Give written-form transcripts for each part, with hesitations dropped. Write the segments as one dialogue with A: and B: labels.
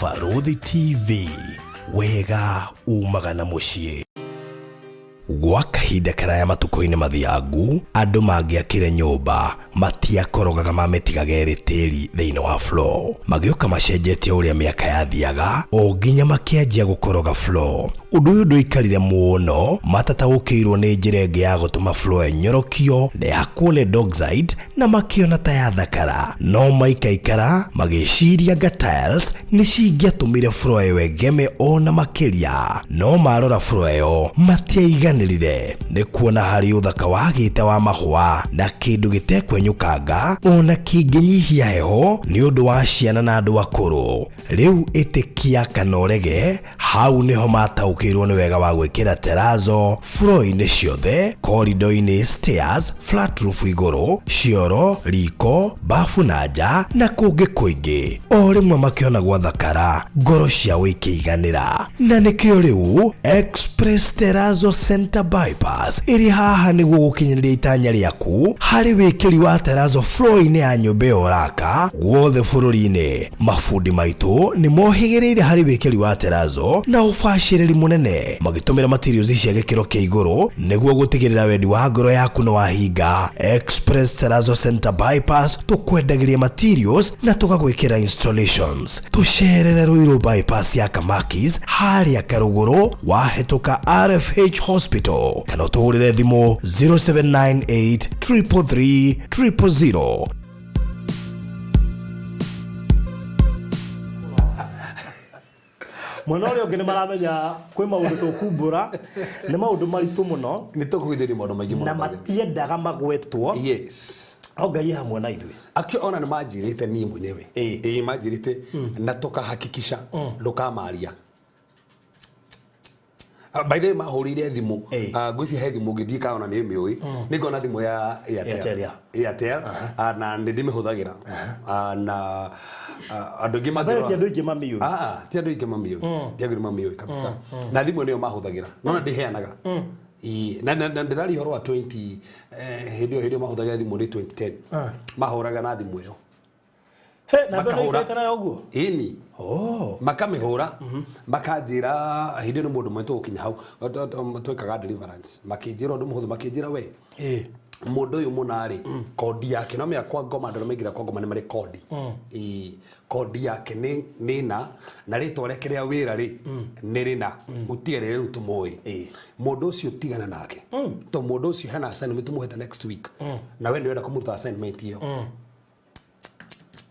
A: Barũthi TV, wega umaga na mũciĩ. Gwa kahinda karaya matukũ-inĩ mathiangu, andũ mangĩakire nyũmba matiakorogaga mamĩtigaga ĩrĩ tĩri thĩinĩ wa floor. Magĩũka macenjetie ũrĩa mĩaka yathiaga o nginya makĩanjia gũkoroga floor. Ũndũ ũyũ ndũikarire mũno matataũkĩirwo nĩ njĩra ĩngĩ ya gũtũma floor ĩnyorokio na ĩhakwo lead oxide na makĩona ta yathakara. No maikaikara magĩciria anga tiles nĩ cingĩatũmire floor ĩyo ĩgeme o na makĩria. No marora floor ĩyo matiaiganĩrire nĩ kuona harĩ ũthaka wagĩte wa mahũa na kĩndũ gĩtekwenyũkanga o na kĩngĩnyihia heho nĩ ũndũ wa ciana na andũ akũrũ. Rĩu ĩtĩkia kana ũrege, hau nĩho mataũkĩirwo nĩ wega wa gwĩkĩra terazo floor-inĩ ciothe, corridor-inĩ, stairs, flat roof igũrũ, cioro, riko, bafu na nja na kũngĩ kũingĩ. O rĩmwe makĩona gwathakara, ngoro ciao ikĩiganĩra. Na nĩkĩo rĩu Express Terrazzo Center Bypass ĩrĩ haha nĩguo gũkinyanĩria itanya rĩaku harĩ wĩkĩri wa terrazzo floor-inĩ ya nyũmba ĩyo ũraka guothe bũrũri-inĩ. Mabundi maitũ nĩ mohĩgĩrĩire harĩ wĩkĩri wa terrazzo na ũbacĩrĩri mũnene magĩtũmĩra materials cia gĩkĩro kĩa igũrũ nĩguo gũtigĩrĩra wendi wa ngoro yaku nĩ wahinga. Express Terrazzo Center Bypass tũkwendagĩria materials na tũgagwĩkĩra installations. Tũcerere Ruiru Bypass ya Kamakis harĩa Karũgũrũ wahĩtũka RFH Hospital kana ũtũhũrĩre thimũ 0798 333 000.
B: Mwena ũrĩa ũngĩ nĩ maramenya kwĩ maũndũ tũkumbũra, nĩ maũndũ maritũ mũno.
C: Nĩ tũkũgithĩria maũndũ maingĩ mũno.
B: Na matiendaga magwetwo.
C: Yes.
B: No Ngai e hamwe na ithuĩ.
C: Actually ona nĩ manjĩrĩte niĩ mwenyewe. Ĩĩ manjĩrĩte na tũkahakikisha ndũkamaria. By the way mahũrĩire thimũ. Ngwĩciria he thimũ ngĩthiĩ kana ona nĩ mĩũĩ. Nĩ ngona thimũ ya Airtel.
B: Airtel, yeah.
C: Airtel. Na nĩ ndĩmĩhũthagĩra. Na andũ aingĩ
B: Mbere ti andũ aingĩ mamiũĩ.
C: Ti andũ aingĩ mamiũĩ. Ti andũ aingĩ mamiũĩ kabisa. Na thimũ nĩyo mahũthagĩra. No na ndĩheanaga. Ĩĩ, na ndĩraria ũhoro wa 20 hĩndĩ ĩyo mahũthagĩra thimũ nĩ 2010. Mahũraga na thimũ ĩyo.
B: He, na mbere
C: Makahũra.
B: nĩikarĩte nayo ũguo?
C: Ĩni.
B: Oh.
C: Makamĩhũra, makanjĩra hĩndĩ ĩyo nĩ mũndũ ũmwe tũgũkinya hau, twekaga deliverance. Makĩnjĩra ũndũ mũhũthũ, makĩnjĩra we, mũndũ ũyũ mũna rĩ, kodi yake, no menya kwa ngoma, andũ arĩa maingĩra kwa ngoma nĩ marĩ kodi. Ĩĩ, kodi yake nĩ na rĩtwa rĩake rĩa wĩra rĩ, nĩ rĩna. Gũtirĩ rĩu tũmũĩ. Mũndũ ũcio tigana nake. Tondũ mũndũ ũcio hena assignment tũmũhete next week. Na we nĩ ũrenda kũmũruta assignment ĩyo.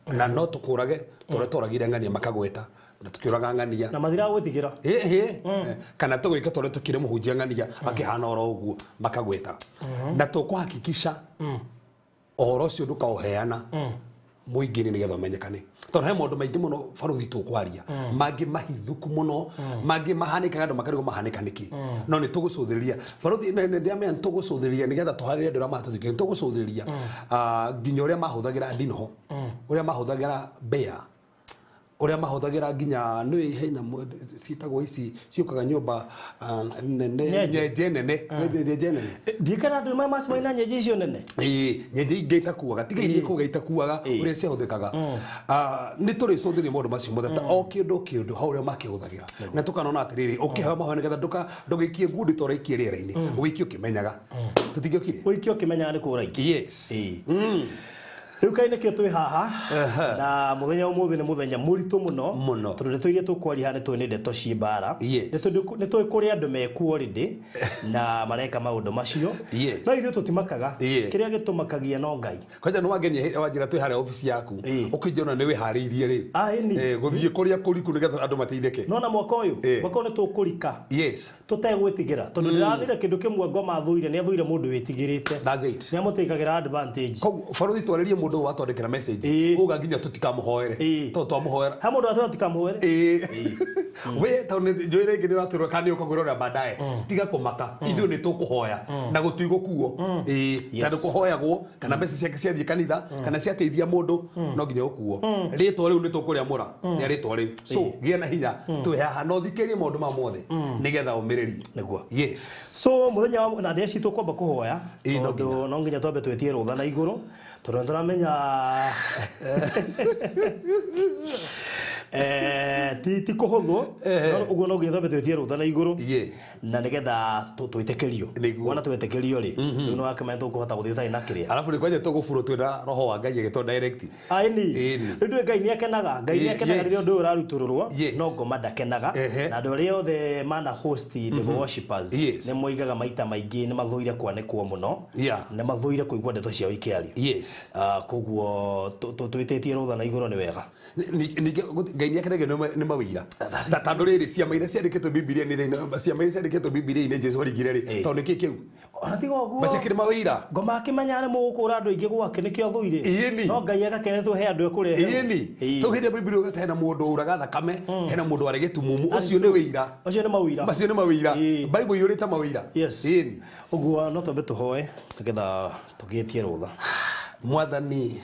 C: Na no tũkũrage tũrĩa tũragire ng'ania makagweta na tũkĩũraga ng'ania.
B: Na mathiraga gwĩtigĩra.
C: Ĩhĩ. Kana tũgĩka tũrĩa tũkire mũhunjia ng'ania akĩhana oro ũguo makagweta. Na tũkũhakikisha ũhoro ũcio ndũkaũheana mũingĩ-inĩ nĩgetha ũmenyekane. Tondũ he maũndũ maingĩ mũno baruthi tũkwaria, mangĩ mahithũku mũno, mangĩ mahanĩkaga andũ makarigwo mahanĩka nĩkĩ. No nĩ tũgũcũthĩrĩria baruthi, ndĩramenya nĩ tũgũcũthĩrĩria nĩgetha tũharĩrie andũ arĩa maratũthikĩrĩria, nĩ tũgũcũthĩrĩria nginya ũrĩa mahũthagĩra ndinoho, ũrĩa mahũthagĩra mbĩa, ũrĩa mahũthagĩra nginya nĩ he nyamũ ciĩtagwo ici ciũkaga nyũmba nene,
B: Nyenje.
C: nyenje nene, nyenje nene.
B: Ndiĩ kana andũ macemania na nyenje icio nene.
C: Ĩĩ, nyenje ingĩ itakuaga, tiga iria ikuaga itakuaga, ũrĩa ciahũthĩkaga. Nĩ tũrĩcũthĩrĩria maũndũ macio mothe ta o kĩndũ kĩndũ hau ũrĩa makĩhũthagĩra. Na tũkanona atĩrĩrĩ, ũkĩheo mahoya nĩgetha ndũgĩikie ngundi ta ũraikie rĩera-inĩ, ũgĩikie ũkĩmenyaga. Tũtingĩokire?
B: Ũikie ũkĩmenyaga nĩ kũ ũraikia.
C: Yes.
B: Rĩu kaĩ nĩkĩo twĩ haha. Na mũthenya ũmũthĩ nĩ mũthenya mũritũ mũno.
C: Mũno.
B: Tondũ ndeto iria tũkwaria haha nĩ tũĩ nĩ ndeto ciĩ mbara.
C: Yes.
B: Nĩ tũĩ kũrĩ andũ mekuo already na mareka maũndũ macio.
C: Yes.
B: No ithuĩ tũtimakaga.
C: Yes.
B: Kĩrĩa gĩtũmakagia no Ngai.
C: Kwanja nĩ wangenia hĩndĩ wanjĩra twĩ harĩa obici yaku. Ũkĩnjĩra nĩ wĩharĩirie rĩ.
B: Ĩni.
C: Gũthiĩ kũrĩa kũriku nĩgetha andũ mateithĩke.
B: No na mwaka ũyũ, mwaka ũyũ nĩ tũkũrika.
C: Yes.
B: Tũtegwĩtigĩra. Tondũ ndĩranire kĩndũ kĩmwe ngoma thũire, nĩ athũire mũndũ wĩtigĩrĩte.
C: That's it.
B: Nĩ amũtĩkagĩra advantage.
C: Koguo baruthi twarĩrie mũndũ ũyũ watwandĩkĩra message. Uga nginya tũtikamũhoere. Tondũ twamũhoera.
B: He mũndũ watwĩra tũtikamũhoere.
C: We tondũ nĩ njũĩ rĩngĩ nĩ ũratwĩra kana nĩ ũkũgwĩra ũrĩa baadaye. Tiga kũmaka. Ithuĩ nĩ tũkũhoya. Na gũtigũkuo.
B: Yes.
C: Tondũ kũhoyagwo kana mbeca ciake ciathiĩ kanitha kana ciateithia mũndũ no nginya ũkuo. Rĩtwa rĩu nĩ tũkũrĩamũra. Nĩ rĩtwa rĩu. So gĩa na hinya twĩ haha na ũthikĩrĩrie maũndũ maya mothe nĩgetha ũmĩrĩrie.
B: Nĩguo.
C: Yes.
B: So mũthenya wa na ndeci tũkwamba kũhoya
C: Ĩĩ, no
B: tondũ
C: nginya.
B: no nginya twambe twĩtie rũtha na igũrũ tondũ nĩ tũramenya Ti kũhũthwo, no ũguo no nginya twambe twĩtie rũtha na igũrũ na nĩgetha twĩtĩkĩrio. Wona twetĩkĩrio rĩ, rĩu nĩ wakĩmenya tũkũhota gũthiĩ ũtarĩ na kĩrĩa.
C: Arabu nĩ kwanja tũgũburwo twĩna roho wa Ngai agĩtũ direct.
B: Aini rĩu ndũĩ Ngai nĩ akenaga, Ngai nĩ akenaga rĩrĩa ũndũ ũyũ ũrarutũrũrwo, no ngoma ndakenaga. Na andũ arĩa othe mana host devil worshippers nĩ moigaga maita maingĩ nĩ mathũire kwanĩkwo mũno, nĩ mathũire kũigua ndeto ciao ikĩario. Koguo twĩtĩtie rũtha na igũrũ nĩ wega.
C: Ningĩ Ngai nĩ akenagio nĩ mawĩira. Ta tondũ rĩrĩ, ciama iria ciandĩkĩtwo Bibilia-inĩ thĩinĩ, ciama iria ciandĩkĩtwo Bibilia-inĩ Jesu arigire rĩ, tondũ nĩkĩ kĩu?
B: Ona tiga ũguo.
C: Maciakĩrĩ mawĩira.
B: Ngoma akĩmenya nĩ mũgũkũra andũ aingĩ gwake nĩkĩo athũire.
C: Ĩni.
B: No Ngai agakenetwo he andũ ekũrehe.
C: Ĩni. Tondũ hĩndĩ ĩrĩa Bibilia ĩgweta hena mũndũ uraga thakame, hena mũndũ warĩ gĩtumumu, ũcio nĩ wĩira.
B: Ũcio nĩ mawĩira.
C: Macio nĩ mawĩira. Bible iyũrĩte mawĩira. Ĩni.
B: Ũguo no twambe tũhoe nĩgetha tũgĩtie rũtha.
C: Mwathani,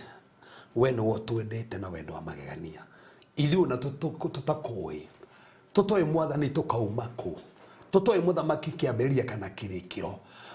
C: we nĩwe ũtwendete na wendo wa magegania. Ithuĩ ona tũtakũĩ, tũtoĩ Mwathani tũkauma kũ, tũtoĩ mũthamaki kĩambĩrĩria kana kĩrĩkĩro,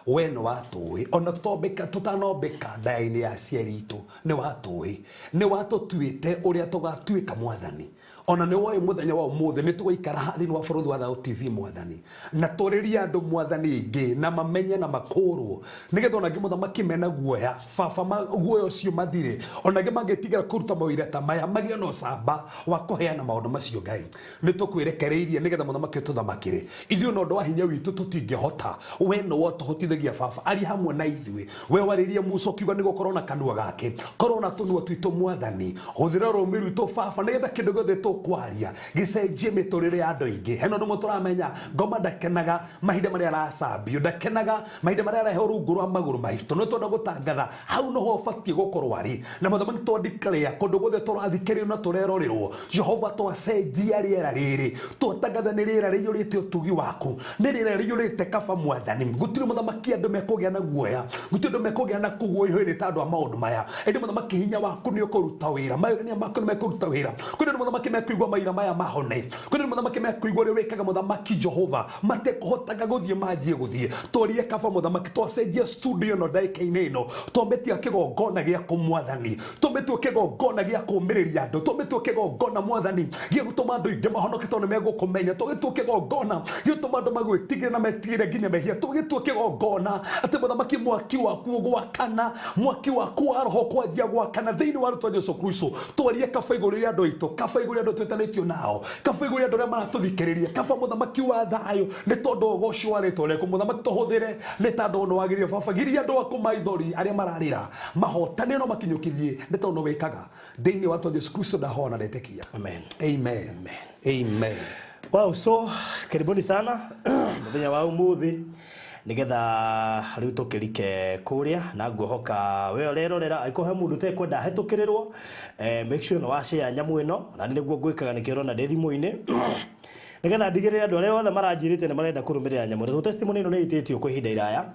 C: we nĩ watũĩ. Ona tũtanombĩka nda-inĩ ya aciari itũ, nĩ watũĩ, nĩ watũtuĩte ũrĩa tũgatuĩka Mwathani. Ona nĩ woĩ mũthenya wa ũmũthĩ nĩ tũgũikara haha thĩinĩ wa bũrũri wa Thayũ TV Mwathani, na twarĩrie andũ Mwathani ingĩ na mamenye na makũrwo, nĩgetha ona angĩ mũthamaki mena guoya baba guoya ũcio mathire, ona angĩ mangĩtigĩra kũruta mawĩra ta maya magĩe na ũcamba wa kũheana maũndũ macio. Ngai nĩ tũkwĩrekereirie nĩgetha mũthamaki ũtũthamakĩre. Ithuĩ na ũndũ wa hinya witũ tũtingĩhota, we nĩwe ũtũhotithagia baba. Aria hamwe na ithuĩ, we warĩrie Musa ũkiuga nĩ gũkorwo na kanua gake, korwo na tũnua twitũ Mwathani, hũthĩra rũrĩmĩ rwitũ baba nĩgetha kĩndũ gĩothe tũkwaria gĩcenjie mĩtũrĩre ya andũ aingĩ. Hena ũndũ ũmwe tũramenya, ngoma ndakenaga mahinda marĩa aracambio, ndakenaga mahinda marĩa arehwo rungu rwa magũrũ maitũ. No twenda gũtangatha hau noho ũbatiĩ gũkorwo arĩ na mũthamaki, twandikĩrĩa kũndũ guothe tũrathikĩrĩrio na tũrerorerwo. Jehova, twacenjia rĩera rĩrĩ, twatangatha nĩ rĩera rĩiyũrĩte ũtugi waku, nĩ rĩera rĩiyũrĩte kaba Mwathani. Gũtirĩ mũthamaki andũ mekũgĩa na guoya, gũtirĩ andũ mekũgĩa na kũguoyohio ta andũ a maũndũ maya, ĩndĩ mũthamaki hinya waku nĩ ũkũruta wĩra, magegania maku nĩ mekũruta wĩra. Kwĩna andũ mũthamaki mekũigua maira maya mahone, kwĩna andũ mũthamaki mekũigua ũrĩa wĩkaga mũthamaki Jehova, matekũhotaga gũthiĩ manjie gũthiĩ. Twarie kaba mũthamaki, twacenjia studio ĩno ndagĩka-inĩ ĩno, twambetia kĩgongona gĩaku Mwathani, twambetie kĩgongona gĩa kũũmĩrĩria andũ, twambetie kĩgongona Mwathani gĩa gũtũma andũ aingĩ mahonoke tondũ nĩ megũkũmenya, twagĩtwo kĩgongona gĩa gũtũma andũ magwĩtigĩre na metigĩre nginya mehia, twagĩtwo kĩgongona atĩ mũthamaki mwaki waku ũgwakana, mwaki waku wa roho kwanjia gwakana thĩinĩ wa rĩtwa Jesu Kristo. Twarie kaba igũrũ rĩa andũ aitũ, kaba igũrũ rĩa andũ twĩtanĩtio nao, kaba igũrũ rĩa andũ arĩa maratũthikĩrĩria, kaba mũthamaki wa thayũ, nĩ tondũ ũgoci wa rĩtwa rĩaku mũthamaki tũhũthĩre nĩ tondũ nĩ wagĩrĩire baba. Giria andũ aku maithori arĩa mararĩra mahotane no makinyũkithie, nĩ tondũ nĩ wĩkaga thĩinĩ wa rĩtwa Jesu Kristo ndahoya na ndetĩkia.
B: Amen.
C: Amen. Amen.
B: Wow, so karibuni sana muthenya wa umuthi nigetha riu tukirike kuria na nguhoka we urerorera angĩkorwo he mũndũ ũtekwenda ahĩtũkĩrĩrwo, make sure nĩ wa share nyamũ ĩno, na nĩ nĩguo ngwĩkaga nĩkĩo ũrona ndĩ thimũ-inĩ, nĩgetha ndigĩrĩre andũ arĩa othe maranjĩrĩte nĩ marenda kũrũmĩrĩra nyamũ ĩno. Testimony ĩno nĩ ĩtĩtio kwa ihinda iraya,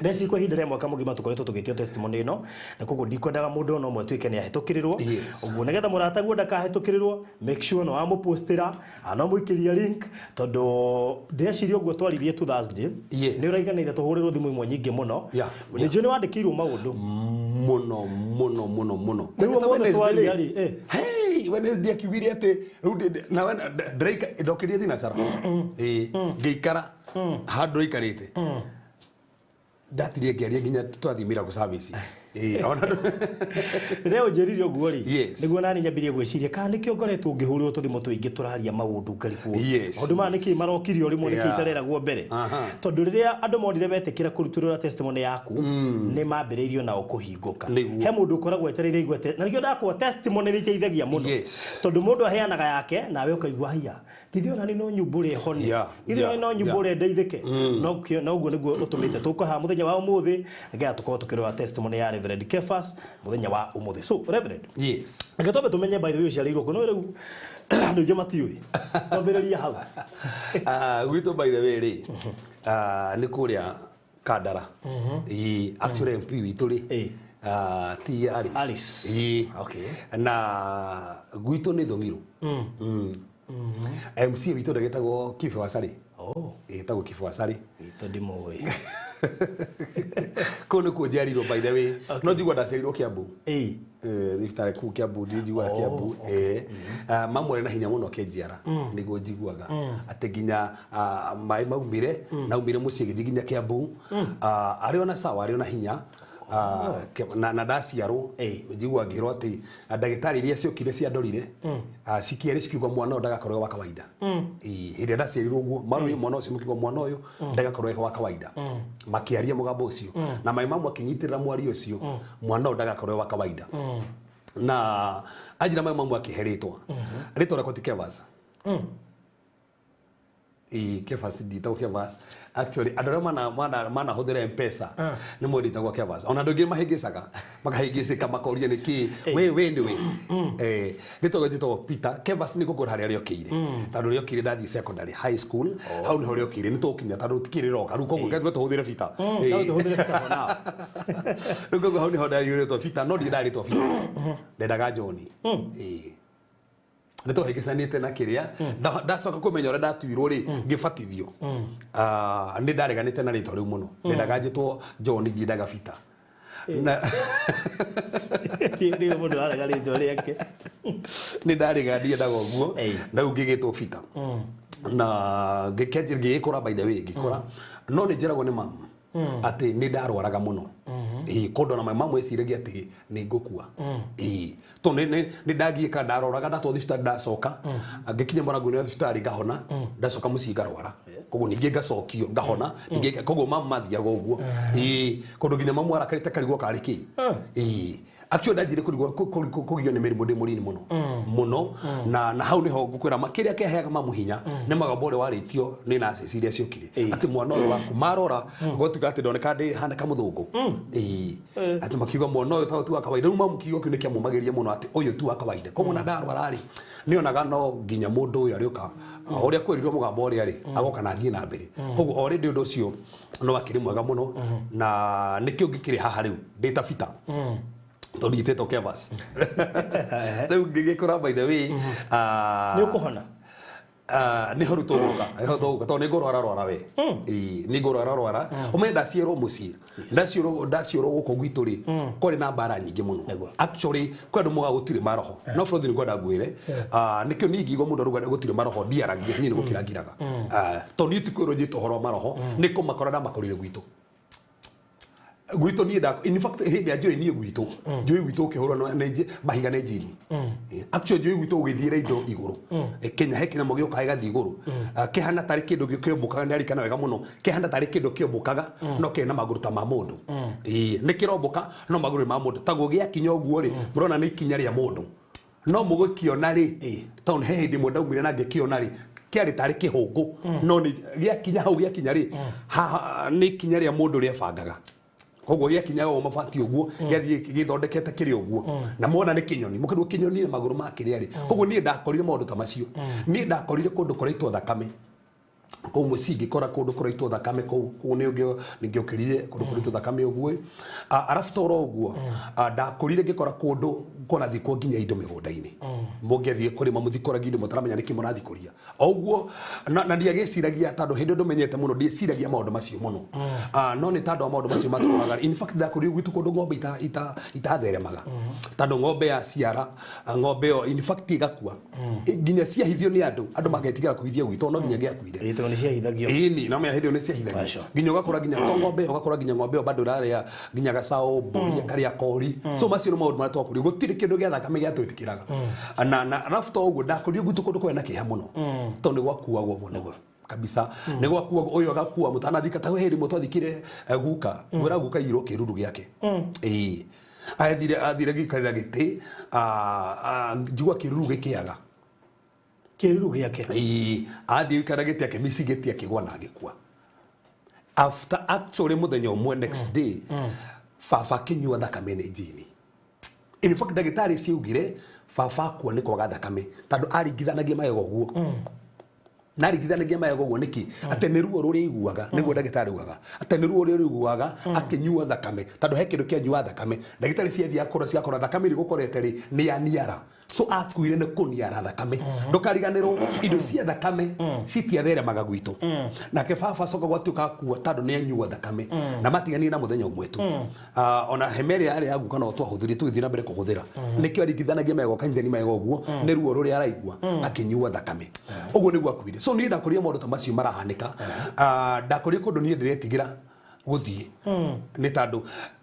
B: ndeci kwa ihinda rĩa mwaka mũgima tũkoretwo tũgĩtio testimony ĩno, na koguo ndikwendaga mũndũ ona ũmwe atuĩke nĩ ahĩtũkĩrĩrwo. Ũguo nĩgetha mũrataguo ndakahĩtũkĩrĩrwo, make sure nĩ wamũpostĩra no mũikĩria link, tondũ ndĩreciria ũguo twaririe tu Thursday, nĩ ũraiganĩire tũhũrĩrwo thimũ imwe nyingĩ mũno. Nĩ njũĩ nĩ wandĩkĩirwo maũndũ
C: mũno mũno mũno mũno.
B: Rĩu ũmũthĩ twaria rĩ,
C: Hey, Wednesday akiugire atĩ rĩu na we ndĩraika ndokirie thinacara, ĩĩ, ngĩikara handũ ndaikarĩte, ndatirie ngĩaria nginya twathiĩ miracle service. Ĩĩ, ona
B: Rĩrĩa ũnjĩrire ũguo rĩ, nĩguo nani nyambirie gwĩciria kana nĩkĩo ngoretwo ngĩhũrĩrwo tũthimũ tũingĩ tũraria maũndũ ngarigwo. Maũndũ maya nĩkĩ marokire o rĩmwe, nĩkĩ itareragwo mbere? Tondũ rĩrĩa andũ monire metĩkĩra kũrutũrũra testimony yaku, nĩ mambĩrĩirio nao kũhingũka. He mũndũ ũkoragwo etereire igwe na nĩkĩo ndakwa testimony nĩ iteithagia mũno. Tondũ mũndũ aheanaga yake nawe ũkaigua haiya, githĩ ona nĩ no nyumbũre hone, githĩ ona no nyumbũre ndeithĩke. No ũguo nĩguo ũtũmĩte tũkaha mũthenya wa ũmũthĩ nĩgetha tũkorwo tũkĩrora testimony ya Reverend Kefas mũthenya wa ũmũthĩ. So Reverend, reke twambe tũmenye, by the way, ũciarĩirwo kũ? No rĩu andũ aingĩ matiũĩ, twambĩrĩrie hau.
C: Gwitũ by the way rĩ, nĩ kũrĩa Kandara. Ĩĩ, actually MP witũ rĩ, ti Alice.
B: Alice.
C: Ĩĩ. Na gwitũ nĩ Thũng'irũ. MC witũ ndagĩtagwo Kibe Wasarĩ. Ĩtagwo Kibe Wasarĩ.
B: Witũ ndimũĩ.
C: Kũu nĩkuo njiarirwo, by the way. No njigua ndaciarirwo Kiambu. Thibitarĩ kũu Kiambu, njiguaga Kiambu. Mamu arĩ na hinya mũno akĩnjiara, nĩguo njiguaga atĩ nginya maĩ maumire naumire mũciĩ gĩthiĩ nginya Kiambu. Arĩ ona sawa, arĩ ona hinya. Na ndaciarwo njigua ngĩrwo atĩ ndagĩtarĩ iria ciokire ciandorire cikĩerĩ cikiuga mwana ũyũ ndagakorwo wa kawaida. Hĩndĩ ĩrĩa ndaciarirwo ũguo marorire mwana ũcio makiuga mwana ũyũ ndagakorwo wa kawaida, makĩaria mũgambo ũcio na maĩ mamu akĩnyitĩrĩra mwario ũcio, mwana ũyũ ndagakorwo wa kawaida. Na anjĩra maĩ mamu akĩhe rĩtwa, rĩtwa rĩakwa ti Kevas. Ĩĩ, Kevas, nditagwo Kevas. Actually, andũ arĩa manahũthĩra M-Pesa nĩ moĩ nditagwo Kevas. Ona andũ aingĩ mahĩngĩcaga, makahĩngĩcĩka, makoria nĩ kĩ we nĩ we. Rĩtwa rĩakwa njĩtagwo Peter. Kevas nĩ gũkũra harĩa rĩokĩire, tondũ rĩokĩire ndathiĩ secondary, high school, hau nĩho rĩokĩire. Nĩ tũgũkinya tondũ tikĩrĩ rĩroka rĩu, koguo reke tũhũthĩre Peter.
B: No tũhũthĩre Peter for now.
C: Rĩu koguo hau nĩho ndarĩtwo Peter, no ndirĩ ndarĩtwo Peter, ndendaga John. Ĩĩ, nĩ twahĩngĩcanĩte na kĩrĩa. Ndacoka kũmenya ũrĩa ndatuirwo rĩ, ngĩbatithio. Nĩ ndareganĩte na rĩtwa rĩu mũno, ndendaga njĩtwo John, ndiendaga Peter. Na
B: Nĩ mũndũ arega rĩtwa rĩake.
C: Nĩ ndarega, ndiendaga ũguo. Na rĩu ngĩgĩtwo Peter na ngĩkĩanjia ngĩgĩkũra. By the way, ngĩkũra, no nĩ njĩragwo nĩ mamu atĩ nĩ ndarwaraga mũno. Ĩĩ, kũndũ na mamu eciragia atĩ nĩ ngũkua. Ĩĩ, to nĩ ndagiĩka, ndaroraga, ndatwo thibitarĩ, ndacoka ngĩkinya mũrango-inĩ wa thibitarĩ ngahona, ndacoka mũciĩ ngarwara, koguo ningĩ ngacokio ngahona ningĩ, koguo mamu mathiaga ũguo. Ĩĩ, kũndũ nginya mamu arakarĩte karigwo karĩ kĩ. Ĩĩ, actually ndanjire kũrigwo kũgio nĩ mĩrimũ ndĩ mũnini mũno mũno, na hau nĩho ngũkwĩra ma kĩrĩa kĩaheaga mamu hinya nĩ mũgambo ũrĩa warĩtio nĩ nurses iria ciokire atĩ mwana ũyũ waku marora gũtuĩka atĩ ndoneka ndĩ hana kamũthũngũ. Ĩĩ, atĩ makiuga mwana ũyũ ta ti wa kawaida. Rĩu mamu kiugo kĩu nĩ kĩamũmagĩria mũno atĩ ũyũ ti wa kawaida, koguo na ndarwara rĩ, nĩonaga no nginya mũndũ ũyũ arĩũka o ũrĩa kwĩrirwo mũgambo ũrĩa rĩ agoka na athiĩ na mbere. Koguo already ũndũ ũcio no akĩrĩ mwega mũno, na nĩkĩo ngĩkĩrĩ haha rĩu ndĩ ta Peter, tondũ njĩtĩtwo Kevas. Rĩu ngĩgĩkũra, by the way,
B: Nĩ ũkũhona.
C: Nĩho rĩu tũgũka, nĩho tũgũka, tondũ nĩ ngũrwara rwara we. Ĩĩ, nĩ ngũrwara rwara. Ũmenye ndaciarwo mũciĩ, ndaciarwo gũkũ gwitũ rĩ, kwarĩ na mbara nyingĩ mũno. Actually, kwĩ andũ moigaga gũtirĩ maroho, no bũrũri nĩ ngwenda ngwĩre. Nĩkĩo niĩ ingĩigua mũndũ arauga gũtirĩ maroho, ndiaragia, niĩ nĩ gũkira ngiraga. Tondũ niĩ ti kwĩrwo njĩtwo ũhoro wa maroho, nĩ kũmakora ndamakorire gwitũ. Gwitũ niĩ nda, in fact, hĩndĩ ĩrĩa njũĩ niĩ gwitũ, njũĩ gwitũ ũkĩhũrwo nĩ mahiga nĩ njini. Actually, njũĩ gwitũ ũgĩthiĩra indo igũrũ. Kenya he kĩnyamũ gĩũkaga gĩgathiĩ igũrũ. Kĩhana tarĩ kĩndũ kĩũmbũkaga, nĩ arikana wega mũno, kĩhana tarĩ kĩndũ kĩũmbũkaga no kĩrĩ na magũrũ ta ma mũndũ. Ĩĩ, nĩ kĩrombũka no magũrũ nĩ ma mũndũ, taguo gĩakinya ũguo rĩ, mũrona nĩ ikinya rĩa mũndũ no mũgũkĩona rĩ, tondũ he hĩndĩ ĩmwe ndaumire na ngĩkĩona rĩ, kĩarĩ tarĩ kĩhũngũ, no nĩ gĩakinya hau, gĩakinya rĩ haha nĩ ikinya rĩa mũndũ rĩebangaga, koguo gĩakinya ũguo mabati ũguo gĩathiĩ gĩthondekete kĩrĩ ũguo, na mona nĩ kĩnyoni, mũkĩrwo kĩnyoni na magũrũ ma kĩrĩa rĩ. Koguo niĩ ndakorire maũndũ ta macio, niĩ ndakorire kũndũ kũraitwo thakame kũu mũciĩ, ngĩkora kũndũ kũraitwo thakame kũu, kũu nĩ ngĩũkĩrire kũndũ kũraitwo thakame ũguo. Arabu toro ũguo, ndakũrire ngĩkora kũndũ kũrathikwo nginya indo mĩgũnda-inĩ, mũngĩathiĩ kũrĩma mũthikũragia indo mũtaramenya nĩkĩ mũrathikũria o ũguo, na ndiagĩciragia tondũ hĩndĩ ĩyo ndũmenyete mũno, ndieciragia maũndũ macio mũno. No nĩ tondũ wa maũndũ macio matũraga. In fact, ndakũrire gwitũ kũndũ ng'ombe itatheremaga, tondũ ng'ombe yaciara, ng'ombe ĩyo in fact ĩgakua nginya ciahithio nĩ andũ, andũ magetigĩra kũhithia gwitũ, no nginya gĩakuire.
B: Ĩĩ, tondũ nĩ ciahithagio.
C: Ĩni no menya hĩndĩ ĩyo nĩ ciahithagio.
B: Aca.
C: Nginya ũgakora nginya to ng'ombe ĩyo, ũgakora nginya ng'ombe ĩyo bado ĩrarĩa nginya gacaũ, mbũri ĩkarĩa kori. So macio nĩ maũndũ marĩa twakũrio, gũtirĩ kĩndũ gĩa thakame gĩatwĩtĩkĩraga. Na arabu to ũguo, ndakũrio gwitũ kũndũ kwarĩ na kĩeha mũno, tondũ nĩ gwakuagwo mũno kabisa, nĩ gwakuagwo, ũyũ agakua mũtanathika, ta hĩndĩ ĩmwe twathikire guka, ngwĩra guka irwo kĩruru gĩake. Ĩĩ, athire gĩikarĩra gĩtĩ, njigua kĩruru gĩkĩaga.
B: Kĩruru gĩake.
C: Ĩĩ, athiĩ gũikara gĩtĩ akĩmici gĩtĩ, akĩgwa na agĩkua. After, actually, mũthenya ũmwe, next day, baba akĩnyua thakame nĩ njini. In fact, ndagĩtarĩ ciaugire baba akua nĩ kwaga thakame, tondũ aringithanagia magego ũguo, na aringithanagia magego ũguo nĩkĩ? Atĩ nĩ ruo rũrĩa aiguaga, nĩguo ndagĩtarĩ augaga atĩ nĩ ruo rũrĩa aiguaga akĩnyua thakame, tondũ he kĩndũ kĩanyua thakame. Ndagĩtarĩ ciathiaga kũrora cigakora thakame ĩrĩa gũkorete rĩ nĩ ya niara. So So akuire nĩ kũniara thakame. Ndũkariganĩrwo indo cia thakame citiatheremaga gwitũ. Nake baba coka gwatuĩka akua tondũ nĩ anyua thakame na matiganire na mũthenya ũmwe tu. Ona hema ĩrĩa yarĩ ya guka no twahũthĩrire tũgĩthiĩ na mbere kũhũthĩra. Nĩkĩo aringithanagia magego kanitha-inĩ magego ũguo nĩ ruo rũrĩa araigua akĩnyua thakame. Ũguo nĩguo akuire. So niĩ ndakũrire maũndũ ta macio marahanĩka. Ndakũrire kũndũ niĩ ndĩretigĩra gũthiĩ nĩ tondũ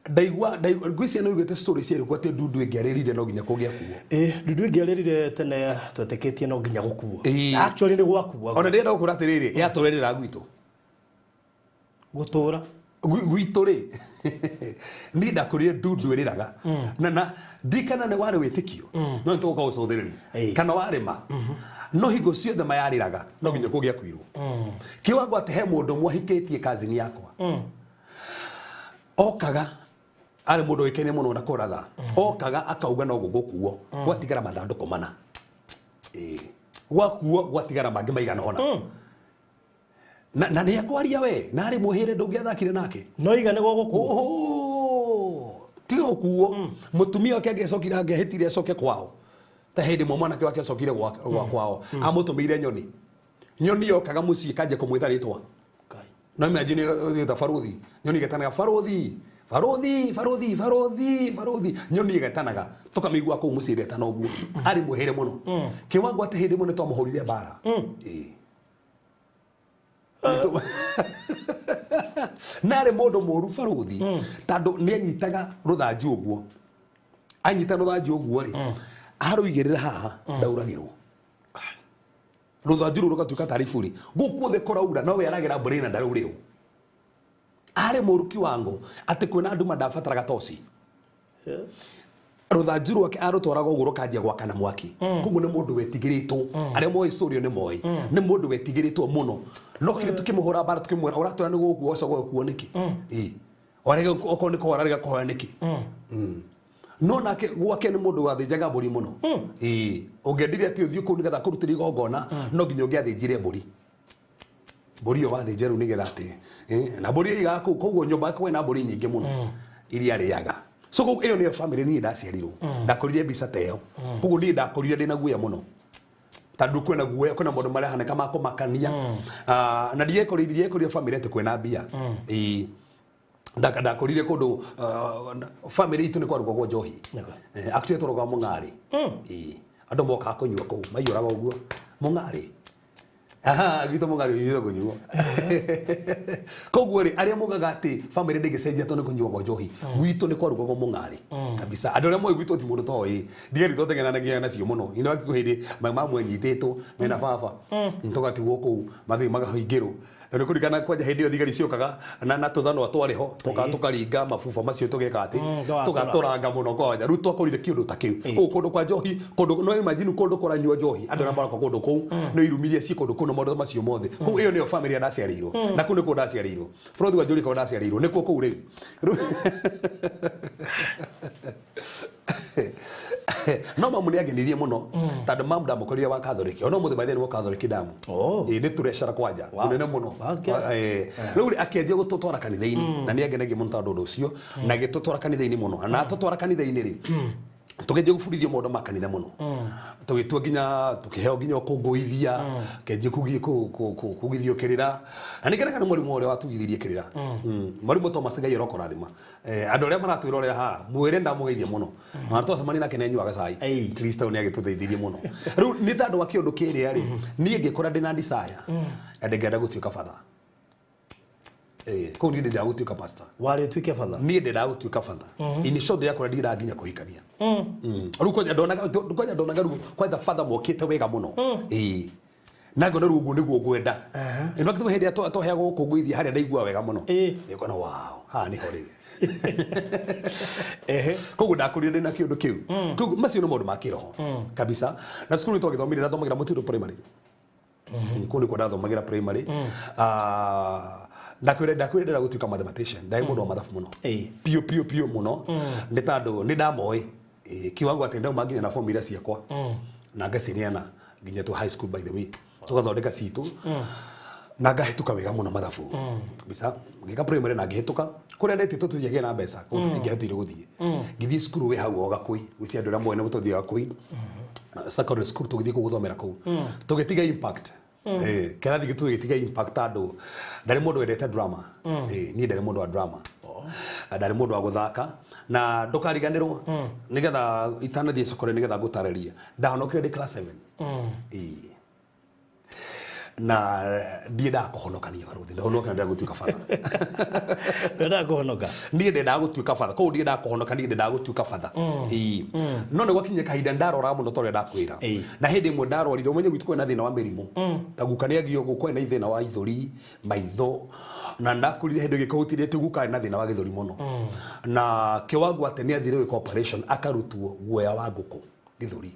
C: ndaigua ngwĩciria nĩ ũiguĩte story cia rĩu atĩ ndundu ĩngĩarĩrire no nginya kũngĩakuo.
B: Ndundu ĩngĩarĩrire tene twetĩkĩtie no nginya gũkuo. Actually nĩ gwakuo.
C: Ona ndĩrenda gũkwĩra atĩrĩrĩ, yatũrĩrĩra gwitũ.
B: Gũtũra
C: gwitũ rĩ niĩ ndakũrire ndundu ĩrĩraga na ndikana nĩ warĩ wĩtĩkio no nĩ tũgũka gũcũthĩrĩria kana warĩma no hingo ciothe mayarĩraga no nginya kũngĩakuirwo. Kĩwango atĩ he mũndũ ũmwe ahikĩtie kazini yakwa okaga arĩ mũndũ ũĩkaine mũno na kũratha okaga akauga no gũgũkuo gwatigara mathandũkũ mana. Gwakuo gwatigara mangĩ maigana ũna. Na nĩ akwaria we na arĩ mũhĩrĩ ndũngĩathakire nake
B: no iga nĩ gũgũkuo.
C: Tiga gũkuo mũtumia wake angĩacokire angĩahĩtire acoke kwao ta hĩndĩ ĩmwe mwanake wake acokire gwa kwao amũtũmĩire nyoni. Nyoni yokaga mũciĩ kanjia kũmwĩta rĩtwa. No imagine ũgĩta baruthi nyoni ĩgetanaga baruthi baruthi baruthi baruthi baruthi nyoni ĩgetanaga tũkamĩigua kũu mũciĩ ĩretana ũguo. Arĩ mũhĩrĩ mũno kĩwango atĩ hĩndĩ ĩmwe nĩ twamũhũrire mbara. Na arĩ mũndũ mũũru baruthi tondũ nĩ anyitaga rũthanju ũguo. Anyita rũthanju ũguo rĩ arũigĩrĩra haha ndauragĩrwo. Rũthanju rũu rũgatuĩka tarĩ iburi gũkũ thĩ kũraura no we aragĩra mbũri na ndaraurĩrwo. Arĩ mũũru kiwango atĩ kwĩna nduma ndabataraga toci. Rũthanju rwake arũtwaraga ũguo rũkanjia gwakana mwaki. Koguo nĩ mũndũ wetigĩrĩtwo. Arĩa moĩ story nĩ moĩ. Nĩ mũndũ wetigĩrĩtwo mũno. No kĩrĩa tũkĩmũhũra mbara tũkĩmwĩra ũratwĩra nĩ gũgũkua ũcoke gũkuo nĩkĩ? Warega okorwo nĩ kũhora arega kũhoya nĩkĩ? No nake gwake nĩ mũndũ wathĩnjaga mbũri mũno. Ũngĩendire atĩ ũthiĩ kũu nĩgetha akũrutĩre igongona no nginya ũngĩathĩnjire mbũri. Mbũri ĩyo wathĩnja rĩu nĩgetha atĩ na mbũri ĩyo ĩigaga kũu koguo nyũmba yake kwĩna mbũri nyingĩ mũno iria arĩaga. So koguo ĩyo nĩyo family niĩ ndaciarirwo. Ndakũrire mbica ta ĩyo. Koguo niĩ ndakũrire ndĩna guoya mũno. Tondũ kwĩna guoya kwĩna maũndũ marehanĩka ma kũmakania. Na ndiekorire family atĩ kwĩna mbia. Ndakũrire kũndũ family itũ nĩ kwarugagwo njohi. Actually twarugaga mũng'arĩ. Andũ mokaga kũnyua kũu maiyũraga ũguo mũng'arĩ. Aha, gwitũ mũng'arĩ ũiyũire kũnyuo. Koguo rĩ arĩa mugaga atĩ family ndĩngĩcenjia tondũ nĩ kũnyuagwo njohi gwitũ nĩ kwarugagwo mũng'arĩ kabisa. Andũ arĩa moĩ gwitũ ti mũndũ toĩ ndigari twatengeranagia nacio mũno. Ino hĩndĩ mamwe anyitĩtwo mena baba tũgatigwo kũu mathiĩ makahingĩrwo. Na nĩ kũringana kwanja hĩndĩ ĩyo thigari ciokaga na tũthanwa twarĩ ho tũkaringa mabuba macio tũgeka atĩ tũgatũranga mũno kwanja. Rĩu twakũrire kĩũndũ ta kĩu kũu kũndũ kwa njohi kũndũ no imagine kũndũ kũranyua njohi andũ arĩa maroka kũndũ kũu nĩ irumirie ci kũndũ kũu na maũndũ macio mothe. Kũu ĩyo nĩyo family ndaciarĩirwo na kũu nĩkuo ndaciarĩirwo. Bũrũri wa Njũrĩ kũu ndaciarĩirwo nĩkuo kũu rĩu. No mamu nĩ angenirie mũno tondũ mamu ndamũkorire wa Catholic. Ona ũmũthĩ by the way nĩ wa Catholic ndamu. Nĩ tũrecara kwanja mũnene mũno. Rĩu rĩ akĩanjia gũtũtwara kanitha-inĩ na nĩ angenagia mũno tondũ ũndũ ũcio na agĩtũtwara kanitha-inĩ mũno. Na atũtwara kanitha-inĩ rĩ tũkĩanjia gũbundithio maũndũ ma kanitha mũno. Tũgĩtua nginya tũkĩheo nginya ũkũngũithia kĩanjia kugithio kĩrĩra. Na nĩ ngenaga nĩ mwarimũ ũrĩa watugithirie kĩrĩra. Mwarimũ Thomas Ngai arokorathima. Andũ arĩa maratwĩrorera haha mwĩre ndamũgeithia mũno. Na twacemania nake nĩ anyuaga cai. Kristo nĩ agĩtũteithirie mũno. Rĩu nĩ tondũ wa kĩũndũ kĩrĩa rĩ niĩ ngĩkora ndĩna desire na ndĩngĩenda gũtuĩka batha. Kũu niĩ ndĩndaga gũtuĩka pastor.
B: Warĩ ũtuĩke batha?
C: Niĩ ndĩndaga gũtuĩka batha. In short ndĩrakora ndĩndaga nginya kũhikania. Rĩu kwanja ndonaga rĩu kwanja batha mokĩte wega mũno. Na ngona rĩu ũguo nĩguo ngwenda. In fact hĩndĩ ĩrĩa twaheagwo gũkũngũithia harĩa ndaigua wega mũno. Ngona wow, haha nĩho rĩu. Koguo ndakũrire ndĩna kĩũndũ kĩu. Koguo macio nĩ maũndũ ma kĩroho kabisa. Na cukuru nĩ twagĩthomire ndathomagĩra Mũtitũ primary. Kũu nĩkuo ndathomagĩra primary. Ndakwĩra ndĩrenda gũtuĩka mathematician. Ndarĩ mũndũ wa mathabu mũno. Piũ piũ piũ mũno. Nĩ tondũ nĩ ndamoĩ. Kiwango atĩ ndauma nginya na form iria ciakwa. Na ngacineana nginya tu high school by the way. Tũgathondeka citũ. Na ngahĩtũka wega mũno mathabu. Kabisa. Ngĩka primary na ngĩhĩtũka. Kũrĩa ndetĩtwo tũthiagĩra na mbeca, koguo tũtingĩahotire gũthiĩ. Ngĩthiĩ cukuru wĩ hau o Gakũi. Gwĩciria andũ arĩa moĩ nĩ tũthiaga Gakũi. Secondary school tũgĩthiĩ kũu gũthomera kũu tũgĩtiga impact. Kĩrathi gitũ tũgĩtiga impact andũ ndarĩ mũndũ wendete drama. Niĩ ndarĩ mũndũ wa drama, ndarĩ mũndũ wa gũthaka na ndũkariganĩrwo nĩgetha itanathiĩ secondary nĩgetha ngũtarĩrie ndahonokire ndĩ class 7. Na ndiendaga kũhonokania barũthi ndahonokania ndĩrenda gũtuĩka batha.
B: Ndendaga kũhonoka.
C: Niĩ ndendaga gũtuĩka batha koguo ndiendaga kũhonoka niĩ ndendaga gũtuĩka batha. Ĩĩ no nĩ gwakinyire kahinda ndaroraga mũno ta ũrĩa ndakwĩra na hĩndĩ ĩmwe ndarwarire ũmenye gwitũ kwĩna thĩna wa mĩrimũ ta guka nĩ agio gũkũ na thĩna wa ithũri maitho na ndakũrire hĩndĩ ĩngĩ kũhutirĩte guka arĩ na thĩna wa gĩthũri mũno na kĩwango atĩ nĩ athire gwĩka operation akarutwo guoya wa ngũkũ gĩthũri.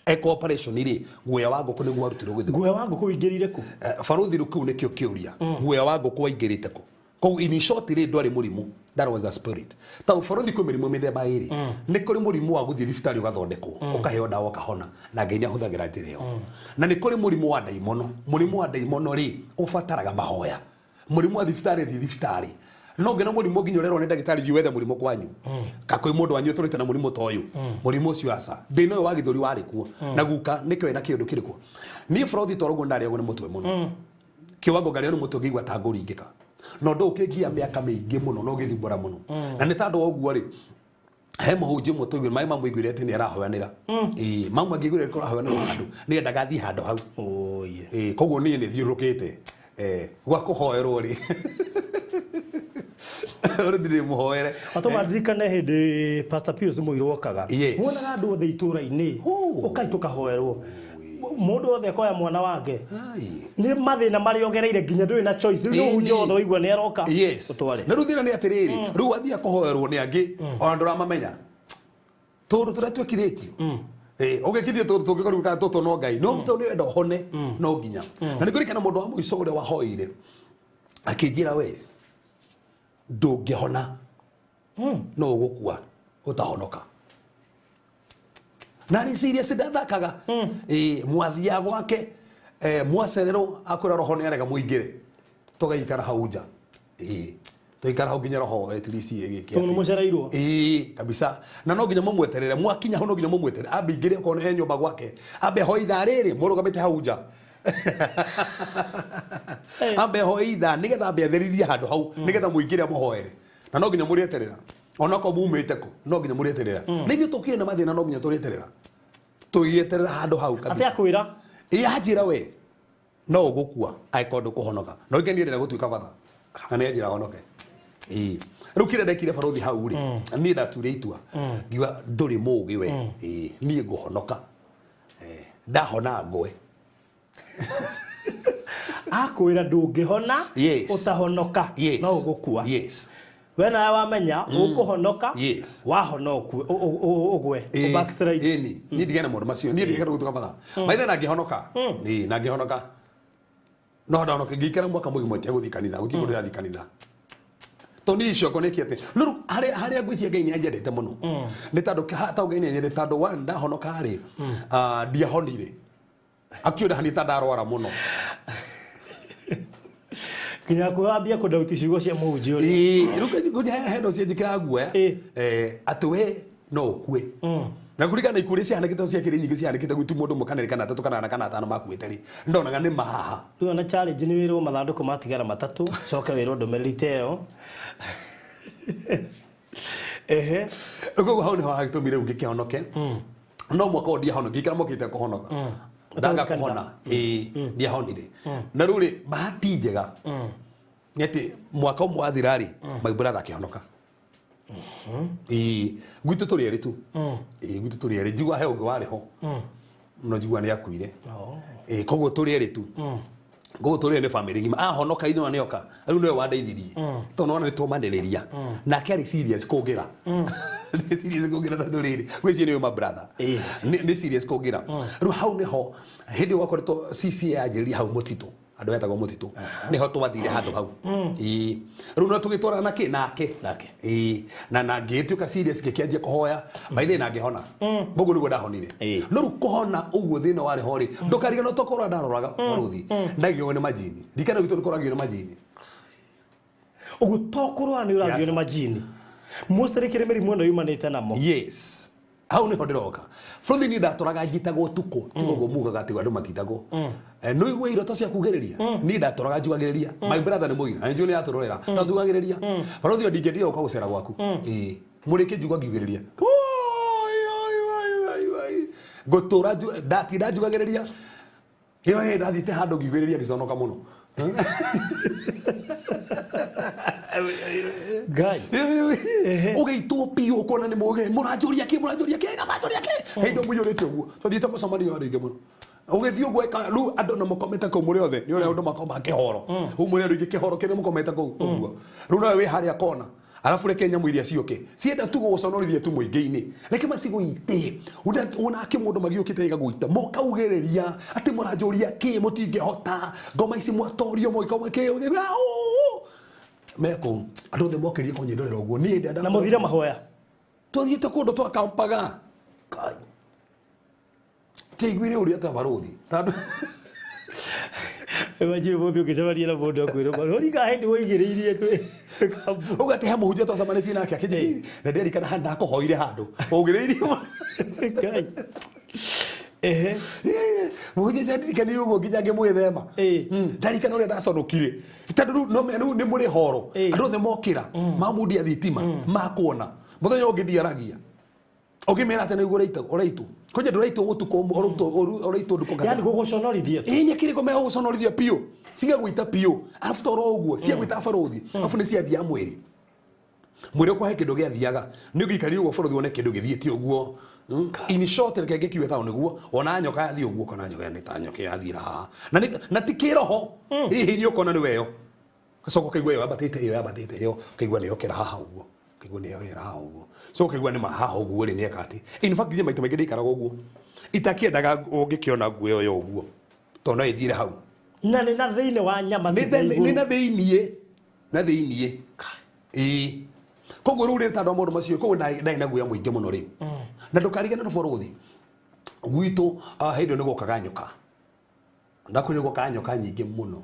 C: Eka operation rĩ guoya wa ngũkũ nĩguo warutirwo gĩthũri.
B: Guoya wa ngũkũ ũingĩrire kũ?
C: Barũthi rĩu kĩu nĩkĩo kĩũria guoya wa ngũkũ waingĩrĩte kũ koguo in short rĩ ndwarĩ mũrimũ, that was a spirit. Ta barũthi kwĩ mĩrimũ mĩthemba ĩrĩ nĩ kũrĩ mũrimũ wa gũthiĩ thibitarĩ ũgathondekwo ũkaheo ndawa ũkahona na Ngai nĩ ahũthagĩra njĩra ĩyo na nĩ kũrĩ mũrimũ wa ndaimono. Mũrimũ wa ndaimono rĩ ũbataraga mahoya. Mũrimũ wa thibitarĩ thiĩ thibitarĩ no ngena mũrimũ nginya ũrerwo nĩ ndagĩtarĩ thiĩ wethe mũrimũ kwanyu ka kwĩ mũndũ wanyu ũtũrĩte na mũrimũ ta ũyũ mũrimũ ũcio aca thĩna ũyũ wa gĩthũri warĩ kuo na guka nĩkĩo ena kĩũndũ kĩrĩ kuo. Niĩ barũthi toro ũguo ndarĩagwo nĩ mũtwe mũno kĩwango ngarĩo nĩ mũtwe ngĩigua ta ngũringĩka na ũndũ ũkĩngia mĩaka mĩingĩ mũno na ũgĩthumbũra mũno na nĩ tondũ wa ũguo rĩ he mũhunjia ũmwe tũiguire maĩ mamũiguire atĩ nĩ arahoyanĩra. Ĩĩ mamwe angĩiguire nĩ arahoyanĩra handũ nĩ endaga athiĩ handũ hau. Ĩĩ koguo niĩ nĩ thiũrũrũkĩte gwa kũhoerwo rĩ ũrĩ ndirĩ mũhoere.
B: Atũma ndirikane hĩndĩ Pastor Pius Mũirũ okaga
C: Yes.
B: muonaga andũ othe itũra-inĩ ũkai tũkahoerwo mũndũ othe akoya mwana wake nĩ mathĩna marĩa ogereire nginya ndũrĩ na choice rĩu
C: Ĩĩ,
B: ũhunjia
C: nĩ.
B: wothe waigua nĩ aroka
C: Yes.
B: ũtware.
C: Na rĩu thĩna nĩ atĩrĩrĩ rĩu wathiĩ kũhoerwo nĩ angĩ ona ndũramamenya tũndũ tũrĩa twĩkithĩtio ũgĩkithio tũndũ tũngĩkorwo kana tũtũ no Ngai no tondũ nĩ ũrenda ũhone no nginya na nĩ ngũririkana mũndũ wa mũico ũrĩa wahoire akĩnjĩra we ndũngĩhona no ũgũkua ũtahonoka na nĩ serious ndathakaga. Ĩĩ mwathiaga gwake mwacererwo akwĩra roho nĩ arega mũingĩre tũgaikara hau nja. Ĩĩ tũikara hau nginya roho at least ĩgĩke
B: Tondũ nĩ mũcereirwo.
C: Ĩĩ kabisa na no nginya mũmweterere mwakinya hau no nginya mũmweterere ambe ingĩre okorwo he nyũmba gwake ambe hoe ithaa rĩrĩ mũrũgamĩte hau nja ambe hoe ithaa nĩgetha ambe atherithie handũ hau nĩgetha mũingĩre amũhoere na no nginya mũrĩeterera onokorwo mumĩte kũ no nginya mũrĩeterera na ithuĩ tũkire na mathĩna no nginya tũrĩeterera tũgĩeterera handũ hau
B: Atĩ
C: kabisa.
B: akwĩra
C: Ĩĩ anjĩra we no ũgũkua angĩkorwo ndũkũhonoka no ingĩ niĩ ndĩrenda gũtuĩka batha na nĩ anjĩra honoke. Ĩĩ rĩu kĩrĩa ndekire barũthi hau rĩ niĩ ndature itua ngiuga ndũrĩ mũũgĩ we. Ĩĩ niĩ ngũhonoka ndahona ngwe
B: akwĩra ndũngĩhona
C: Yes.
B: ũtahonoka
C: Yes.
B: no ũgũkua.
C: Yes.
B: We nawe wamenya ũkũhonoka
C: Yes.
B: wahona ũkue ũgwe
C: Ĩĩ,
B: ũ backslide.
C: ĩni niĩ ndigane na maũndũ macio niĩ ndigane gũtuĩka batha maithe na ngĩhonoka. Ĩĩ na ngĩhonoka no ndahonoka ngĩikara mwaka mũgima itegũthiĩ kanitha gũtirĩ kũndũ ndĩrathiĩ kanitha tondũ niĩ icio nĩkĩ atĩ no rĩu harĩa ngwĩciria Ngai nĩ anjendete mũno nĩ tondũ tondũ Ngai nĩ anjendete tondũ one ndahonoka rĩ ndiahonire actually ndahanire ta ndarwara mũno
B: nginya kwambia kũndauti ciugo cia mũhunjia ũrĩa.
C: Ĩĩ rĩu ngũnja he ndo cianjĩkĩra guoya
B: Ĩĩ.
C: atĩ we no ũkue na kũringana na ikuũ iria ciahanĩkĩte ciakĩrĩ nyingĩ ciahanĩkĩte gwitũ mũndũ ũmwe kana erĩ kana atatũ kana ana kana atano makuĩte rĩ ndonaga nĩ mahaha.
B: Rĩu ona challenge nĩ wĩrwo mathandũkũ matigara matatũ coke wĩrwo ndũmĩrĩri ta ĩyo. Ehe.
C: Koguo hau nĩho hagĩtũmire rĩu ngĩkĩhonoke no mwaka ũyũ ndiahonoka ngĩikara mokĩte kũhonoka ndaga
B: Ũtarĩ
C: kũhona ĩĩ ndiahonire na rĩu rĩ bahati njega nĩ atĩ mwaka ũmwe wathira rĩ my brother akĩhonoka. Ĩĩ gwitũ tũrĩ erĩ tu. Ĩĩ gwitũ tũrĩ erĩ njigua he ũngĩ warĩ ho no njigua nĩ akuire. Ĩĩ koguo tũrĩ erĩ tu. Koguo tũrĩ erĩ nĩ family ng'ima ahonoka ithuĩ nĩ oka rĩu nĩwe wandeithirie tondũ nĩwona nĩ twomanĩrĩria nake arĩ serious kũngĩra. Nĩ serious kũngĩra tondũ rĩrĩ gwĩciria nĩwe my brother.
B: Ĩĩ.
C: Nĩ serious kũngĩra rĩu hau nĩho hĩndĩ ĩyo gwakoretwo CCA yanjĩrĩria hau mũtitũ andũ metagwo mũtitũ nĩho twathire handũ hau. Ĩĩ rĩu no tũgĩtwarana nake nake
B: Nake.
C: Ĩĩ na ngĩtuĩka serious ngĩkĩanjia kũhoya maithe na ngĩhona koguo nĩguo ndahonire
B: Ĩĩ.
C: no rĩu kũhona ũguo thĩna warĩ ho rĩ ndũkariganĩrwo tokorwo ndaroraga barũthi ndagĩo nĩ majini ndikana gwitũ nĩkũragio nĩ majini
B: Ũguo to kũrwara nĩ ũragio
C: Yes.
B: nĩ majini mostly kĩrĩ mĩrimũ ĩno yumanĩte namo.
C: Yes. Hau niho ndiroka. Bũrũthi niĩ ndatũraga njitagwo ũtukũ, tiga ũguo mugaga atĩ andũ matitagwo. No igue iroto cia kugĩrĩria. Niĩ ndatũraga njugagĩrĩria. My brother nĩ mũira, na nĩnjũĩ nĩ atũrorera. No njugagĩrĩria. Bũrũthi o ndingĩendire gũka gũcera gwaku. Ĩĩ. Mũrĩkĩ njugua ngiugĩrĩria. Oi, oi, oi, oi, oi. Ngũtũra ndatinda njugagĩrĩria. Ĩyo hĩndĩ ndathiĩte handũ ngiugĩrĩria ngĩconoka mũno.
B: Ngai.
C: Ũgĩitwo biũ ũkona nĩ mũgĩ mũranjũria kĩ mũranjũria kĩ na mũranjũria kĩ hĩndĩ mũiyũrĩte ũguo tũthiĩte mũcemanio wa rĩngĩ mũno ũgĩthiĩ ũguo ĩka rĩu andũ na mũkomete kũu mũrĩ othe nĩ ũrĩa andũ makoma kĩhoro rĩu mũrĩ andũ aingĩ kĩhoro kĩrĩa mũkomete kũu ũguo rĩu nawe wĩ harĩa kona arabu reke nyamũ iria ciũke cienda tu gũgũconorithia tu mũingĩ-inĩ reke macigũite onake mũndũ magiũkĩte ĩgagũita mũkaugĩrĩria atĩ mũranjũria kĩ mũtingĩhota ngoma ici mwatorio mũgĩkoma kĩ mekũ andũ othe mokĩrie kũnyendorera ũguo niĩ ndenda
B: Na mũthire mahoya.
C: Twathiĩte kũndũ twakampaga tiaiguire ũrĩa ta barũthi tondũ
B: Imagine mũthĩ ũngĩcemania na mũndũ akwĩre barũthi ka hĩndĩ waigĩrĩirie twĩ
C: uga atĩ he mũhunjia twacemanĩtie nake akĩnjĩra na ndirikana handũ ndakũhoire handũ waugĩrĩirie
B: Ngai. Ehe.
C: Mũhunjia ũcio andirikanire ũguo nginya ngĩmwĩthema. Ndarikana ũrĩa ndaconokire tondũ rĩu no rĩu nĩ mũrĩ horo andũ othe mokĩra mamundia thitima makuona mũthenya ũngĩ ndiaragia ũngĩmera atĩ nĩguo ũraitwo kwanja ndũraitwo ũtukũ ũraitwo ndukũ
B: Yaani gũgũconorithia tu.
C: Ĩĩ nyekire ngoma ya gũconorithia biũ cigagũita biũ arabu toro ũguo ciagũita barũthi arabu nĩ ciathiaga mwĩrĩ mwĩrĩ ũkwa he kĩndũ gĩathiaga nĩ ũngĩikarire ũguo barũthi wone kĩndũ gĩthiĩte ũguo. In short reke ngĩkiuge tondũ nĩguo ona nyoka yathiĩ ũguo kana nyoka nĩ ta nyoka yathiĩra haha na na ti kĩroho hihi nĩ ũkona nĩ weyo ũgacoka ũkaigua ĩyo yambatĩte ĩyo yambatĩte ĩyo ũkaigua nĩ yokĩra haha ũguo ũkaigua nĩ yoyera haha ũguo so ũkaigua nĩ ma haha ũguo rĩ nĩ eka atĩ in fact niĩ maita maingĩ ndĩikaraga ũguo itakĩendaga ũngĩkĩona nguo ĩyo ũguo tondũ no ĩthiĩre hau
B: Na nĩ na thĩinĩ wa nyama
C: nĩ na thĩiniĩ na thĩiniĩ ĩĩ koguo rĩu rĩ tondũ wa maũndũ macio koguo ndarĩ na guoya mũingĩ mũno rĩu na ndũkariganĩrwo bũrũthi gwitũ hĩndĩ ĩyo nĩ gwokaga nyoka ndakwĩra nĩ gwokaga nyoka nyingĩ mũno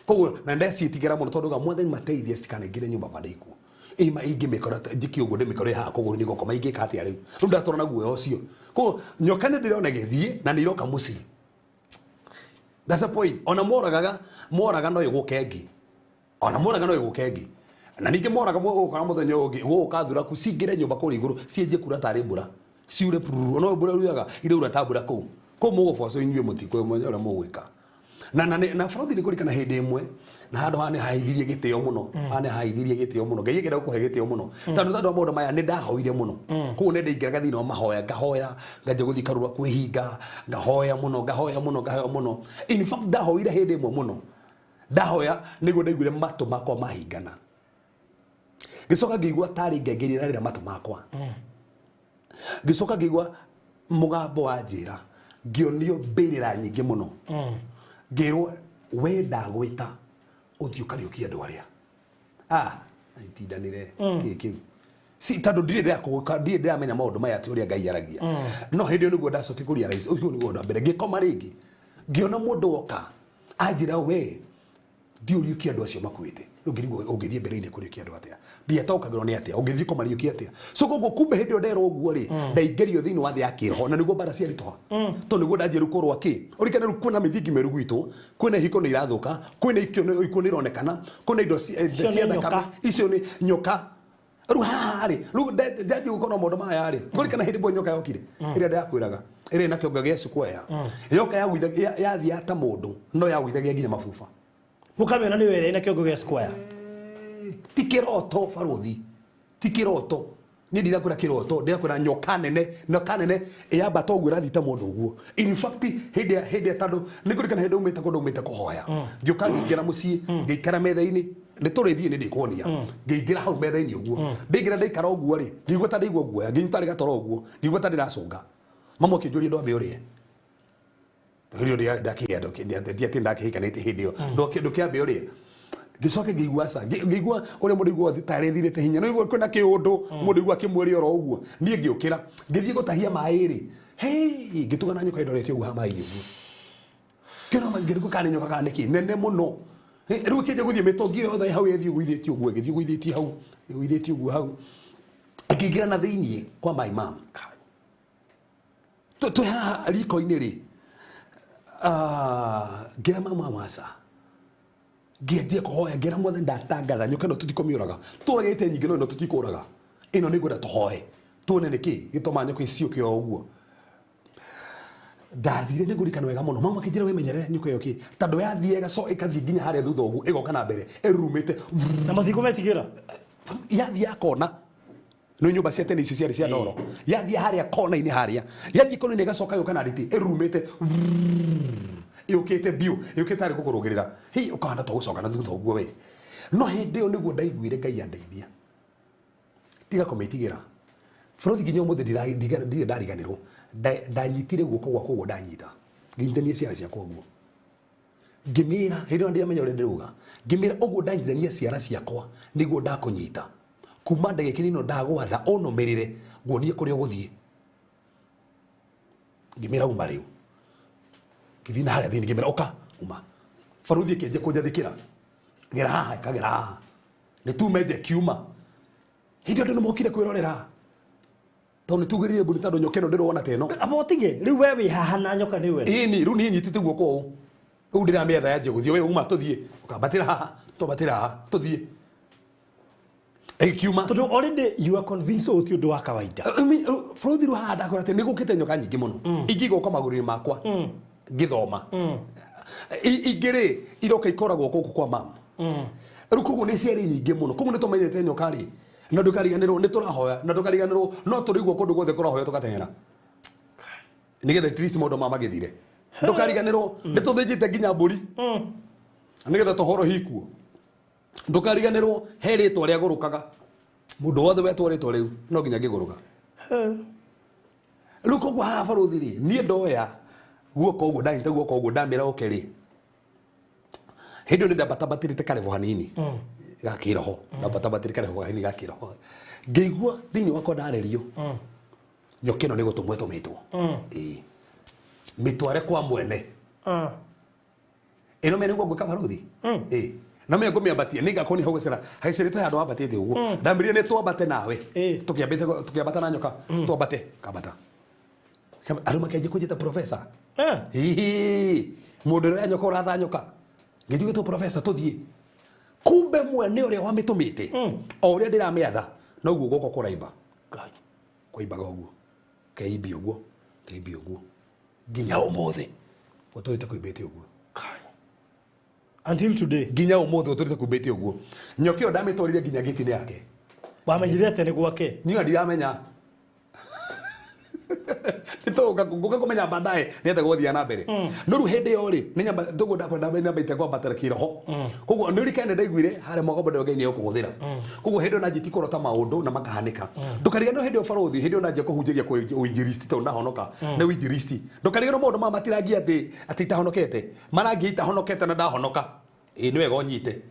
C: koguo na ndeciĩtigĩra mũno tondũ ga mwathani mateithie citikanaingĩre nyũmba mandĩkwo ima ingĩmĩkora njike ũguo ndĩmĩkore haha koguo nĩ ngũkoma ingĩka atĩa rĩu rĩu ndatũra na guoya ũcio koguo nyoka nĩ ndĩrona ĩgĩthiĩ na nĩ iroka mũciĩ. That's the point. Ona moragaga moraga no ĩgũke ĩngĩ ona moraga no ĩgũke ĩngĩ na ningĩ moraga gũkaga mũthenya ũngĩ gũgũka thuraku cingĩre nyũmba kũrĩa igũrũ cianjie kura tarĩ mbura ciure pururu ona mbura yuraga iraura ta mbura kũu kũu mũgũbocwo inyuĩ mũtikũmenya ũrĩa mũgwĩka na na na bũrũri nĩ kũrikana hĩndĩ ĩmwe na handũ haha nĩ haithirie gĩtĩo mũno haha nĩ haithirie gĩtĩo mũno Ngai akĩenda gũkũhe gĩtĩo mũno tondũ tondũ wa maũndũ maya nĩ ndahoire mũno kũu nĩ ndaingĩraga thĩinĩ wa mahoya ngahoya nganjia gũthiĩ karura kwĩhinga ngahoya mũno ngahoya mũno ngahoya mũno in fact ndahoire hĩndĩ ĩmwe mũno ndahoya nĩguo ndaiguire matũ makwa mahingana ngĩcoka ngĩigua tarĩ ngengere ĩrarĩra matũ makwa ngĩcoka ngĩigua mũgambo wa njĩra ngĩonio mbĩrĩra nyingĩ mũno ngĩrwo we ndagwĩta ũthiĩ ũkariũkie andũ arĩa itindanĩre kĩ kĩu si tondũ ndirĩ ndĩrakũgũka ndirĩ ndĩramenya maũndũ maya atĩ ũrĩa Ngai aragia no hĩndĩ ĩyo nĩguo ndacokia kũrealize ũcio nĩguo ũndũ wa mbere ngĩkoma rĩngĩ ngĩona mũndũ woka anjĩra we thiĩ ũriũkie andũ acio makuĩte rĩu ngĩrigwo ũngĩthiĩ mbere-inĩ kũriũkia andũ atĩa ndiataũkagĩrwo nĩ atĩa ũngĩthiĩ kũmariũkia atĩa so koguo kumbe hĩndĩ ĩyo nderwo ũguo rĩ ndaingĩrio thĩinĩ wa thĩ ya kĩroho na nĩguo mbara ciaritũha tondũ nĩguo ndanjia rĩu kũrũa kĩ ũrikane rĩu kwĩna mĩthingi mĩũru gwitũ kwĩna ihiko nĩ irathũka kwĩna ikuũ nĩ ironekana kwĩna indo cia thakame icio nĩ nyoka rĩu haha rĩ rĩu ndanjia gũkorwo maũndũ maya rĩ ngũrikana hĩndĩ ĩmwe nyoka yokire ĩrĩa ndakwĩraga ĩrĩa ĩna kĩongo gĩa square yoka yathiaga ta mũndũ no yagũithagia nginya mabuba
B: Mũkamĩona nĩ were ĩna kĩongo gĩa square
C: ti kĩroto barũthi ti kĩroto niĩ ndirakwĩra kĩroto ndirakwĩra nyoka nene nyoka nene ĩyambata ũguo ĩrathiĩ ta mũndũ ũguo in fact hĩndĩ hĩndĩ tondũ nĩ ngũririkana hĩndĩ umĩte kũndũ umĩte kũhoya ngĩũka ngĩingĩra mũciĩ ngĩikara metha-inĩ nĩ tũrĩthiĩ nĩ ndĩkuonia ngĩingĩra hau metha-inĩ ũguo ndaingĩra ndaikara ũguo rĩ ngĩigua ta ndaigua guoya ngĩnyita tarĩ gatoro ũguo ngĩigua ta ndĩracũnga mama akĩnjũria ndwambe ũrĩe hĩndĩ ĩyo ndiatĩ ndakĩhikanĩtie hĩndĩ ĩyo ndũkĩambe ũrĩe ngĩcoka ngĩigua aca ngĩigua ũrĩa mũndũ aigua tarĩ thirĩte hinya no igua kwĩna kĩũndũ mũndũ aigua akĩmwĩre oro ũguo niĩ ngĩũkĩra ngĩthiĩ gũtahia maĩ rĩ hei ngĩtugana nyoka ĩndorete ũguo haha maĩ-inĩ ũguo kĩona ngĩrigwo kana nĩ nyoka kana nĩkĩ nene mũno rĩu ĩkĩanjia gũthiĩ mĩtũngi yothe hau ĩthiĩ ĩgũithĩtie ũguo ĩgĩthiĩ ĩgũithĩtie hau ĩgũithĩtie ũguo hau ĩkĩingĩra na thĩiniĩ kwa my mom Twĩ haha riko-inĩ rĩ, ngĩra mama waca ngĩanjia kũhoya, ngĩra Mwathani ndatangatha nyoka ĩno tũtikũmĩũraga, tũragĩte nyingĩ no ĩno tũtikũraga, ĩno nĩ ngwenda tũhoe tuone nĩkĩ gĩtũmaga nyoka iciũke o ũguo. Ndathire nĩ ngũririkana wega mũno, mama akĩnjĩra wĩmenyerere nyoka ĩyo kĩ, tondũ yathiĩ ĩgacoka ĩkathiĩ nginya harĩa thutha ũguo ĩgoka na mbere ĩrurumĩte.
B: Na matikũmetigĩra.
C: Yathiĩ yakona nĩ nyũmba cia tene icio ciarĩ cia ndoro, yathiĩ harĩa kona-inĩ harĩa, yathiĩ kona-inĩ ĩgacoka yũka na nditi ĩrurumĩte yũkĩte biũ, yũkĩte harĩ gũkũrũgĩrĩra, hi ũkahana ta gũcoka na thutha ũguo we. No hĩndĩ ĩyo nĩguo ndaiguire Ngai andeithia, tiga kũmĩtigĩra. Bũrũri nginya ũmũthĩ ndirĩ ndariganĩrwo, ndanyitire guoko gwakwa ũguo ndanyita, ngĩnyitithania ciara ciakwa ũguo, ngĩmĩra hĩndĩ ĩyo ndiamenya ũrĩa ndĩrauga, ngĩmĩra ũguo ndanyitithania ciara ciakwa nĩguo ndakũnyita, kuma ndagĩka ĩno ndagwatha ũnũmĩrĩre nguonie kũrĩa ũgũthiĩ. Ngĩmĩra uma rĩu, ngĩthiĩ na harĩa thĩinĩ ngĩmĩra ũka uma. Baruthi ĩkĩanjia kũnjathĩkĩra, gera haha ĩkagera haha, nĩ tume nja ĩkiuma. Hĩndĩ ĩyo andũ nĩmokire kwĩrorera, tondũ nĩtugĩrire mbu nĩ tondũ nyoka ĩno ndĩrona ta ĩno.
B: Aba ũtige rĩu we wĩ haha na nyoka nĩ we.
C: Ĩni rĩu niĩ nyitĩte guoko ũũ, rĩu ndĩramĩetha yanjie gũthiĩ, we uma tũthiĩ, ũkambatĩra haha, twambatĩra haha tũthiĩ, ĩkiuma.
B: Tondũ already you are convinced ũyũ ti ũndũ wa kawaida.
C: Bũrũri rĩu haha ndakwĩra atĩ nĩ gũkĩte nyoka nyingĩ mũno, ingĩ igoka magũrũ-inĩ makwa ngĩthoma, ingĩ rĩ iroka ikoragwo gũkũ kwa mamu. Rĩu koguo nĩ ciarĩ nyingĩ mũno, koguo nĩ tũmenyete nyoka rĩ, na ndũkariganĩrwo nĩ tũrahoya, na ndũkariganĩrwo no tũrĩguo kũndũ guothe kũrahoya tũgateng'era nĩgetha at least maũndũ maya magĩthire. Ndũkariganĩrwo nĩ tũthĩnjĩte nginya mbũri nĩgetha tũhoro hikuo. Ndũkariganĩrwo he rĩtwa rĩagũrũkaga, mũndũ wothe wetwo rĩtwa rĩu no nginya ngĩgũrũka. Rĩu koguo haha barũthi rĩ, niĩ ndoya guoko ũguo, ndanyita guoko ũguo ndamĩra oke rĩ, hĩndĩ ĩyo nĩ ndambatambatĩrĩte karebo hanini ga kĩroho, ndambatambatĩrĩte karebo hanini ga kĩroho, ngĩigua thĩinĩ wakwa ndarerio nyoka ĩno nĩ gũtũmwo ĩtũmĩtwo, ĩĩ mĩtware kwa mwene. Ĩno mene nĩguo ngwĩka barũthi, ĩĩ na mimi ngũmĩambatia nĩ ngakorwo nĩ hau gũcera haicĩrĩtwo handũ wambatĩte ũguo, ndambĩrĩria nĩ twambate nawe, tũkĩambĩte tũkĩambata na nyoka, twambate kambata, andũ makĩanjia kũnjĩta professor. Hihi mũndũ ũrĩa nyoka ũratha nyoka ngĩnjugĩtwo professor, tũthiĩ. Kumbe mwene ũrĩa wamĩtũmĩte o ũrĩa ndĩramĩatha noguo guoko kũraimba, kũimbaga ũguo, keimbia ũguo, keimbia ũguo nginya ũmũthĩ gũtũrĩte kũimbĩte ũguo.
B: Until today.
C: Nginya ũmũthĩ gũtũrĩte kũimbĩte ũguo. Nyoka ĩyo ndamĩtwarire nginya gĩti-inĩ yake.
B: Wamenyire atĩa nĩ gwake?
C: Niĩ ndiramenya. Nĩtũgũka kũmenya baadaye nĩ atĩa gũgũthiĩ na mbere. No rĩu hĩndĩ ĩyo rĩ, nĩ nyamba tũguo ndakwenda nyambĩte kwambatĩra kĩroho. Koguo nĩ ũrikane ndaiguire harĩa mwaka mbere Ngai nĩ egũkũhũthĩra. Koguo hĩndĩ ĩyo nanjĩtie kũrota maũndũ na makahanĩka. Ndũkariganĩrwo hĩndĩ ĩyo barũthi, hĩndĩ ĩyo nanjia kũhunjagia kwĩ ũinjilisti tondũ ndahonoka nĩ ũinjilisti. Ndũkariganĩrwo maũndũ maya matirangia atĩ itahonokete. Marangia itahonokete na ndahonoka. Ĩĩ nĩ wega ũnyite.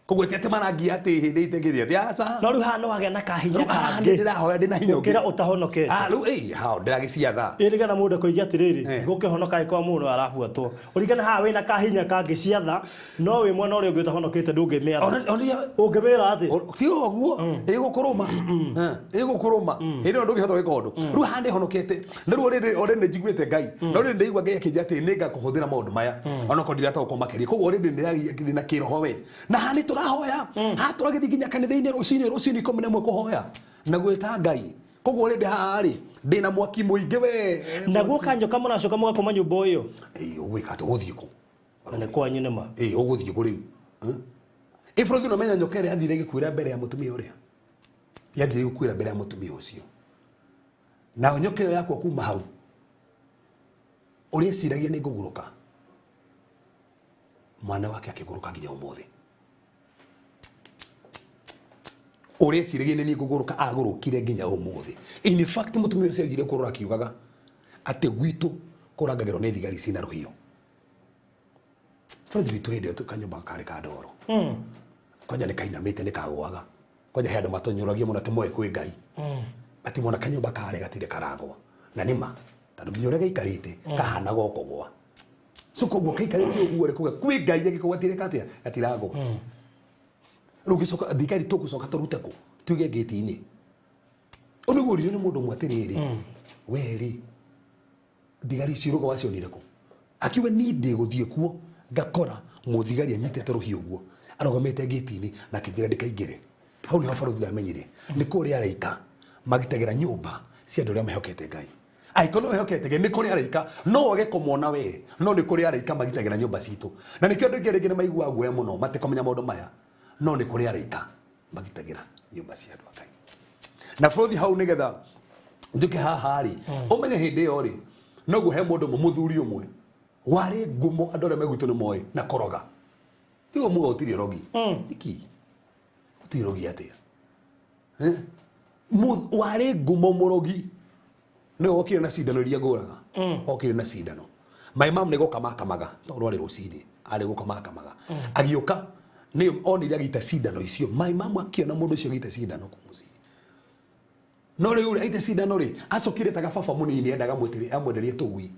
C: Koguo ti atĩ marangia atĩ hĩndĩ itekĩria atĩ aca.
B: No rĩu haha no hagĩa na kahinya
C: Rĩu haha
B: kangĩ.
C: nĩ ndĩrahoya ndĩna hinya ũngĩ.
B: Gũkĩra ũtahonokete.
C: Rĩu, ĩĩ, hao ndĩragĩciatha.
B: Ĩĩ, nĩgetha mũndũ akoiga atĩrĩrĩ, gũkĩhonoka angĩkorwo mũndũ arabuatwo. Ũringana haha wĩna kahinya kangĩ ciatha, no wĩ mwena ũrĩa ũngĩ ũtahonokete ndũngĩmĩatha. Ũngĩmĩra atĩ?
C: Ti ũguo, ĩgũkũrũma. Ĩgũkũrũma. Hĩndĩ ĩyo ndũngĩhota gwĩka ũndũ. Rĩu haha nĩhonokete. Na rĩu already nĩ njiguĩte Ngai. Na already ndĩraigua Ngai akĩnjĩra atĩ nĩngakũhũthĩra maũndũ maya. Onokorwo ndirataũkwo makĩria. Koguo already ndĩna kĩroho we. Na haha nĩtũrahoya. Haha tũragĩthiĩ nginya kanitha-inĩ rũcinĩ, rũcinĩ 11 kũhoya. Na gwĩta Ngai. Koguo already haha rĩ, ndĩna mwaki mũingĩ we.
B: Na guoka nyoka mũracoka mũgakoma nyũmba ĩyo?
C: Ĩĩ, ũgwĩka atĩa? Ũgũthiĩ kũ?
B: Na nĩ kwanyu nĩ ma?
C: Ĩĩ, ũgũthiĩ kũ rĩu? Ĩ bũrũri ũmenya nyoka ĩrĩa yathire ĩgĩkuĩra mbere ya mũtumia ũrĩa? Yathire ĩgĩkuĩra mbere ya mũtumia ũcio. Nayo nyoka ĩyo yakwa kuma hau, ũrĩa eciragia nĩ ngũgũrũka, mwana wake akĩgũrũka nginya ũmũthĩ. Ũrĩa eciragia nĩ niĩ ngũgũrũka, agũrũkire nginya ũmũthĩ. In fact, mũtumia ũcio anjire kũrora akiugaga atĩ gwitũ kũrangagĩrwo nĩ thigari ciĩna rũhiũ. Bũrũri witũ hĩndĩ ĩyo kanyũmba karĩ ka ndoro. Kwanja nĩ kainamĩte nĩ kagũaga. Kwanja he andũ matonyũragia mũno atĩ moe kwĩ Ngai. Atĩ mwana kanyũmba karĩ gatirĩ karagwa. Na nĩ ma, tondũ nginya ũrĩa gaikarĩte, kahanaga o kũgũa. So koguo gaikarĩte ũguo rĩ, kuga kwĩ Ngai angĩkorwo gatirĩ atĩa, gatiragwa. Rĩu gĩcoka, thigari tũgũcoka tũrute kũ? Tuige ngĩti-inĩ. Ũyũ nĩguo ũririo nĩ mũndũ ũmwe atĩrĩrĩ, we rĩ, Thigari icio rũga wacionire kũ? Akiuga niĩ ndĩ gũthiĩ kuo ngakora mũthigari anyitĩte rũhiũ ũguo arũgamĩte ngĩti-inĩ na akĩnjĩra ndĩkaingĩre. Hau nĩho barũthi ndamenyire nĩ kũrĩ araika magitagĩra nyũmba cia andũ arĩa mehokete Ngai. Angĩkorwo nĩ wĩhokete Ngai nĩ kũrĩ araika, no wage kũmona we, no nĩ kũrĩ araika magitagĩra nyũmba citũ. Na nĩkĩo andũ aingĩ rĩngĩ nĩ maiguaga guoya mũno matekũmenya maũndũ maya, no nĩ kũrĩ araika magitagĩra nyũmba cia andũ a Ngai. Na bũrũthi hau nĩgetha njuke haha rĩ, ũmenye hĩndĩ ĩyo rĩ, noguo he mũndũ ũmwe mũthuri ũmwe warĩ ngumo andũ arĩa me gwitũ nĩ moĩ na kũroga. Tigo muga gũtirĩ ũrogi. Nĩkĩ? Gũtirĩ ũrogi atĩa? Eh? Warĩ ngumo mũrogi nĩwe wokire na cindano iria ngũraga. Okire na cindano. My mom nĩ gũkama akamaga tondũ rwarĩ rũcinĩ, arĩ gũkama akamaga. Agĩũka nĩ onire agĩita cindano icio. My mom akĩona mũndũ ũcio agĩita cindano kũu mũciĩ. No rĩu rĩ, aita cindano rĩ, acokire taga baba mũnini endaga amwenderie tũgui.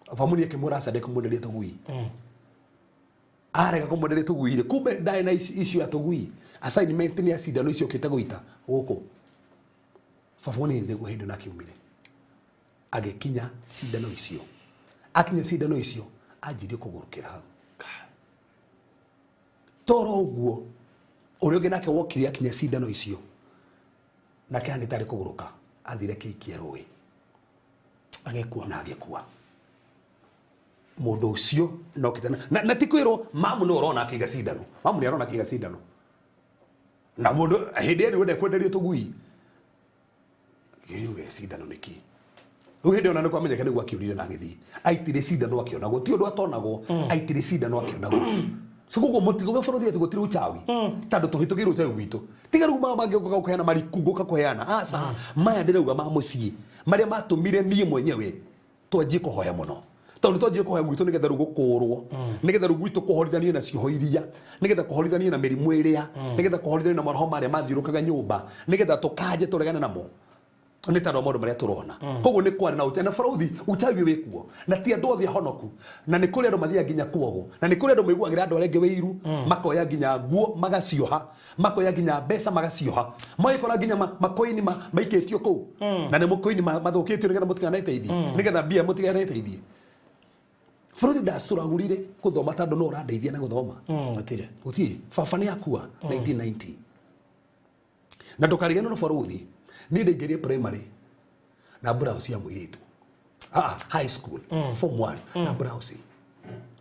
C: Baba mũnini akĩmwĩra aca ndekũmwenderia tũgui. Arega kũmwenderia tũgui rĩ, kumbe ndarĩ na icio ya tũgui. Assignment nĩ ya cindano icio okĩte gũita gũkũ. Baba mũnini nĩguo hĩndĩ ĩno akiumire. Agĩkinya cindano icio. Akinya cindano icio, anjirie kũgũrũkĩra hau. Toro ũguo, ũrĩa ũngĩ nake wokire akinya cindano icio, nake hanĩ tarĩ kũgũrũka, athire kĩikia rũĩ.
B: Agĩkua.
C: Na agĩkua. Mũndũ ũcio nokĩte na ti kwĩrwo, mamu nĩ ũrona akĩiga cindano. Mamu nĩ arona akĩiga cindano. Na mũndũ hĩndĩ ĩyo nĩ kwenderio tũgui. Gĩriwe cindano nĩkĩ? Rĩu hĩndĩ ĩyo na nĩ kwamenyeka nĩguo akĩũrire na agĩthiĩ. Aitire cindano akĩonagwo. Ti ũndũ atonagwo, aitire cindano akĩonagwo. So koguo mũtigo bũrũri atĩ gũtirĩ uchawi. Tondũ tũhĩtũkĩire uchawi gwitũ. Tiga rĩu maya mangĩ ũka kũheana mariku ngũka kũheana. Aca, maya ndĩrauga ma mũciĩ. Marĩa matũmire niĩ mwenyewe twanjie kũhoya mũno. Tondũ twanjie kũhoya gwitũ nĩgetha rĩu gũkũrwo. Nĩgetha rĩu gwitũ kũhorithanie na cioho iria. Nĩgetha kũhorithanie na mĩrimũ ĩrĩa. Nĩgetha kũhorithanie na maroho marĩa mathiũrũkaga nyũmba. Nĩgetha tũkanje tũregane namo. Nĩ tondũ wa maũndũ marĩa tũrona. Koguo nĩ kwarĩ na uchawi. Na bũrũri uchawi wĩ kuo. Na ti andũ othe ahonoku. Na nĩ kũrĩ andũ mathiaga nginya kuogwo. Na nĩ kũrĩ andũ maiguagĩra andũ arĩa angĩ wĩiru. Makoya nginya nguo magacioha. Makoya nginya mbeca magacioha. Magĩkora nginya makoini maikĩtio kũu. Na nĩ makoini mathũkĩtio nĩgetha mũtikanateithie. Nĩgetha mbia mũtikanateithie. Bũrũri ndacũragũrire gũthoma tondũ no ũrandeithia na gũthoma.
B: Gũtirĩ.
C: Gũtirĩ. Baba nĩ akua 1990. Na ndũkariganĩrwo bũrũri. Niĩ ndaingĩrire primary na blouse ya mũirĩtu. High school, form 1 na blouse.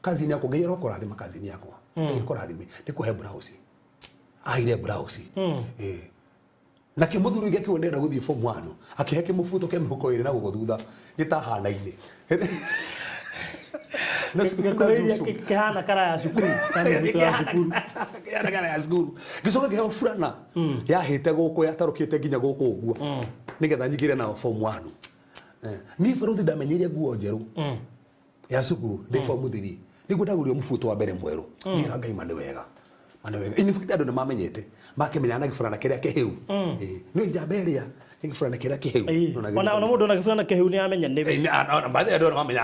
C: Cousin yakwa, Ngai arokũrathima cousin yakwa. Ngai akũrathime. Nĩ kũhe blouse. Aheire blouse. Nakĩo mũthuri ũngĩ akiuga ndĩrenda gũthiĩ form 1, akĩhe kĩmũbuto kĩa mĩhuko ĩrĩ na gũkũ thutha gĩtahanaine. Na cukuru, na
B: Gĩkũrĩirie
C: cukuru.
B: kĩhana kara ya cukuru, ya mĩbuto ya cukuru.
C: Kĩhana kara ya cukuru. Ngĩcoka ngĩheo burana yahĩte gũkũ, yatarũkĩte nginya gũkũ ũguo. Nĩgetha nyingĩre nao form 1. Niĩ bũrũri ndamenyeire nguo njerũ ya cukuru ndĩ form 3. Nĩguo ndagũrire mũbuto wa mbere mwerũ. Ngĩra Ngai ma nĩ wega. Ma nĩ wega. In fact andũ nĩ mamenyete. Makĩmenya na gĩburana kĩrĩa kĩhĩu. Nĩ njamba ĩrĩa nĩ gĩburana kĩrĩa kĩhĩu. Nona gĩburana
B: Ona mũndũ na gĩburana kĩhĩu nĩ amenya nĩwe.
C: Na baadhi ya andũ mamenya,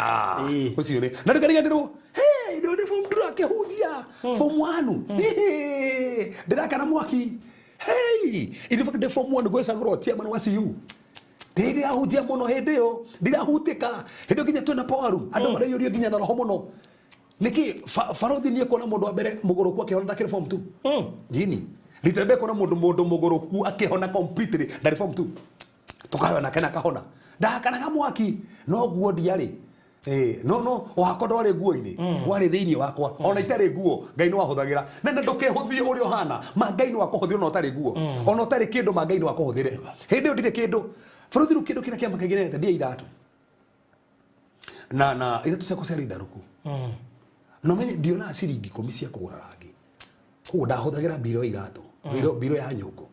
C: ũcio nĩ. Na ndũkariganĩrwo, hey, nĩ nĩ form ndĩrakĩhunjia. Form 1. Hey, ndĩrakana mwaki. Hey, in fact ndĩ form 1 gwĩcagũrwo chairman wa CU. Ndĩrahunjia mũno hĩndĩ ĩyo, ndirahutĩka. Hĩndĩ ĩyo nginya twĩna power room, andũ maraiyũrio nginya na roho mũno. Nĩkĩ barothi niĩ kuona mũndũ wa mbere mũgũrũku akĩhona ndakĩrĩ form 2? Nini. Rita mbere kuona mũndũ mũgũrũku akĩhona completely ndarĩ form 2. Tũkaheo nake na akahona. Ndakanaga mwaki, no nguo ndiarĩ. No, no, wakwa ndwarĩ nguo-inĩ, warĩ thĩinĩ wakwa. Ona itarĩ nguo, Ngai no ahũthagĩra. Na ndũkehũthie ũrĩa ũhana, ma Ngai no akũhũthĩre ona ũtarĩ nguo. Ona ũtarĩ kĩndũ, ma Ngai no akũhũthĩre. Hĩndĩ ĩyo ndirĩ kĩndũ. Bũrũri rĩu kĩndũ kĩrĩa kĩamakagia nĩ ndia iratũ. Na iratũ ciakwa ciarĩ ndarũku. No menye ndionaga ciringi ikũmi cia kũgũra rangi. Koguo ndahũthagĩra mbiro ya iratũ, mbiro ya nyũngũ.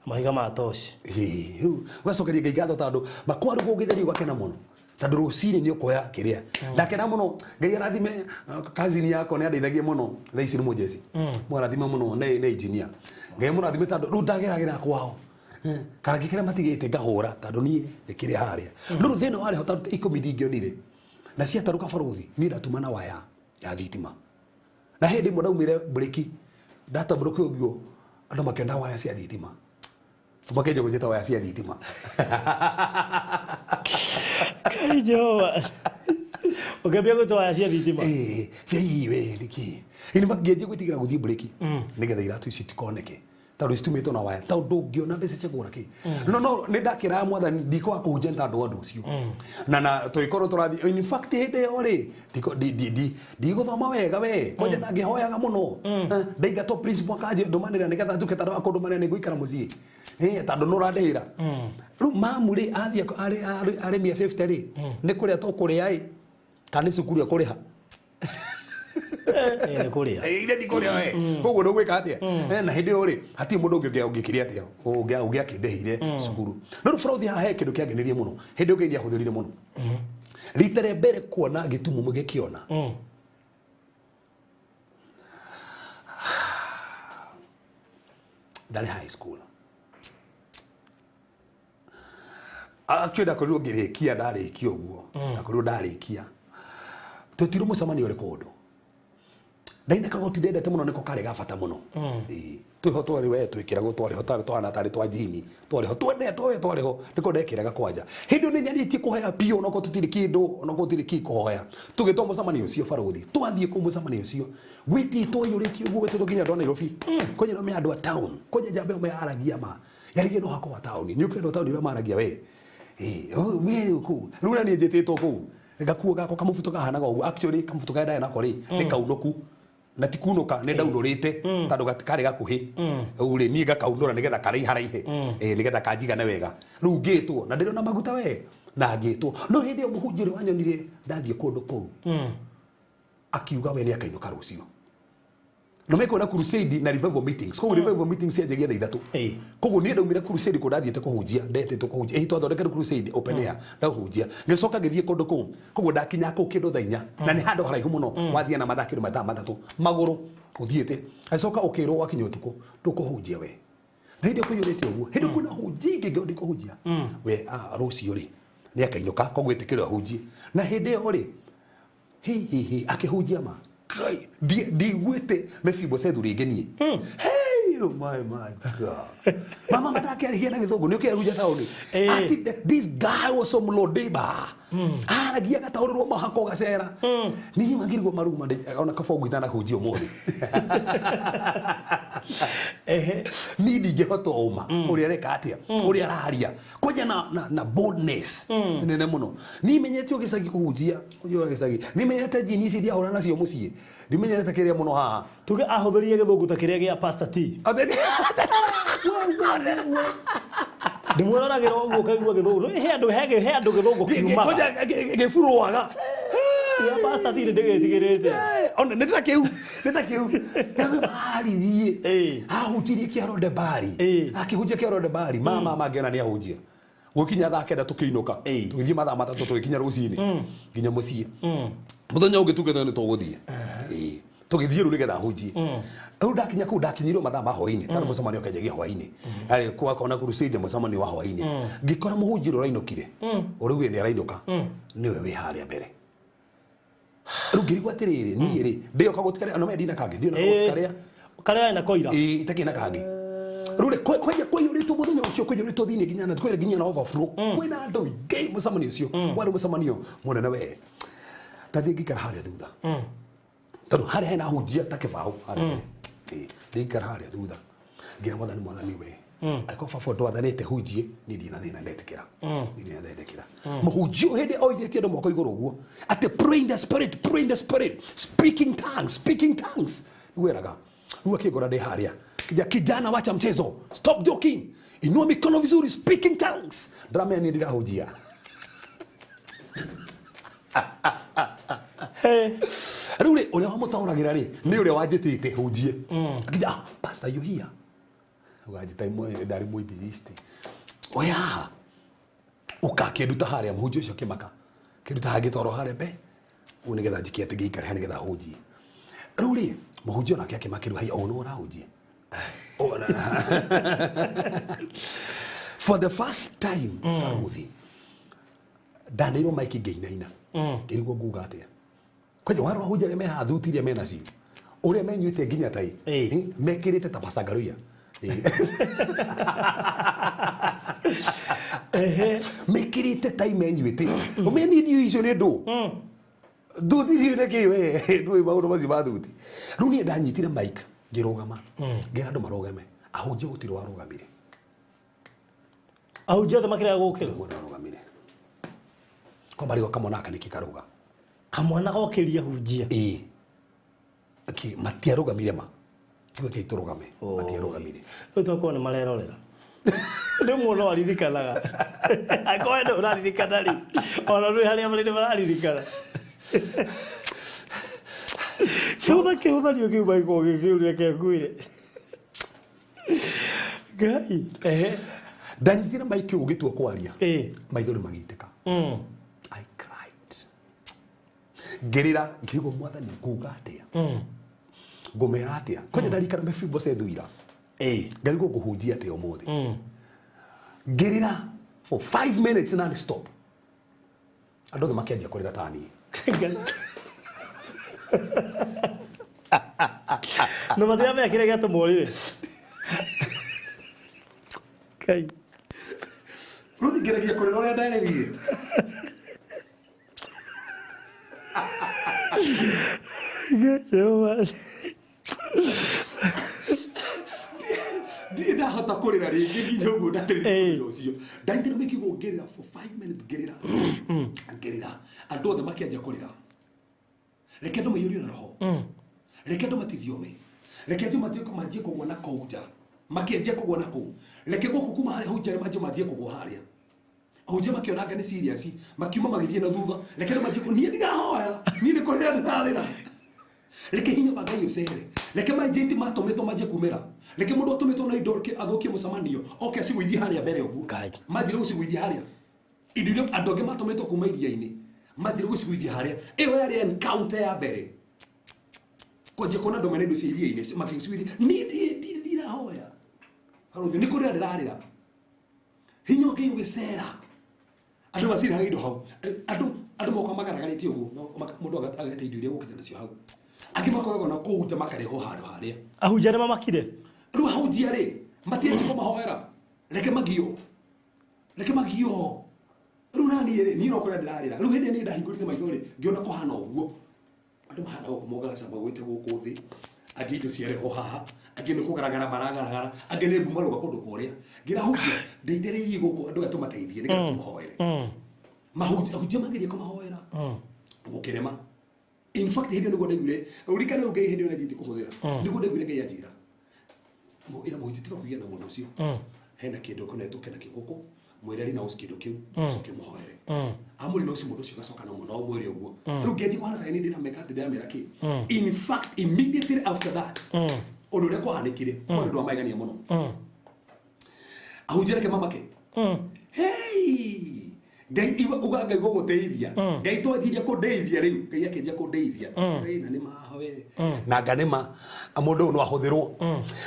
B: Mahiga ma toci.
C: Rĩu ũgacokeria Ngai ngatho tondũ makwaru kũngĩtherio ũgakena mũno. Tondũ rũcinĩ nĩ ũkoya kĩrĩa. Ndakena mũno, Ngai arathime cousin yakwa nĩ andeithagia mũno, thaa ici nĩ mũjeci. Mũrathime mũno nĩ engineer. Ngai mũrathime tondũ rĩu ndageragĩra kwao. Karangi karĩa matigĩte ngahũra tondũ niĩ ndĩkĩrĩ harĩa. No rĩu thĩna warĩ ho tondũ ikũmi ndingĩonire. Na ciatarũka barũthi, niĩ ndatuma na waya ya thitima. Na hĩndĩ ĩmwe ndaumire mburĩki, ndatambũrũkia ũguo, andũ makĩona waya cia thitima. Makĩnja kũnjĩta waya cia thitima.
B: Kai Jehova. Ũkĩambia gwĩtwo cia thitima.
C: Cia we nĩkĩ in fact ngĩanjia gwĩtigĩra gũthiĩ breki nĩgetha iratũ ici itikoneke tondũ citumĩtwo na waya tondũ ndũngĩona mbeca cia kũgũra kĩ no nĩ ndakĩraga mwathani ndikwaga kũhunjia nĩ tondũ wa ũndũ ũcio na tũgĩkorwo tũrathiĩ in fact hĩndĩ ĩyo rĩ ndigũthoma wega we kwanja na ngĩhoyaga mũno ndaingatwo principal akanjia ndũmanĩra nĩgetha njuke tondũ wa kũndũmanĩra nĩ ngũikara mũciĩ tondũ nĩ ũrandĩhĩra rĩu mamu rĩ athiĩ arĩ 150 rĩ nĩ kũrĩa tũkũrĩa ĩ kana nĩ cukuru ekũrĩha
B: Nĩ kũrĩa.
C: Ile ti kũrĩa we koguo ndũgwĩka atĩa na hĩndĩ ĩyo rĩ hatirĩ mũndũ ũngĩ ũngĩkire atĩa ũngĩakĩndĩhĩire cukuru no rĩu bũrũthi haha he kĩndũ kĩangenirie mũno hĩndĩ ĩyo Ngai nĩahũthĩrire mũno rita rĩa mbere kuona gĩtumumu gĩkĩona ndarĩ high school actually ndakorirwo ngĩrĩkia ndarĩkia ũguo ndakorirwo ndarĩkia twetirwo mũcemanio ũrĩ kũndũ ndaina kagoti ndendete mũno nĩko karĩ ga bata mũno twĩho twarĩ we twĩkĩragwo twarĩho tarĩ twana tarĩ twa jini twarĩho twendetwo we twarĩho nĩko ndekĩraga kwanja hĩndĩ ĩyo nĩnyanĩtie kũhoya biũ onokorwo tũtirĩ kĩndũ onokorwo tũtirĩ kĩ kũhoya tũgĩtwo mũcemanio ũcio barũthi twathiĩ kũu mũcemanio ũcio gwĩtĩtwo iyũrĩtio ũguo gwĩtĩtwo nginya andũ a Nairobi kwanja no me andũ a town kwanja njamba ĩyo meyaragia ma yarigie no hakwa taũni nĩ ũkĩenda taũni ũrĩa maragia we we kũu rĩu na niĩ njĩtĩtwo kũu gakuo gakwa kamũbuto kahanaga ũguo actually kamũbuto karĩa ndarĩ nako rĩ nĩ kaunũku na ti kunũka nĩ ndaunũrĩte tondũ karĩ gakuhĩ rĩu rĩ niĩ ngakaunũra nĩgetha karaiharaihe nĩgetha kanjigane wega rĩu ngĩtwo na ndĩrona maguta we na ngĩtwo no hĩndĩ ĩyo mũhunjia ũrĩa wanyonire ndathiĩ kũndũ kũu akiuga we nĩ akainũka rũciũ no mekuona crusade na revival meetings koguo revival meetings cianjagia thaa ithatũ koguo niĩ ndaumire crusade kũu ndathiĩte kũhunjia ndetĩtwo kũhunjia twathondekere crusade open air ndahunjia ngĩcoka ngĩthiĩ kũndũ kũu koguo ndakinya kũu kĩndũ thaa inya na nĩ handũ haraihu mũno wathiĩ na mathaa kĩndũ mathaa matatũ magũrũ ũthiĩte agĩcoka ũkĩrwo wakinya ũtukũ ndũkũhunjia we na hĩndĩ ĩyo kũiyũrĩte ũguo hĩndĩ kwĩna hunjia ingĩ ngĩo ndikũhunjia we rũciũ rĩ nĩ akainũka koguo ĩtĩkĩrwo ahunjie na hĩndĩ ĩyo rĩ hi akĩhunjia ma Ngai ndiguĩte Mephibosethu rĩngĩ niĩ hey oh my god mama matakĩarĩhia na gĩthũngũ nĩ ũkĩarunja taũni ati this guy was some lodeba aragia gataũrĩrwo mahako gacera niĩ wangirigwo maruma ona kaba ngwita na hunjia ũmũthĩ niĩ ndingĩhota ũma ũrĩa areka atĩa ũrĩa araria kwanja na boldness nene mũno niĩ menyete gĩcagi kũhunjia ũnjũra gĩcagi niĩ menyete jini ici ndiahũra nacio mũciĩ ndimenyete kĩrĩa mũno haha
B: tuge ahũthĩrire gĩthũngũ ta kĩrĩa gĩa Pastor T ndĩmwĩroragĩra ũguo ũkaigua gĩthũngũ he andũ he andũ gĩthũngũ kiumaga
C: gĩburũaga
B: ya Pastor T ndĩgĩtigĩrĩte
C: ona nĩ ta kĩu nĩ ta kĩu ndagwĩmaririe ahunjirie kĩaro Debari akĩhunjia kĩaro Debari mama mangĩona nĩ ahunjia gũkinya thaa kenda tũkĩinũka tũgĩthiĩ mathaa matatũ tũgĩkinya rũcinĩ nginya mũciĩ mũthenya ũngĩ tugĩte nĩ tũgũthiĩ tũgĩthiĩ rĩu nĩgetha ahunjie rĩu ndakinya kũu ndakinyirwo mathaa ma hwainĩ tondũ mũcemanio ũkĩanjagia hwainĩ arĩ kwakona crusade mũcemanio wa hwainĩ ngĩkora mũhunjia ũrĩa ũrainũkire ũrĩa nĩ arainũka nĩwe wĩ harĩa mbere rĩu ngĩrigwo atĩrĩrĩ niĩ rĩ ndĩoka gũtikarĩa no mendina kangĩ ndiona gũtikarĩa
B: karĩa na koira
C: itakĩ na kangĩ rĩu rĩ kwanja kũiyũrĩtwo mũthenya ũcio kũiyũrĩtwo thĩinĩ nginya na kwĩna nginya na overflow kwĩna andũ aingĩ mũcemanio ũcio warĩ mũcemanio mũnene we ndathiĩ ngĩikara harĩa thutha tondũ harĩa hena hunjia ta kĩbaũ harĩa mbere ngĩikara harĩa thutha ngĩra mwathani mwathani we angĩkorwo baba ndwathanĩte hunjie niĩ ndirĩ na thĩna ndetĩkĩra niĩ ndirĩ na ndetĩkĩra mũhunjia hĩndĩ oithĩtie andũ moko igũrũ ũguo atĩ pray in the spirit pray in the spirit speaking tongues speaking tongues weraga rĩu akĩngora ndĩ harĩa kijana wacha mchezo stop joking inua mikono vizuri speaking tongues ndĩramenya niĩ ndirahunjia rĩu rĩ ũrĩa wamũtaũragĩra rĩ nĩ ũrĩa wanjĩtĩte hunjie akija pastor you here ũganjĩta ndarĩ mũimbiristi we haha ũka kĩnduta harĩa mũhunjia ũcio kĩmaka kĩnduta haha ngĩtwarwo harĩa mbe ũguo nĩgetha njikie atĩ ngĩikare haha nĩgetha hunjie rĩu rĩ mũhunjia onake akĩmakĩrwo haiya ũũ nĩwe ũrahunjia for the first time barũthi ndaneirwo maiki ngĩinaina ngĩrigwo nguga atĩa kwanja warora hunjia arĩa me haha thuti iria menacio ũrĩa menyuĩte nginya tai mekĩrĩte ta Pastor Ngaruiya Mekirite tai menyuite. Umenye irio icio ni ndu. Thuti irio nĩ kĩ we ndũĩ maũndũ macio ma thuti. Rĩu niĩ ndanyitire mic ngĩrũgama. Ngĩra andũ marũgame. Ahunjia gũtirĩ warũgamire.
B: Ahunjia othe makĩrega gũkĩra.
C: Mũndũ warũgamire. Kwa marigwo kamwana gaka nĩkĩ karũga.
B: Kamwana gokĩria hunjia.
C: Ĩĩ. Aki matiarũgamire ma. Tuge tũrũgame. Matiarũgamire.
B: Rĩu tokorwo nĩ marerorera. Rĩmwe no aririkanaga. Angĩkorwo we ndũrĩ ũraririkana rĩ, ona ndũrĩ harĩa marĩ nĩ mararirikana. Kĩhũtha kĩhũthanio kĩu magĩkorwo gĩkĩũria kĩanguire. Ngai. Ehe.
C: Ndanyitire mic ũguo ngĩtua kwaria.
B: Ĩĩ.
C: Maithori magĩitĩka. I cried. Ngĩrĩra ngĩrigwo mwathani nguga atĩa. Ngũmera atĩa. Kwanja ndarikana Mefiboshethu ira.
B: Ĩĩ.
C: Ngarigwo ngũhunjia atĩa ũmũthĩ. Ngĩrĩra for 5 minutes non stop. Andũ othe makĩanjia kũrĩra ta niĩ.
B: Na matiramenya kĩrĩa gĩatũma ũrĩre. Ngai.
C: Rĩu ngĩragia kũrĩra ũrĩa ndarĩrire.
B: Jehova.
C: Ndirĩ ndahota kũrĩra rĩngĩ nginya ũguo ndarĩrire ũcio. Ndanyitire mic ũguo ngĩrĩra for 5 minutes ngĩrĩra. Ngĩrĩra. Andũ othe makĩanjia kũrĩra. Reke andũ maiyũrio na roho. Reke andũ matithiome. Reke andũ manjie kũgũa na kũu nja. Makĩanjia kũgũa na kũu. Reke gũkũ kuma harĩa hau nja manjie mathiĩ kũgũa harĩa. Ahunjia makĩona anga nĩ serious, makiuma magĩthiĩ na thutha. Reke andũ manjie niĩ ndirahoya, niĩ nĩ kũrĩra ndĩrarĩra. Reke hinya wa Ngai ũcere. Reke maagent matũmĩtwo manjie kumĩra. Reke mũndũ atũmĩtwo na indo athũkie mũcemanio, oke acigũithie harĩa mbere ũguo. Manjire gũcigũithia harĩa. Indo iria andũ angĩ matũmĩtwo kuma iria-inĩ, manjire gũcigũithia harĩa. Ĩyo yarĩ encounter ya mbere. Kwanjia kuona andũ mena indo cia iria-inĩ, makĩcigũithia. Niĩ ndirahoya. Haruthi, nĩ kũrĩra ndĩrarĩra. Hinya wa Ngai ũgĩcera. Andũ maciraga indo hau. Andũ moka magaragarĩtie ũguo, mũndũ agete indo iria gũkĩte nacio hau. Angĩ makoragwo na kũu nja makarehwo handũ harĩa.
B: Ahunjia nĩ mamakire.
C: Rĩu ahunjia rĩ, matianjia kũmahoera. Reke magio. Reke magio. Rĩu na niĩ rĩ, niĩ no kũrĩa ndĩrarĩra. Rĩu hĩndĩ ĩrĩa niĩ ndahingũrire maitho rĩ, ngĩona kũhana ũguo. Andũ mahana gũkũ mongaga cama gwĩte gũkũ thĩ. Angĩ indo ciarehwo haha, angĩ nĩ kũgaragara maragaragara, angĩ nĩ mbu marũga kũndũ kũrĩa. Ngĩra ahunjia, ndeithĩrĩirie gũkũ andũ aya tũmateithie nĩgetha tũmahoere. Ahunjia magerie kũmahoera. Gũkĩrema. In fact, hĩndĩ ĩyo nĩguo ndaiguire, ũririkane rĩu Ngai hĩndĩ ĩyo nĩanjĩtie kũhũthĩra. Nĩguo ndaiguire Ngai anjĩra. Ĩra mũhunjia tiga kũgĩa na mũndũ ũcio. Hena kĩndũ kĩnetwo kĩna kĩ gũkũ, mwĩre renounce kĩndũ kĩu, ũcoke ũmũhoere. Amũ renounce mũndũ ũcio ũgacoka na mũno ũmwĩre ũguo. Rĩu ngĩanjia kũhana ta niĩ ndĩrameka atĩ ndĩramera kĩ. In fact, immediately after that, ũndũ ũrĩa kwahanĩkire, kwarĩ ũndũ wa magegania mũno. Ahunjia reke mamake. Hey! Ngai iwa uga Ngai gũgũteithia. Ngai twanjirie kũndeithia rĩu. Ngai akĩanjia kũndeithia. Ngai na nĩ mahoe. Na nga nĩ ma mũndũ ũyũ no ahũthĩrwo.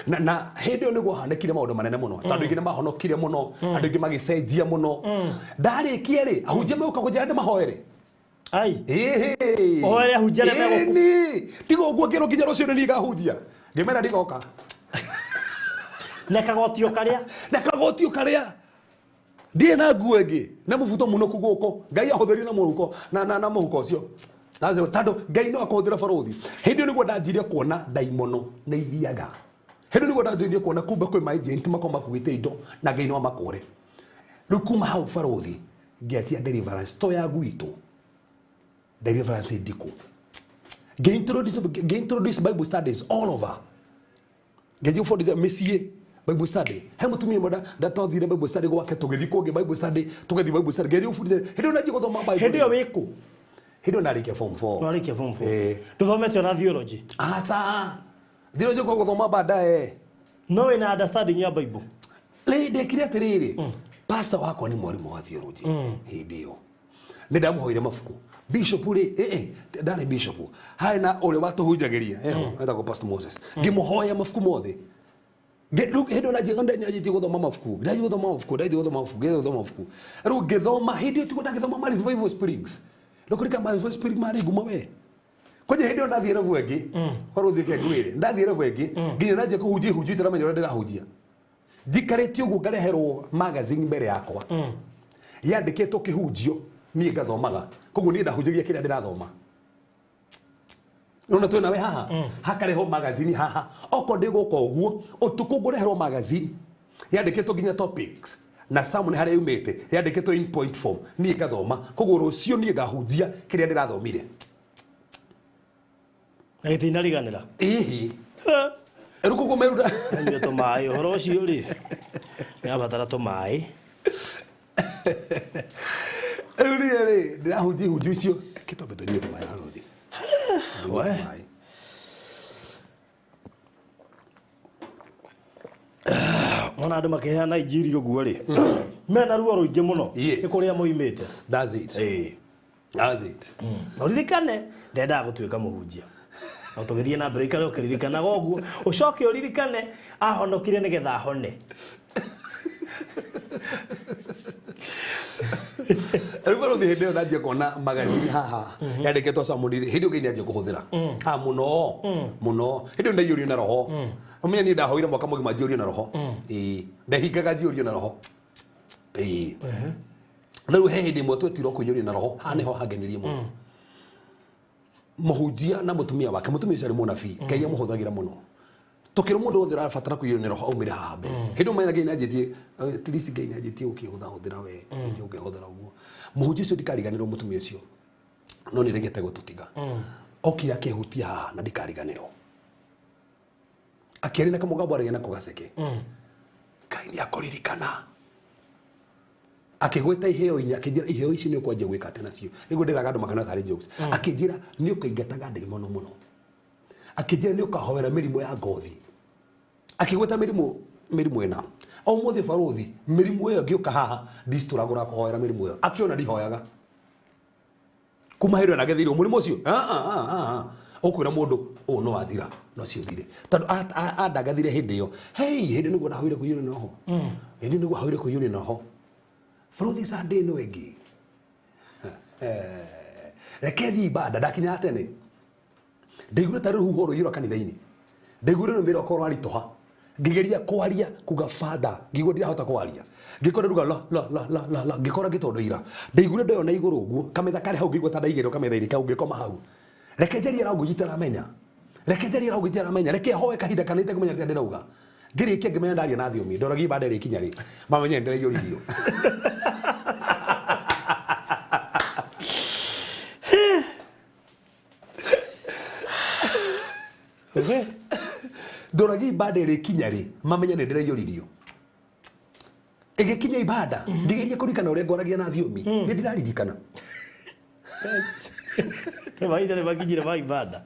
C: Na hĩndĩ ĩyo nĩguo hanĩkire maũndũ manene mũno. Tondũ aingĩ nĩ mahonokire mũno, andũ aingĩ magĩcenjia mũno. Ndarĩkia rĩ, ahunjia megũka kũnjĩra ndĩmahoere.
B: Ai.
C: Ĩhĩ.
B: Ũhoere ahunjia arĩa megũkũ.
C: Ĩni. Tiga ũguo ngĩrwo nginya rũciũ nĩ niĩ ngahunjia. Ngĩmera ndigoka.
B: Na kagotio karĩa.
C: Na kagotio karĩa. Ndirĩ na nguo ĩngĩ na mũbuto mũnũku gũkũ. Ngai ahũthĩrire na mũhuko na mũhuko ũcio. Tondũ Ngai no akũhũthĩra barũthi. Hĩndĩ ĩyo nĩguo ndanjirie kuona ndaimono nĩ ithiaga. Hĩndĩ ĩyo nĩguo ndanjirie kuona kumbe kwĩ maagent makoragwo makuĩte indo na Ngai no amakũre. Rĩu kuma hau barũthi ngĩanjia deliverance to ya gwitũ. Deliverance ndikũ. Ngĩ-introduce Bible studies all over. Ngĩanjia gũbundithia mĩciĩ Bible study. He mũtumia ũmwe ndatothire Bible study gwake, tũgĩthiĩ kũngĩ Bible study, tũgĩthiĩ Bible study. Ngĩanjia gũbundithia. Hĩndĩ ĩyo ndanjia gũthoma Bible.
B: Hĩndĩ ĩyo wĩ kũ?
C: Hĩndĩ ĩyo ndarĩkia form 4.
B: Warĩkia form 4. Ndũthomete ona theology?
C: Aca. Theology kwa gũthoma baadaye.
B: No wĩna understanding ya Bible?
C: Rĩ, ndekire atĩrĩrĩ, pastor wakwa nĩ mwarimũ wa theology hĩndĩ ĩyo. Nĩ ndamũhoire mabuku. Bishop rĩ, ndarĩ bishop. Harĩ na ũrĩa watũhunjagĩria, eho, etagwo Pastor Moses. Ngĩmũhoya mabuku mothe. Rĩu hĩndĩ ĩyo ndanjĩtie gũthoma mabuku, ndanjĩtie gũthoma mabuku, ndanjĩtie gũthoma mabuku, ndanjĩtie gũthoma mabuku. Rĩu ngĩthoma, hĩndĩ ĩyo tiguo ndagĩthoma ma Revival Springs. Ndũkũririkana ma Revival Springs marĩ ngumo we? Kwanja hĩndĩ ĩyo ndathiĩ level ĩngĩ, korwo ũthiĩ kengwĩre, ndathiĩ level ĩngĩ, nginya ndanjia kũhunjia ihunjio itaramenya ũrĩa ndĩrahunjia. Njikarĩte ũguo ngareherwo magazine mbere yakwa. Yandĩkĩtwo kĩhunjio niĩ ngathomaga. Koguo niĩ ndahunjagia kĩrĩa ndĩrathoma. Nona twĩ nawe haha hakarehwo magazine haha okorwo ndĩgũka ũguo ũtukũ ngũreherwo magazine yandĩkĩtwo nginya topics na samu nĩ harĩa yumĩte yandĩkĩtwo in point form niĩ ngathoma koguo rũciũ niĩ ngahunjia kĩrĩa ndĩrathomire
B: Na gĩtinariganĩra.
C: Ĩhĩ rĩu koguo meruta
B: Nyue tũmaĩ ũhoro ũcio rĩ. Nĩabatara tũmaĩ.
C: Rĩu niĩ rĩ ndĩrahunjia ihunjio icio kĩtombe tũnyue tũmaĩ barũthi.
B: We. Mona andũ makĩheana injiri ũguo rĩ mena ruo rũingĩ mũno
C: Yes.
B: nĩ kũrĩa moimĩte.
C: That's it.
B: Ĩĩ.
C: That's it.
B: Na ũririkane ndendaga gũtuĩka mũhunjia. No tũgĩthiĩ na mbere ikare ũkĩririkanaga ũguo ũcoke ũririkane ahonokire nĩgetha ahone.
C: Rĩu barũthi hĩndĩ ĩyo ndanjia kuona magazine haha yandĩkĩtwo Samoni rĩ hĩndĩ ĩyo Ngai nĩanjia kũhũthĩra ha mũno mũno hĩndĩ ĩyo ndaiyũrio na roho ũmenye niĩ ndahoire mwaka mũgima njiyũrio na roho ĩĩ ndahingaga njiyũrio na roho ĩĩ na rĩu he hĩndĩ ĩmwe twetirwo kũiyũrio na roho haha nĩho hangenirie mũno mũhunjia na mũtumia wake mũtumia ũcio arĩ mũnabii Ngai amũhũthagĩra mũno tukĩrwo mũndũ wothe ũrabatara kũiyũrio nĩ roho aumĩre haha mbere hĩndĩ ĩyo menya Ngai nĩanjĩtie at least Ngai nĩanjĩtie gũkĩhũthahũthĩra we anjĩtie gũkĩhũthĩra ũguo mũhunjia ũcio ndikariganĩrwo mũtumia ũcio no nĩregete gũtũtiga okire akĩhutia haha na ndikariganĩrwo akĩaria na kamũgambo aragia nako gaceke Ngai nĩakũririkana akĩgweta iheo inya akĩnjĩra iheo ici nĩ ũkwanjia gwĩka atĩ nacio nĩguo ndĩraga andũ makana tarĩ jokes akĩnjĩra nĩ ũkaingataga ndaimono mũno akĩnjĩra nĩ ũkahoera mĩrimũ ya ngothi akĩgweta mĩrimũ ĩna o mũthĩ barũthi mĩrimũ ĩyo ngĩũka haha ndicitũragũra kũhoera mĩrimũ ĩyo akĩona ndihoyaga kuma hĩndĩ ĩyo ndagethirwo mũrimũ ũcio ũkwĩra mũndũ ũũ no athira no cio ũthire tondũ andangathire hĩndĩ ĩyo hei hĩndĩ nĩguo ndahoire kũiyũrio na roho hĩndĩ nĩguo ahoire kũiyũrio na roho barũthi Sunday ĩno ĩngĩ reke thiĩ ibanda ndakinyaga tene ndaiguire ta rũhuho rũiyũra kanitha-inĩ ndaiguire rũmĩ rwakwa rwaritũha ngĩgeria kwaria kuga father ngĩigua ndirahota kwaria ngĩkora ruga la la la la la la ngĩkora ngĩtondoira ndaiguire ndoyo na igũrũ ũguo kametha karĩ hau ngĩigua ta ndaigĩrwo kametha-inĩ kau ngĩkoma hau reke njarie language itaramenya reke njarie language itaramenya reke hoe kahinda kana itekũmenya rĩrĩa ndĩrauga ngĩrĩkia ngĩmenya ndaria na thiomi ndoragia ibanda ĩrĩkinya rĩ mamenye nĩndĩraiyũririo ndoragia ibanda ĩrĩkinya rĩ mamenye nĩ ndĩraiyũririo ĩgĩkinya ibanda ngĩgeria kũririkana ũrĩa ngwaragia na thiomi nĩ ndĩraririkana
B: Nĩ mahinda nĩ makinyire ma ibanda.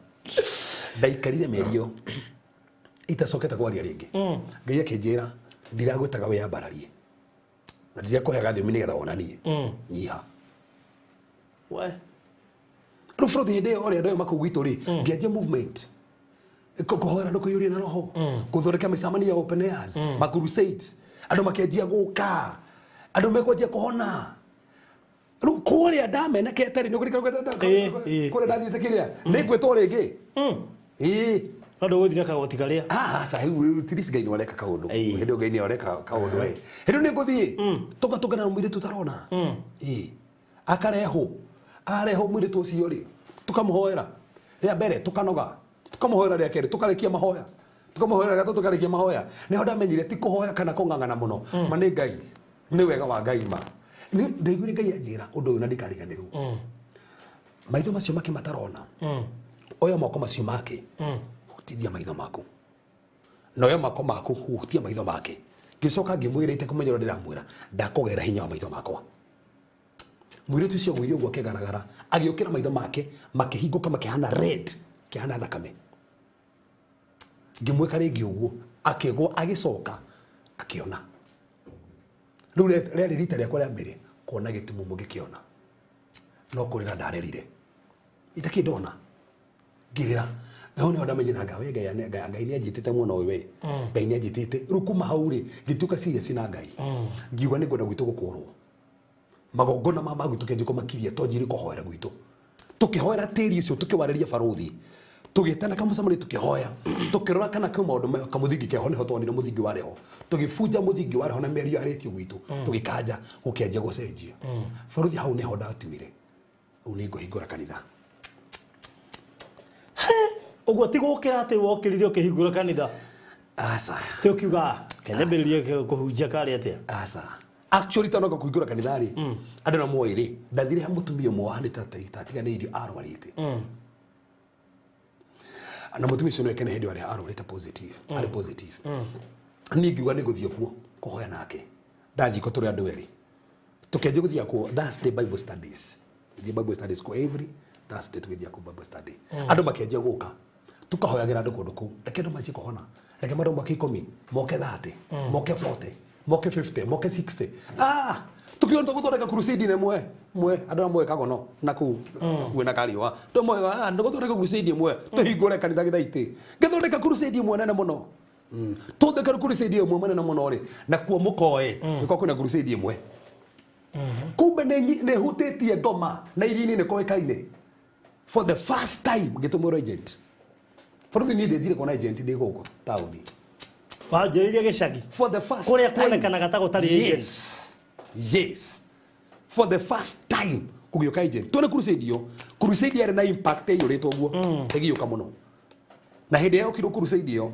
C: Ndaikarire mĩeri ĩyo itacokete kwaria rĩngĩ Ngai akĩnjĩra ndiragwĩtaga wĩyambararie na ndirakũheaga thiomi nĩgetha wonanie nyiha
B: We.
C: Rĩu bũrũri hĩndĩ ĩyo ũrĩa ndoyo makũu gwitũ rĩ ngĩanjia movement kũhoera andũ kũiyũria na roho gũthondeka mĩcemanio ya open airs ma crusades andũ makĩanjia gũka andũ mekwanjia kũhona rĩu kũrĩa ndamenekete rĩ nĩũkũririkana kũrĩa ndathiĩte kĩrĩa nĩngwĩtwo rĩngĩ ĩĩ
B: No ndũgũthiĩ na kagoti karĩa
C: aca rĩu tirisi Ngai nĩareka kaũndũ hĩndĩ ĩyo Ngai nĩareka kaũndũ we hĩndĩ ĩyo nĩngũthiĩ tũgatũngana na mũirĩtu ũtarona ĩĩ akarehwo arehwo mũirĩtu ũcio rĩ tũkamũhoera rĩa mbere tũkanoga tũkamũhoera rĩa kerĩ tũkarĩkia mahoya tũkamũhoera rĩa gatatũ tũkarĩkia mahoya nĩho ndamenyire ti kũhoya kana kũng'ang'ana mũno ma nĩ Ngai nĩ wega wa Ngai ma ndaiguire Ngai anjĩra ũndũ ũyũ na ndikariganĩrwo maitho macio make matarona oya moko macio make hutithia maitho maku na oya moko maku hutia maitho make ngĩcoka ngĩmwĩra itekũmenya ũrĩa ndĩramwĩra ndakũgera hinya wa maitho makwa mũirĩtu ũcio agũire ũguo akĩgaragara agĩũkĩra maitho make makĩhingũka makĩhana red kĩhana thakame ngĩmwĩka rĩngĩ ũguo akĩgwa agĩcoka akĩona rĩu rĩarĩ rita rĩakwa rĩa mbere kuona gĩtumumu ngĩkĩona no kũrĩra ndarĩrire itakĩ ndona ngĩrĩra hau nĩho ndamenyire anga we Ngai Ngai nĩanjĩtĩte mũno ũyũ we Ngai nĩanjĩtĩte rĩu kuma hau rĩ ngĩtuĩka serious na Ngai ngiuga nĩngwenda gwitũ gũkũrwo magongona ma gwitũ kĩanjia kũmakiria twanjirie kũhoera gwitũ tũkĩhoera tĩri ũcio tũkĩwarĩria barũthi Tũgĩtana kamũcemanio tũkĩhoya, tũkĩrora kana kwĩ maũndũ kamũthingi keho, nĩho twonire mũthingi warĩ ho, tũgĩbunja mũthingi warĩ ho na mĩario yarĩtio gwitũ, tũgĩkanja gũkĩanjia gũcenjia. Bũrũri hau nĩho ndatuire rĩu nĩ ngũhingũra kanitha.
B: Ũguo ti gũkĩra atĩ wokĩrire ũkĩhingũra kanitha?
C: Aca.
B: Ti ũkiuga kenyambĩrĩrie kũhunjia karĩ atĩa?
C: Aca. Actually tanoka kũhingũra kanitha rĩ, andũ na moĩ rĩ, ndathire ha mũtumia ũmwe wahanĩte ta atiganĩirio, arwarĩte. Na mũtumia ũcio nĩoĩkaine hĩndĩ ĩyo arwarĩte positive, arĩ positive. Niĩ ngiuga nĩ ngũthiĩ kuo kũhoya nake. Ndathiĩ kuo tũrĩ andũ erĩ, tũkĩanjia gũthiĩ kuo Thursday Bible studies. Gũthiĩ Bible studies kuo every Thursday, tũgĩthiĩ kuo Bible study. Andũ makĩanjia gũka, tũkahoyagĩra andũ kũndũ kũu, reke andũ manjie kũhona, reke andũ moke 10, moke 30, moke 40, moke 50, moke 60. Ah, tukiona tũgũthondeka crusade ĩmwe mwe andũ amwe kagono na kũu kwĩna kariũa tũmwe, ah, ndũgũthondeka crusade ĩmwe tũhingũre kanitha gĩthaitĩ, ngĩthondeka crusade ĩmwe nene mũno. Tũthondeka crusade ĩmwe nene mũno rĩ, na kuo mũkoe nĩko kwĩna crusade ĩmwe, kumbe nĩ hutĩtie ngoma na iria-inĩ nĩ koĩkaine. For the first time ngĩtũmĩrwo agent. Bũrũri niĩ ndĩnjire kuona agent ndĩ gũkũ taũni.
B: Wanjĩrĩirie gĩcagi?
C: For the first
B: kũrĩa
C: time.
B: Kuonekanaga ta gũtarĩ agent.
C: Yes, yes, for the first time kũgĩũka agent tuone crusade ĩyo. Crusade yarĩ na impact ĩiyũrĩte ũguo ĩgĩũka mũno, na hĩndĩ ĩrĩa yokirwo crusade ĩyo,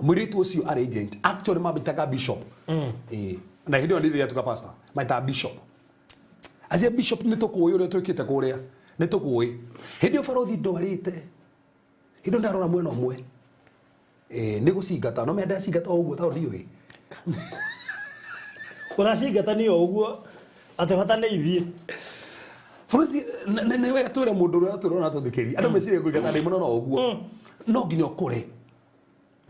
C: mũirĩtu ũcio arĩ agent. Actually mambĩtaga bishop. Ĩĩ, na hĩndĩ ĩyo nĩ yatuka pastor, maitaga bishop. Acia bishop, nĩ tũkũĩ ũrĩa twĩkĩte kũrĩa, nĩ tũkũĩ. Hĩndĩ ĩyo barothi ndwarĩte, hĩndĩ ĩyo ndarora mwena ũmwe. Ĩĩ, nĩ gũcingata no menda cingata o ũguo tondũ ndiũĩ.
B: Ũracingata ni o ũguo atĩ bata nĩ ithiĩ?
C: Bũrũri nĩ wega twĩre mũndũ ũrĩa tũrona tũthikĩria, andũ meciria kũingata ndĩ mũno no ũguo. No nginya ũkũre,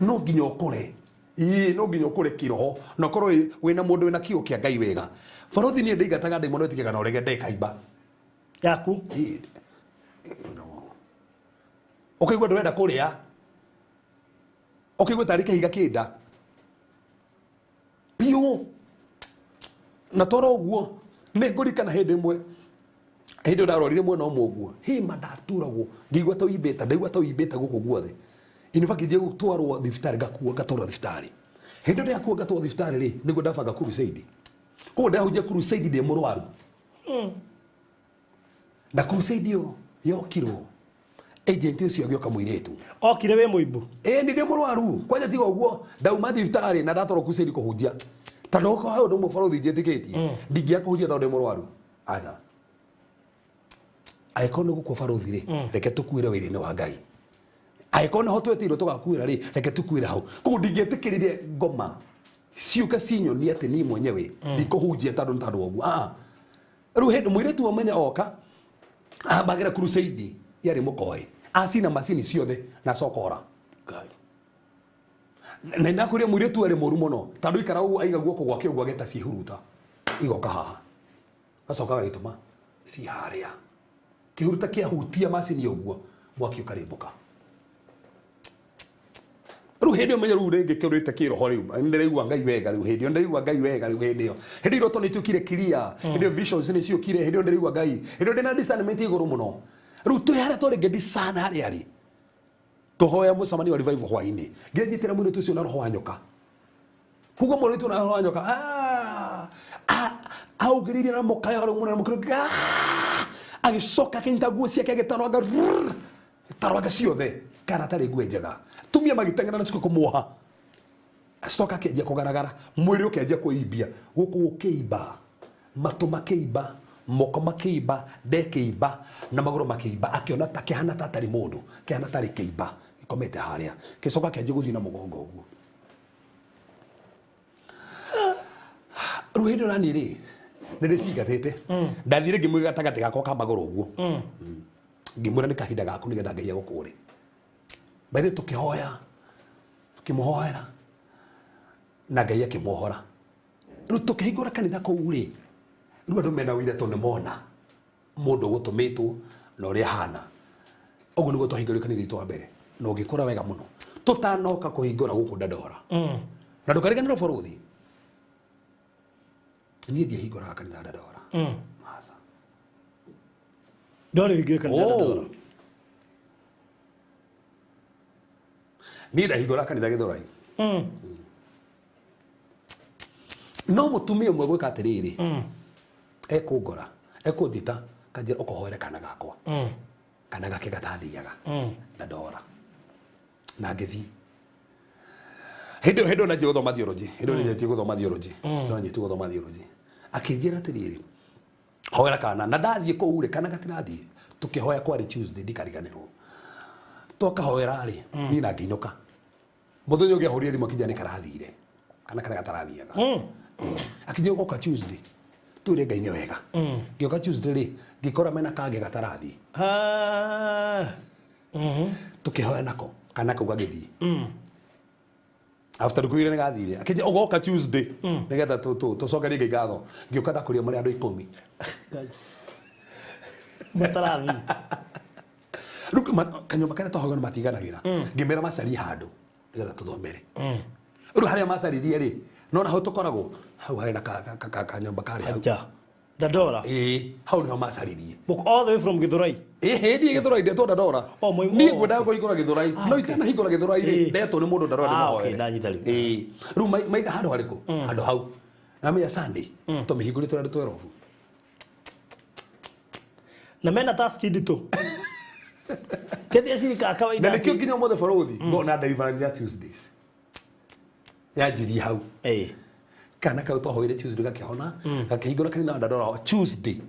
C: no nginya ũkũre. Ĩĩ, no nginya ũkũre kĩroho na ũkorwo wĩna mũndũ wĩna kiugo kĩa Ngai wega. Barothi niĩ ndĩingataga ndĩ mũno ĩtĩkĩga na ũrege ndekaimba
B: yaku.
C: Ĩĩ, no. Ũkaigua ndũrenda kũrĩa, ũkaigua tarĩ kĩhiga kĩnda biũ. Na toro ũguo nĩ ngũrikana hĩndĩ ĩmwe, hĩndĩ ĩyo ndarorire mwena ũmwe ũguo, hĩma ndaturagwo, ngĩigua ta ũimbĩte, ndaigua ta ũimbĩte gũkũ guothe. In fact ngĩthiĩ gũtwarwo thibitarĩ, ngakuo ngatwarwo thibitarĩ. Hĩndĩ ĩyo ndĩrakuo ngatwarwo thibitarĩ rĩ, nĩguo ndabanga crusade. Koguo ndahunjia crusade ndĩ mũrwaru, na crusade ĩyo yokirwo, agent ũcio agĩũka mũirĩtu.
B: Okire wĩ mũimbu?
C: Ĩĩ, ndĩ mũrwaru kwanja. Tiga ũguo, ndauma thibitarĩ na ndatwarwo crusade kũhunjia, tondũ okorwo he ũndũ ũmwe barothi njĩtĩkĩtie, ndingĩaga kũhunjia tondũ ndĩ mũrwaru, aca. Angĩkorwo nĩ gũkua barothi rĩ, reke tũkuĩre wĩra-inĩ wa Ngai. Angĩkorwo nĩho twetĩirwo tũgakuĩra rĩ, reke tũkuĩre hau. Koguo ndingĩetĩkĩrire ngoma ciũke cinyonie atĩ niĩ mwenyewe ndikũhunjia tondũ nĩ tondũ wa ũguo. Ah, rĩu hĩndĩ mũirĩtu wamenya oka ambagĩra crusade yarĩ mũkoe, acina macini ciothe na acoka ora. Na ndakwĩria mũirĩtu arĩ mũru mũno, tondũ ikara ũguo aiga guoko gwake ũguo, ageta ciĩhuruta igoka haha, gacoka agagĩtũma ci harĩa, kĩhuruta kĩahutia macini ũguo, mwaki ũkarĩmbũka. Rĩu hĩndĩ ĩyo menye rĩu rĩngĩ kĩũrĩte kĩroho, rĩu nĩndĩraigua Ngai wega. Rĩu hĩndĩ ĩyo nĩndĩraigua Ngai wega. Rĩu hĩndĩ ĩyo, hĩndĩ iroto nĩ ituĩkire clear, hĩndĩ ĩyo visions nĩ ciũkire, hĩndĩ ĩyo ndĩraigua Ngai, hĩndĩ ĩyo ndĩna discernment igũrũ mũno. Rĩu twĩ harĩa twarĩ ngĩdiscern harĩa rĩ, tũhoya mũcemanio wa revival hwainĩ, ngĩnyitĩra mũirĩtu ũcio na roho wa nyoka. Koguo mũirĩtu na roho wa nyoka, ah, ah, augĩrĩirie na mũkayo rĩu mũnene mũkĩro, ah, agĩcoka akĩnyita nguo ciake, agĩtarwanga rrrr, tarwanga ciothe kana tarĩ nguo njega. Tumia magĩteng'era na ciko kũmuoha, acoka akĩanjia kũgaragara, mwĩrĩ ũkĩanjia kwĩimbia, gũkũ gũkĩimba, matũ makĩimba, moko makĩimba, nda ĩkĩimba na magũrũ makĩimba. Akĩona ta kĩhana ta atarĩ mũndũ, kĩhana tarĩ kĩimba gĩkomete harĩa. Gĩcoka kĩanjia gũthiĩ na mũgongo ũguo. Rĩu hĩndĩ ĩyo naniĩ rĩ, nĩ ndĩcingatĩte, ndathire ngĩmwĩga gatagatĩ gakwa ka magũrũ ũguo, ngĩmwĩra nĩ kahinda gaku nĩgetha Ngai agũkũũre. By tũkĩhoya, tũkĩmũhoera na Ngai akĩmuohora. Rĩu tũkĩhingũra kanitha kũu rĩ, rĩu andũ mena ũira tondũ nĩmona mũndũ ũgũtũmĩtwo na ũrĩa ahana. Ũguo nĩguo twahingũrire kanitha witũ wa mbere na ũgĩkũra wega mũno tũtanoka kũhingũra gũkũ Dandora. Na ndũkariganĩrwo bũrũthi, niĩ ndiahingũraga kanitha Dandora. Aca.
B: Ndwarĩ ũhingũre kanitha
C: Oh.
B: Dandora?
C: Niĩ ndahingũra kanitha Gĩthũrai. No mũtumia ũmwe gwĩka atĩrĩrĩ, ekũngora, ekũnjĩta, kanjĩra ũkũhoere kana gakwa. Kana gake gatathiaga. Na ndora. Na ngĩthiĩ. Hĩndĩ ĩyo nanjia gũthoma theology. Hĩndĩ ĩyo nanjia gũthoma theology. Nanjia gũthoma theology. Akĩnjĩra atĩrĩrĩ, hoera kana na ndathiĩ kũu rĩ, kana gatirathiĩ. Tũkĩhoya kwarĩ Tuesday, ndikariganĩrwo. Twakahoera rĩ, niĩ na ngĩinũka. Mũthenya ũngĩ ahũrire thimũ akĩnjĩra nĩ karathire. Kana karĩa gatarathiaga. Akĩnjĩra ũgoka Tuesday. Twĩre Ngai nĩ wega. Ngĩũka Tuesday rĩ, ngĩkora mena kangĩ gatarathiĩ. Tũkĩhoya nako, kana kau gagĩthiĩ. After ndukũ nĩ gathire. Akĩnjĩra ũgoka Tuesday nĩgetha tũcokerie Ngai ngatho. Ngĩũka ndakũria marĩ andũ 10.
B: Matarathiĩ.
C: Rĩu kanyũmba karĩa twahoyaga nĩ matiganagĩra. Ngĩmera macarie handũ nĩgetha tũthomere. Rĩu harĩa macaririe rĩ, nona hau tũkoragwo, hau harĩ na kanyũmba karĩ hau.
B: Aja. Dandora.
C: Ĩĩ, hau nĩho macaririe.
B: All the way from Githurai.
C: Ĩĩ, niĩ Githurai ndetwo Dandora.
B: Oh,
C: Niĩ ngwendaga kũhingũra Githurai. No itanahingũra Githurai rĩ, ndetwo nĩ mũndũ Dandora ndĩmũhoere.
B: Okay, ndanyita rĩu.
C: Ĩĩ. Rĩu maiga handũ harĩkũ? Handũ hau. Namenya Sunday, tũmĩhingũrĩte tũrĩ andũ 12.
B: Na mena task nditũ. Tete cirika kawaida.
C: Na nĩkĩo nginya ũmũthĩ bũrũthi, ngona deliverance ya Tuesdays. Yanjirie hau. Kana kau twahoire Tuesday gakĩhona, gakĩhingũra kanitha wa Dandora Tuesday.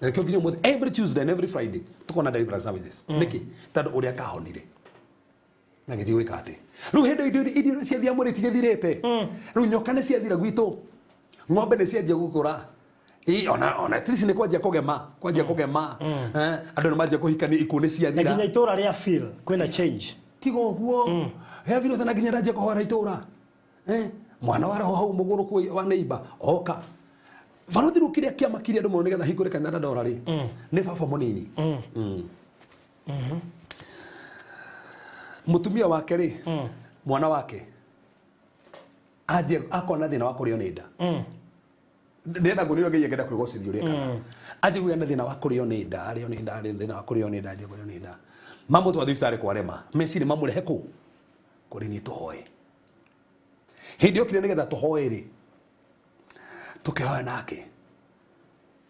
C: Na nĩkĩo nginya ũmũthĩ every Tuesday and every Friday tũkona deliverance services. Nĩkĩ? Tondũ ũrĩa kahonire. Na gĩthiĩ gwĩka atĩ. Rĩu hĩndĩ indo iria ciathia mwĩrĩ itigĩthirĩte. Rĩu nyoka nĩ ciathira gwitũ. Ng'ombe nĩ cianjia gũkũra. Ona at least nĩ kwanjia kũgema, kwanjia kũgema. Andũ nĩ manjia kũhikania, ikuũ nĩ ciathira.
B: Na nginya itũra rĩa feel kwĩna change.
C: Tiga ũguo. Rĩa feel tena nginya ndanjia kũhoera itũra. Mwana wa roho hau mũgũrũ wa neighbor oka. Barothi rĩu kĩrĩa kĩamakirie andũ mũno nĩgetha hingũre kanitha Dandora rĩ, nĩ baba mũnini. Mũtumia wake rĩ, mwana wake anjia akona thĩna wa kũrĩo nĩ nda. Ndĩrenda nguonio Ngai angĩenda kwĩgocithia ũrĩa ekaga. Anjia kũgĩa na thĩna wa kũrĩo nĩ nda, arĩo nĩ nda, arĩo thĩna wa kũrĩo nĩ nda, anjia kũrĩo nĩ nda. Mamũtwara thibitarĩ kwarema, meciria mamũrehe kũ? Kũrĩ niĩ tũhoe. Hĩndĩ yokire nĩgetha tũhoe rĩ, tũkĩhoya nake.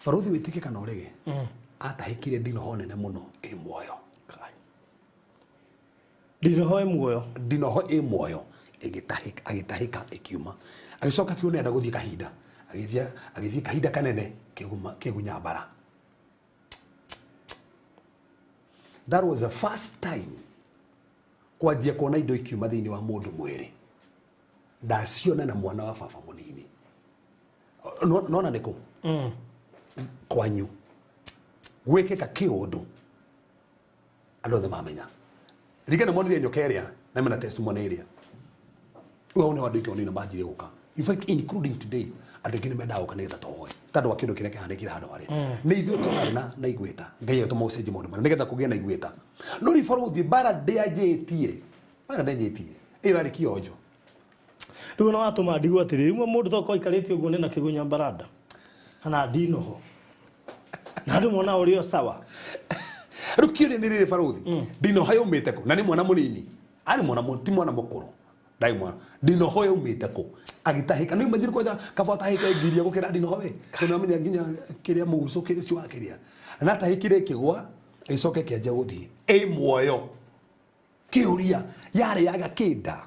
C: Barothi wĩtĩkie kana ũrege, atahĩkire ndinoho nene mũno ĩ muoyo.
B: Ndinoho ĩ muoyo.
C: Ndinoho ĩ muoyo ĩgĩtahĩka, agĩtahĩka ĩkiuma. Agĩcoka akiuga nĩenda gũthiĩ kahinda. Agĩthiĩ kahinda kanene kĩgunya mbara. That was the first time kwanjia kuona indo ikiuma thĩinĩ wa mũndũ mwĩrĩ. Ndaciona na mwana wa baba mũnini. Nona nĩkũ? Kwanyu. Gwĩkĩka kĩũndũ. Andũ othe mamenya. Ringa nĩ monire nyoka ĩrĩa na mena testimony ĩrĩa. Rĩu hau nĩho andũ aingĩ onini manjirie gũka. In fact, including today, andũ aingĩ nĩ mendaga gũka nĩgetha tũhoe. Tondũ wa kĩndũ kĩrĩa kĩhanĩkire handũ harĩa. Nĩ ithuĩ tũrarĩ na igweta. Ngai agĩtũma gũcenjia maũndũ marĩa nĩgetha kũgĩe na igweta. No rĩu barũthi mbara ndĩanjĩtie. Mbara ndĩanjĩtie. Ĩyo yarĩ kĩonjo.
B: Rĩu ona watũma ndigwo atĩrĩ, rĩmwe mũndũ tokorwo aikarĩte ũguo nĩ na kĩgunya mbaranda. Kana ndinoho. Na andũ mona ũrĩ o sawa.
C: Rĩu kĩũria nĩ rĩrĩ barũthi. Ndinoho yaumĩte kũ? Na nĩ mwana mũnini. Arĩ mwana ti mwana mũkũrũ. Ndarĩ mwana. Ndinoho yaumĩte kũ? Agĩtahĩka. Nĩ imagine kwanja kaba atahĩke ngiria gũkĩra ndinoho we. Tondũ amenya nginya kĩrĩa mũgucũ kĩrĩa ũcio wakĩrĩa. Na atahĩkire ĩkĩgwa, ĩgĩcoka ĩkĩanjia gũthiĩ. Ĩ muoyo. Kĩũria yarĩ yaga kĩnda.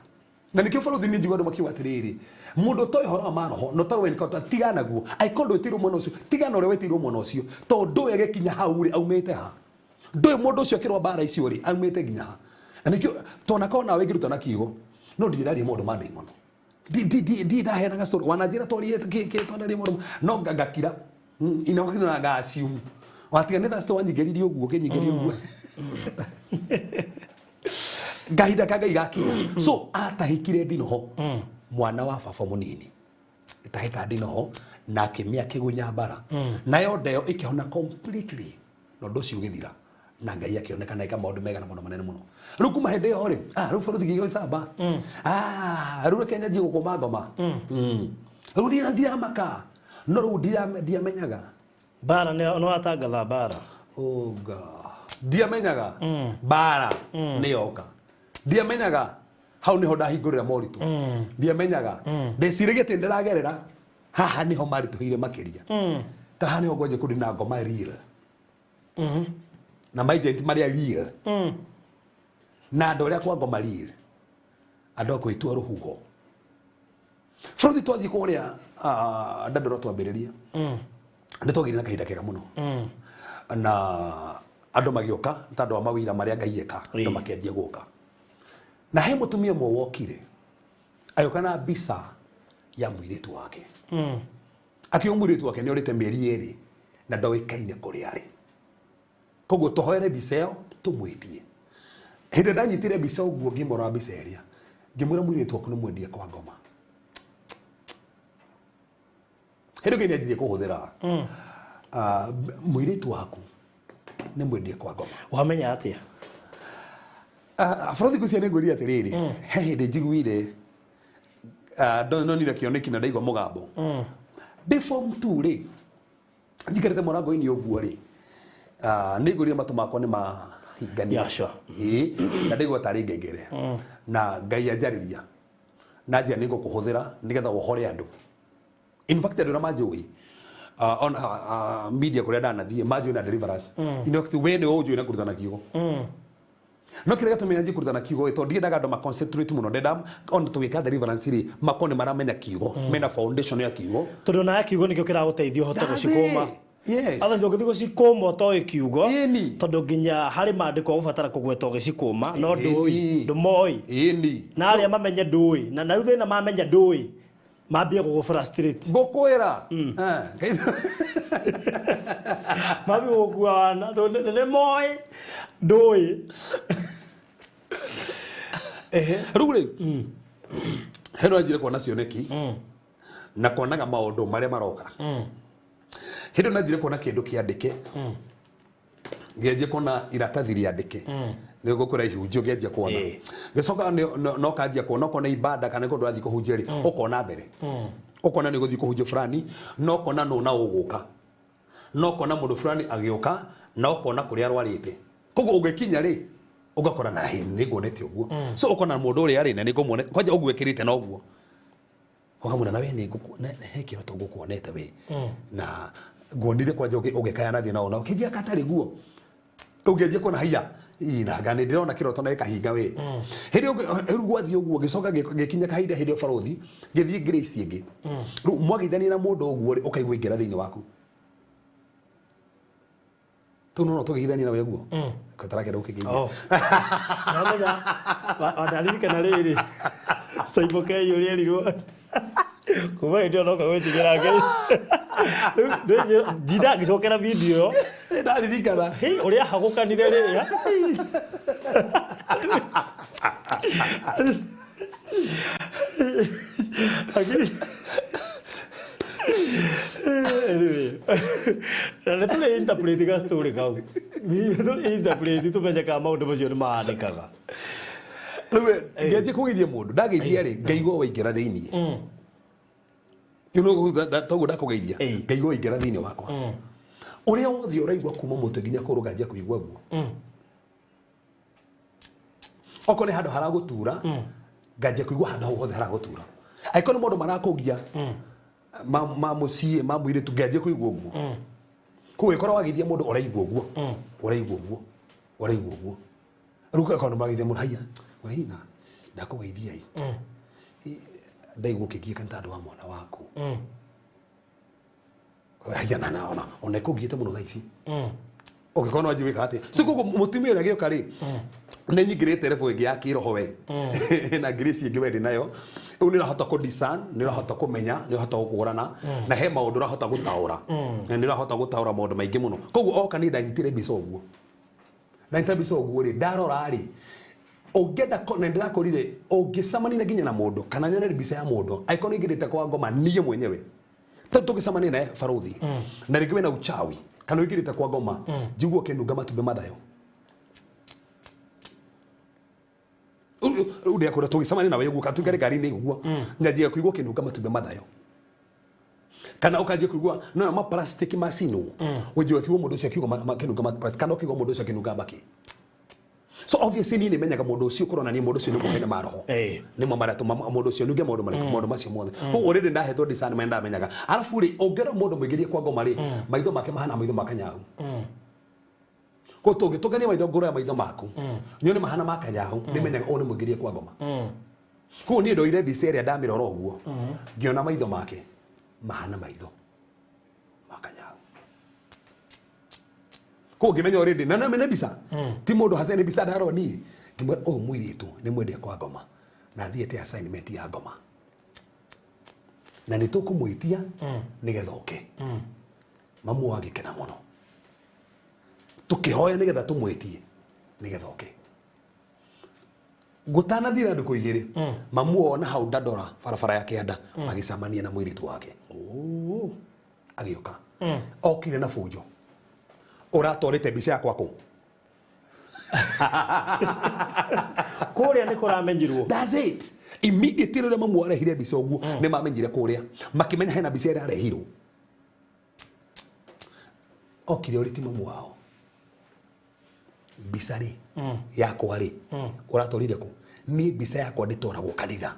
C: Na nĩkĩo barũthi nĩ njigu andũ makiuga atĩrĩrĩ, mũndũ ũtoĩ ũhoro wa maroho, na ũtoĩ encounter, tigana naguo. Angĩkorwo ndwĩtĩirwo mwena ũcio, tigana ũrĩa wĩtĩirwo mwena ũcio. Tondũ ndũĩ agĩkinya hau rĩ, aumĩte ha. Ndũĩ mũndũ ũcio akĩrũa mbara icio rĩ, aumĩte nginya ha. Na nĩkĩo tonakorwo nawe ingĩruta na kiugo, no ndirĩ ndaria maũndũ ma ndaimono. Ndirĩ ndaheanaga story. Wananjĩra twarie twanaria maũndũ no ngakira. Ina na nga assume. Watiga nĩ thaa wanyingĩririe ũguo, ũkĩnyingĩria ũguo. Kahinda ka Ngai gakinya. So atahĩkire ndinoho. Mwana wa baba mũnini. Ĩtahĩka ndinoho na akĩmĩa kĩgunya mbara. Nayo ndeo ĩkĩhona completely. Na ũndũ ũcio ũgĩthira. Na Ngai akĩoneka na ĩka maũndũ mega na maũndũ manene mũno. Rĩu kuma hĩndĩ ĩyo rĩ, rĩu bũrũri gĩgĩũka camba. Rĩu reke nyanjie gũkũma ngoma. Rĩu ndiramaka. No rĩu ndiamenyaga.
B: Mbara nĩ watangatha mbara.
C: Oh God. Ndiamenyaga. Mbara nĩ yoka. Ndiamenyaga hau niho ndahingũrĩra moritũ. Ndiamenyaga. Ndeciragia atĩ ndĩragerera haha niho maritũhĩire makĩria. Ta haha niho ngwanjia kũndĩ na ngoma real. Na maagent marĩa real. Na andũ arĩa kwa ngoma real. Andũ a kwĩtua rũhuho. Bũrũri twathiĩ kũrĩa Dandora twambĩrĩria. Nĩ twagĩire na kahinda kega mũno. Na andũ magĩũka ta andũ a mawĩra marĩa Ngai eka andũ makĩanjia gũka. Na he mũtumia ũmwe wokire agĩũka na mbica ya mũirĩtu wake. Akiuga mũirĩtu wake nĩ orĩte mĩeri 2 na ndoĩkaine kũrĩa arĩ. Koguo tũhoere mbica ĩyo tũmwĩtie. Hĩndĩ ndanyitire mbica ũguo ngĩmũrora mbica ĩrĩa ngĩmwĩra mũirĩtu waku nĩ mwendie kwa ngoma. Hĩndĩ ĩyo nĩanjirie kũhũthĩra mũirĩtu waku nĩ mwendie kwa ngoma.
B: Wamenya atĩa?
C: Bũrũri ngwĩciria nĩ ngwĩrire atĩrĩrĩ, he hĩndĩ njiguire ndonire kĩoneki na ndaigua mũgambo. Ndĩ form 2 rĩ, njikarĩte mũrango-inĩ ũguo rĩ, nĩ ngwĩrire matũ makwa nĩ mahingania.
B: Yeah, sure.
C: Na ndaigua tarĩ ngengere. Na Ngai anjarĩria. Na njĩra nĩ ngũkũhũthĩra nĩgetha wohore andũ. In fact andũ arĩa manjũĩ on media kũrĩa ndanathiĩ manjũĩ na deliverance. In fact we nĩwe ũnjũĩ na kũrutana kiugo. No kĩrĩa gĩatũmire njanjie kũrutana kiugo ĩ tondũ ndiendaga andũ ma concentrate mũno, ndenda ona tũgĩka deliverance rĩ makorwo nĩ maramenya kiugo, mena foundation ya kiugo.
B: Tondũ nawe kiugo nĩkĩo kĩragũteithia ũhote gũcikũma.
C: Yes.
B: Otherwise ũngĩthiĩ gũcikũma ũtoĩ kiugo,
C: Ĩni.
B: tondũ nginya harĩ maandĩko ũgũbatara kũgweta ũgĩcikũma, no ndũĩ, ndũmoĩ.
C: Ĩni.
B: Na arĩa mamenye ndũĩ, na rĩu thĩna mamenya ndũĩ, mambie gũgũ frustrate.
C: Ngũkwĩra.
B: Mambie gũgũkua wana, tondũ nĩ moĩ ndũĩ.
C: Rĩu rĩ, he no anjire kuona cioneki na kuonaga maũndũ marĩa maroka. Hĩndĩ ĩyo nanjire kuona kĩndũ kĩandĩke. Ngĩanjia kuona iratathi rĩandĩke. Nĩ ngũkwĩra ihunjio ngĩanjia kuona. Ngĩcoka no kanjia kuona okorwo nĩ ibada kana nĩ kũndũ ũrathiĩ kũhunjia rĩ, ũkona mbere. Ũkona nĩ ũgũthiĩ kũhunjia fulani, no ũkona nũ na ũgũka. No ũkona mũndũ fulani agĩũka, na ũkona kũrĩa arwarĩte. Koguo ũgĩkinya rĩ, ũgakora na hĩ nĩ nguonete ũguo. So ũkona mũndũ ũrĩa arĩ na nĩ ngũmuone, kwanja ũguo ĩkĩrĩte na ũguo. Ũkamwĩra na we nĩ he kĩroto ngũkuonete we. Na nguonire kwanja ũgĩkaya na thĩna ona ũkĩnjia katarĩ guo. Ũngĩanjia kuona haiya, ĩ na nga nĩ ndĩrona kĩroto na gĩkahinga we. Hĩndĩ ĩyo rĩu gwathiĩ ũguo ngĩcoka ngĩkinya kahinda hĩndĩ ĩyo barũthi, ngĩthiĩ Grace ĩngĩ. Rĩu mwageithania na mũndũ ũguo rĩ, ũkaigua ingĩra thĩinĩ waku. Tũu no tũgeithania nawe ũguo. Katarakenda ũkĩgeithia.
B: Namenya, wandaririkana rĩrĩ, Saimo Kei ũrĩa erirwo. Kuma hĩndĩ ĩyo noka gwĩtigĩra Ngai. Rĩu ndinda ngĩcokera video ĩyo.
C: Ndaririkana.
B: Hĩ, ũrĩa ahagũkanire rĩrĩa. Lakini anyway, na nĩ tũrĩ interpret ga story kau. Tũrĩ interpret tũmenye kana maũndũ macio nĩ mahanĩkaga.
C: Rĩu ngĩanjia kũgeithia mũndũ, ndageithia rĩ, ngaigua waingĩra thĩiniĩ. Rĩu toguo ndakũgeithia, ngaigua waingĩra thĩiniĩ wakwa. Ũrĩa wothe ũraigua kuma mũtwe nginya kũgũrũ nganjia kũigua guo. Okorwo nĩ handũ haragũtura, nganjia kũigua handũ hau hothe haragũtura. Angĩkorwo nĩ maũndũ marakũgia, ma mũciĩ, ma mũirĩtu, nganjia kũigua ũguo. Koguo ĩkorwo wageithia mũndũ ũraigua ũguo, ũraigua ũguo, ũraigua ũguo. Rĩu ũgakorwo nĩ mageithia mũndũ, haiya, ũraina, ndakũgeithia ĩ. Ndaigua ũkĩgiĩka nĩ tondũ wa mwana waku. Haiya, na, ona ĩkũgiĩte mũno thaa ici. Ũngĩkorwo no wanjie gwĩka atĩa? So koguo mũtumia ũrĩa agĩũka rĩ, nĩ nyingĩrĩte level ĩngĩ ya kĩroho we. Na grace ĩngĩ we ndĩ nayo. Rĩu nĩ ũrahota kũ discern, nĩ ũrahota kũmenya, nĩ ũrahota gũkũrana, na he maũndũ ũrahota gũtaũra. Na nĩ ũrahota gũtaũra maũndũ maingĩ mũno. Koguo oka niĩ ndanyitire mbica ũguo. Ndanyita mbica ũguo rĩ, ndarora rĩ, ũngĩenda na ndĩrakorire, ũngĩcemania nginya na mũndũ, kana nyone mbica ya mũndũ, angĩkorwo nĩ ingĩrĩte kwa ngoma niĩ mwenyewe. Tondũ tũngĩcemania naye barũthi, na rĩngĩ wĩna uchawi, kana ũingĩrĩte kwa ngoma, njigua ũkĩnunga matumbĩ mathayo. Rĩu ndĩrakwĩra tũgĩcemania nawe ũguo, kana tũikare ngari-inĩ ũguo, nyanjia kũigua ũkĩnunga matumbĩ mathayo. Kana ũkanjia kũigua no ma plastic macinwo. Ũnjia kũigua mũndũ ũcio akiuga makĩnunga ma plastic, kana ũkĩigua mũndũ ũcio akĩnunga mbakĩ. So obviously niĩ nĩmenyaga mũndũ ũcio kũronania mũndũ ũcio nĩ mũhene ma roho. Nĩmo maratũma mũndũ ũcio nĩuge maũndũ marĩkũ, maũndũ macio mothe. Koguo already ndahetwo discernment, ndamenyaga. Arabu rĩ, ũngĩona mũndũ mũingĩrie kwa ngoma rĩ, maitho make mahana maitho ma kanyau. Koguo tũngĩtũngania maitho, ngũrũ ya maitho maku nyone mahana ma kanyau, nĩmenyaga ũyũ nĩ mũingĩrie kwa ngoma. Koguo niĩ ndoire mbica ĩrĩa, ndamĩrora ũguo, ngĩona maitho make mahana maitho ma kanyau. Koguo ngĩmenya already na nĩ mbica, ti mũndũ hace, nĩ mbica ndarora niĩ. Ngĩmwĩra ũyũ mũirĩtu nĩ mwendia kwa ngoma na athiĩte assignment ya ngoma na nĩ tũkũmwĩtia nĩgetha oke. Mamu agĩkena mũno, tũkĩhoya nĩgetha tũmwĩtie nĩgetha oke. Gũtanathira na ndukũ 2, mamu ona hau ndandora barabara ya kĩanda agĩcemania na mũirĩtu wake. Agĩũka, okire na bunjo, ũratwarĩte mbica yakwa kũ?
B: Kũrĩa nĩ kũramenyirwo.
C: That's it. Immediately rĩrĩa mamu arehire mbica ũguo, nĩ mamenyire kũrĩa, makĩmenya hena mbica ĩrĩa arehirwo. Okire ũrĩ ti mamu wao, mbica rĩ yakwa rĩ ũratwarire kũ? Niĩ mbica yakwa ndĩtwaragwo kanitha.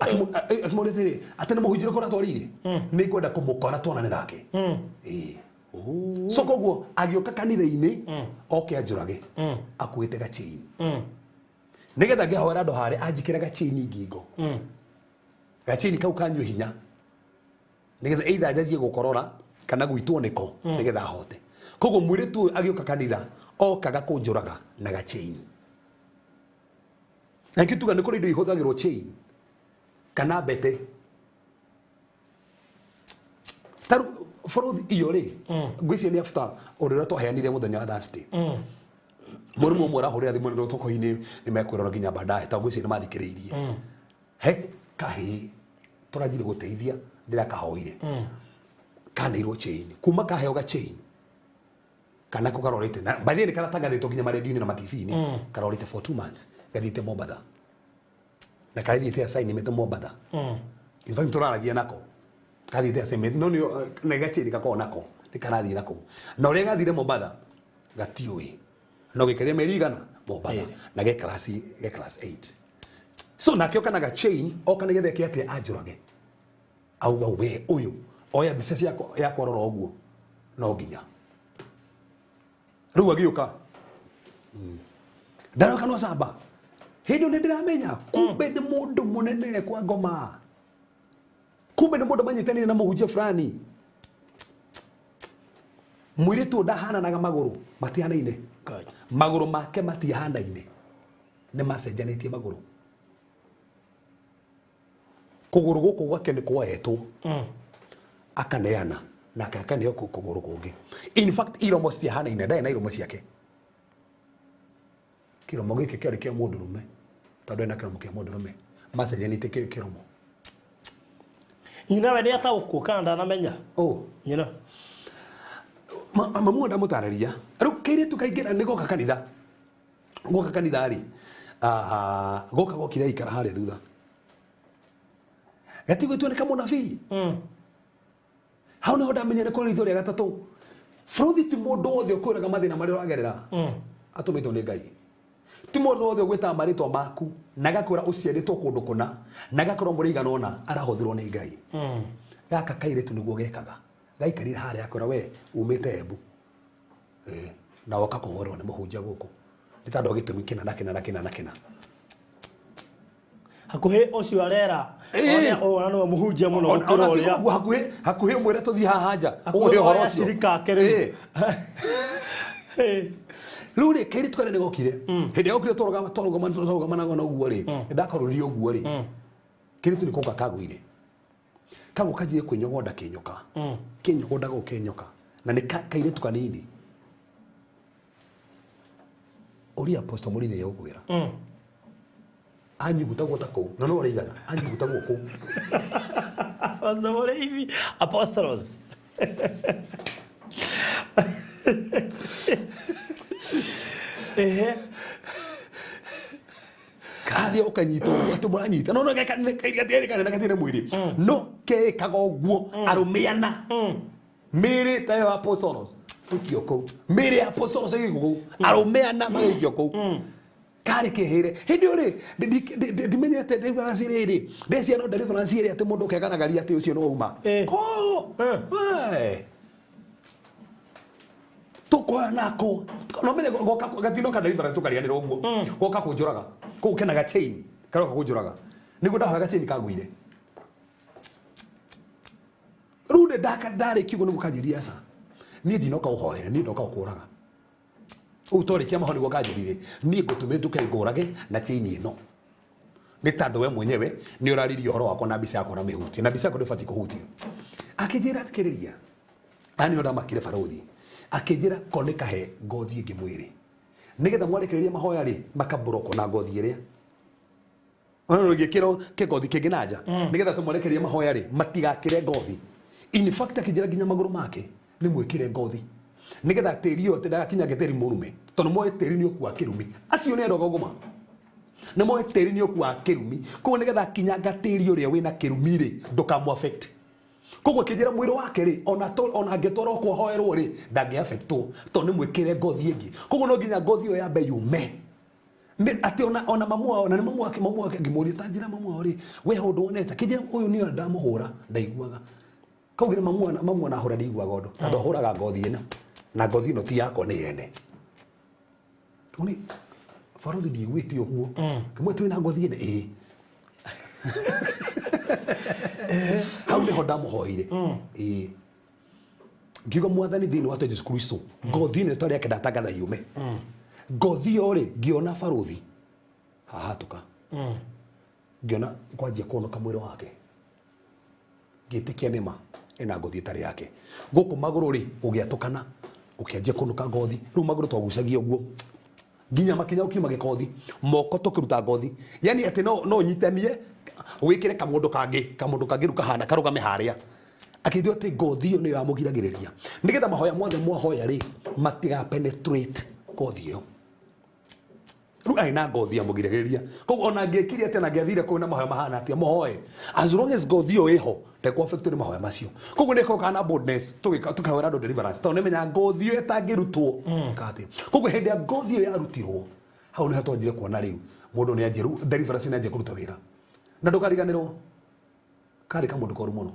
C: Akĩmũria atĩrĩ, atĩ nĩ mũhunjia ũrĩkũ ũratwarire? Nĩ ngwenda kũmũkora tuonane nake. Ĩĩ. So koguo agĩũka kanitha-inĩ oke anjũrage akuĩte gachain, nĩgetha ngĩhoera andũ harĩa anjikĩre gachain ngingo, gachain kau kanyue hinya, nĩgetha either njanjie gũkorora kana gwitwo nĩko nĩgetha ahote. Koguo mũirĩtu ũyũ agĩũka kanitha okaga kũnjũraga na gachain. Na ngĩtuga nĩ kũrĩ indo ihũthagĩrwo, chain kana mbete. Tarĩu bũrũthi iyo rĩ, ngwĩciria nĩ after ũndũ ũrĩa twaheanire mũthenya wa Thursday, mũrimũ ũmwe ũrahũrĩra thimũ nĩ toko-inĩ, nĩ mekwĩrora nginya baadaye, tondũ ngwĩciria nĩ mathikĩrĩirie. He kahĩĩ tũranjire gũteithia, ndĩrakahoire, kaneirwo chain. Kuma kaheo ga chain kana ko karorete na by the way karatangathĩtwo nginya maredio-inĩ na matv-inĩ, karorete for 2 months, gathiĩte Mombatha na karathiĩte assignment Mombatha. In fact tũraragia nako kathiĩte assignment, no nĩ na gachain gakoragwo nako nĩ karathiĩ nako, na ũrĩa gathire Mombatha gatiũĩ, no gĩkaria mĩeri igana Mombatha na ge class 8. So nake oka na gachain, oka nĩgetha eke atĩa? Anjũrage. Auga we ũyũ oya mbica ciakwa yakwa, rora ũguo, no nginya rĩu agĩũka ndaroka no camba. Hĩndĩ ĩyo nĩ ndĩramenya kumbe nĩ mũndũ mũnene kwa ngoma, kumbe nĩ mũndũ manyitanĩire na mũhunjia fulani. Mũirĩtu ũyũ ndahananaga, magũrũ matihanaine. Magũrũ make matihanaine, nĩ macenjanĩtie magũrũ. Kũgũrũ gũkũ gwake nĩ kwoetwo akaneana nake akaneo kũgũrũ kũngĩ. In fact iromo ciahanaine, ndarĩ na iromo ciake. Kĩromo gĩkĩ kĩarĩ kĩa mũndũrũme, tondũ ena kĩromo kĩa mũndũrũme, macenjanĩtie kĩromo.
B: Nyina we nĩ ataũkwo kana ndanamenya?
C: Oh.
B: Nyina.
C: Mamu ndamũtarĩria. Rĩu kairĩtu kaingĩra nĩ goka kanitha, goka kanitha rĩ, goka gokire aikara harĩa thutha, gatigwĩtwo nĩ kamũnabii. Hau niho ndamenya nĩ kũrĩ ritho rĩa gatatũ. Bũrũthi ti mũndũ wothe ũkwĩraga mathĩna marĩa ũragerera atũmĩtwo nĩ Ngai. Ti mũndũ wothe ũgwĩtaga marĩtwa maku na agakwĩra ũciarĩtwo kũndũ kũna na agakwĩra mũrĩ igana ũna arahũthĩrwo nĩ Ngai. Gaka kairĩtu nĩguo gekaga, gaikarire harĩa akwĩra we umĩte Embu. Eh, na woka kũhũrwo nĩ mũhunjia gũkũ nĩ tondũ wa gĩtũmi kĩna na kĩna na kĩna na kĩna.
B: Hakuhĩ ũcio arera ona nĩwe mũhunjia mũno gũkĩra
C: Ona tiga
B: ũrĩa
C: ũguo, hakuhĩ mwĩre tũthiĩ haha nja
B: Hakuhĩ
C: ũguo nĩ ũhoro
B: oya
C: ũcio.
B: cirika ake rĩu.
C: Rĩu rĩ, kairĩtu karĩa nĩ gokire, hĩndĩ ĩrĩa gokire twarũgamanaga na ũguo rĩ, ndakarũria ũguo rĩ, kairĩtu nĩ koka kagũire, kagũ kanjire kwĩnyogonda kĩnyoka, kĩnyogondaga o kĩnyoka, na nĩ kairĩtu kanini. Ũria Apostle Mũrĩithi nĩegũkwĩra anyugutagwo ta kũu na no ũraigana anyugutagwo kũu.
B: Apostle Mũrĩithi, apostles. Ehe.
C: Kathiĩ ũkanyita ũguo atĩ mũranyita no no gatiarĩ na gatirĩ mwĩrĩ, no kekaga ũguo arũme ana mĩrĩ ta ĩyo apostles. Tukio kuu mĩĩrĩ ya apostles ĩgĩikio kũu, arũme ana magĩikio kũu. Karĩ kĩhĩre hĩndĩ ĩyo rĩ, ndimenyete deliverance rĩrĩ, ndeciria no deliverance ĩrĩa atĩ mũndũ ũkegaragaria atĩ ũcio no uma ko. Tukoya nako no menye goka gatino ka deliverance tukarianĩra ũguo, goka kũnjũraga kũu kenaga chain, karoka kũnjũraga nĩguo ndahoyaga chain kagwire. Rĩu nĩ ndarĩkia ũguo nĩguo kanjĩria aca, niĩ ndinoka ũhoere, niĩ ndoka ũkũraga ũguo twarĩkia maho nĩguo kanjĩrire niĩ ngũtũmĩte nduke ngũrage na chain ĩno, nĩ tondũ we mwenyewe nĩ ũraririe ũhoro wakwa na mbica yakwa na mĩhutie, na mbica yakwa ndĩbatiĩ kũhutio. Akĩnjĩra athikĩrĩria ani no ndamakire barothi, akĩnjĩra ko nĩ kahe ngothi ĩngĩ mwĩrĩ nĩgetha mwarekereria mahoya rĩ makaburoko na ngothi ĩrĩa ona rũgĩkĩrwo kĩgothi kĩngĩ na nja, nĩgetha tũmwarekererie mahoya rĩ matigakĩre ngothi. In fact akĩnjĩra nginya magũrũ make nĩ mwĩkĩre ngothi nĩgetha tĩri ũyũ ndagakinyange tĩri mũrume, tondũ moĩ tĩri nĩ ũkua kĩrumi. Acio nĩ andũ agũma, nĩ moĩ tĩri nĩ ũkua kĩrumi, koguo nĩgetha akinyanga tĩri ũrĩa wĩna kĩrumi rĩ ndũkamũ affect. Koguo akĩnjĩra mwĩrĩ wake rĩ ona angĩtwarwo kũhoerwo rĩ ndangĩ affectwo tondũ nĩ mwĩkĩre ngothi ĩngĩ. Koguo no nginya ngothi ĩyo yambe yume. Atĩ ona mamu wao, na nĩ mamu wake, mamu wake ngĩmũria ta njĩra mamu wao rĩ we ũndũ wonete, akĩnjĩra ũyũ nĩ ndamũhũra ndaiguaga. Koguo mamu ona ahũra ndaiguaga ũndũ tondũ ahũraga ngothi ĩno na ngothi ĩno ti yakwa nĩ yene. Toni barothi ndiiguĩte ũguo kĩmwe twĩna ngothi ĩno ĩĩ. Hau nĩho ndamũhoire ĩĩ, ngiuga mwathani thĩinĩ wa Jesu Kristo ngothi ĩno ĩtarĩ yake ndatangatha yume. Ngothi ĩyo rĩ ngĩona barothi hahatũka, ngĩona kwanjia kuonoka mwĩrĩ wake, ngĩtĩkia nĩma ĩna ngothi ĩtarĩ yake. Gũkũ magũrũ rĩ gũgĩatũkana gũkĩanjia kuonoka ngothi, rĩu magũrũ twagucagia ũguo nginya makinya ũkiuma gĩkothi, moko tũkĩruta ngothi, yani atĩ no ũnyitanie wĩkĩre kamũndũ kangĩ, kamũndũ kangĩ rĩu kahana karũgame harĩa. Akĩnjĩra atĩ ngothi ĩyo nĩyo yamũgiragĩrĩria nĩgetha mahoya mothe mwahoya rĩ matiga penetrate ngothi ĩyo. Rĩu arĩ na ngothi yamũgiragĩrĩria, koguo ona angĩkire atĩa na angĩathire kũu na mahoya mahana atĩa mũhoe, as long as ngothi ĩyo ĩho ndekũ affect nĩ mahoya macio. Koguo nĩ ĩkoragwo na boldness tũkahoera andũ deliverance tondũ nĩmenya ngothi ĩyo ĩtangĩrutwo atĩa. Koguo hĩndĩ ya ngothi ĩyo yarutirwo hau nĩho twanjire kuona rĩu mũndũ nĩ anjie rĩu deliverance nĩ anjie kũruta wĩra. Na ndũkariganĩrwo karĩ kamũndũ koru mũno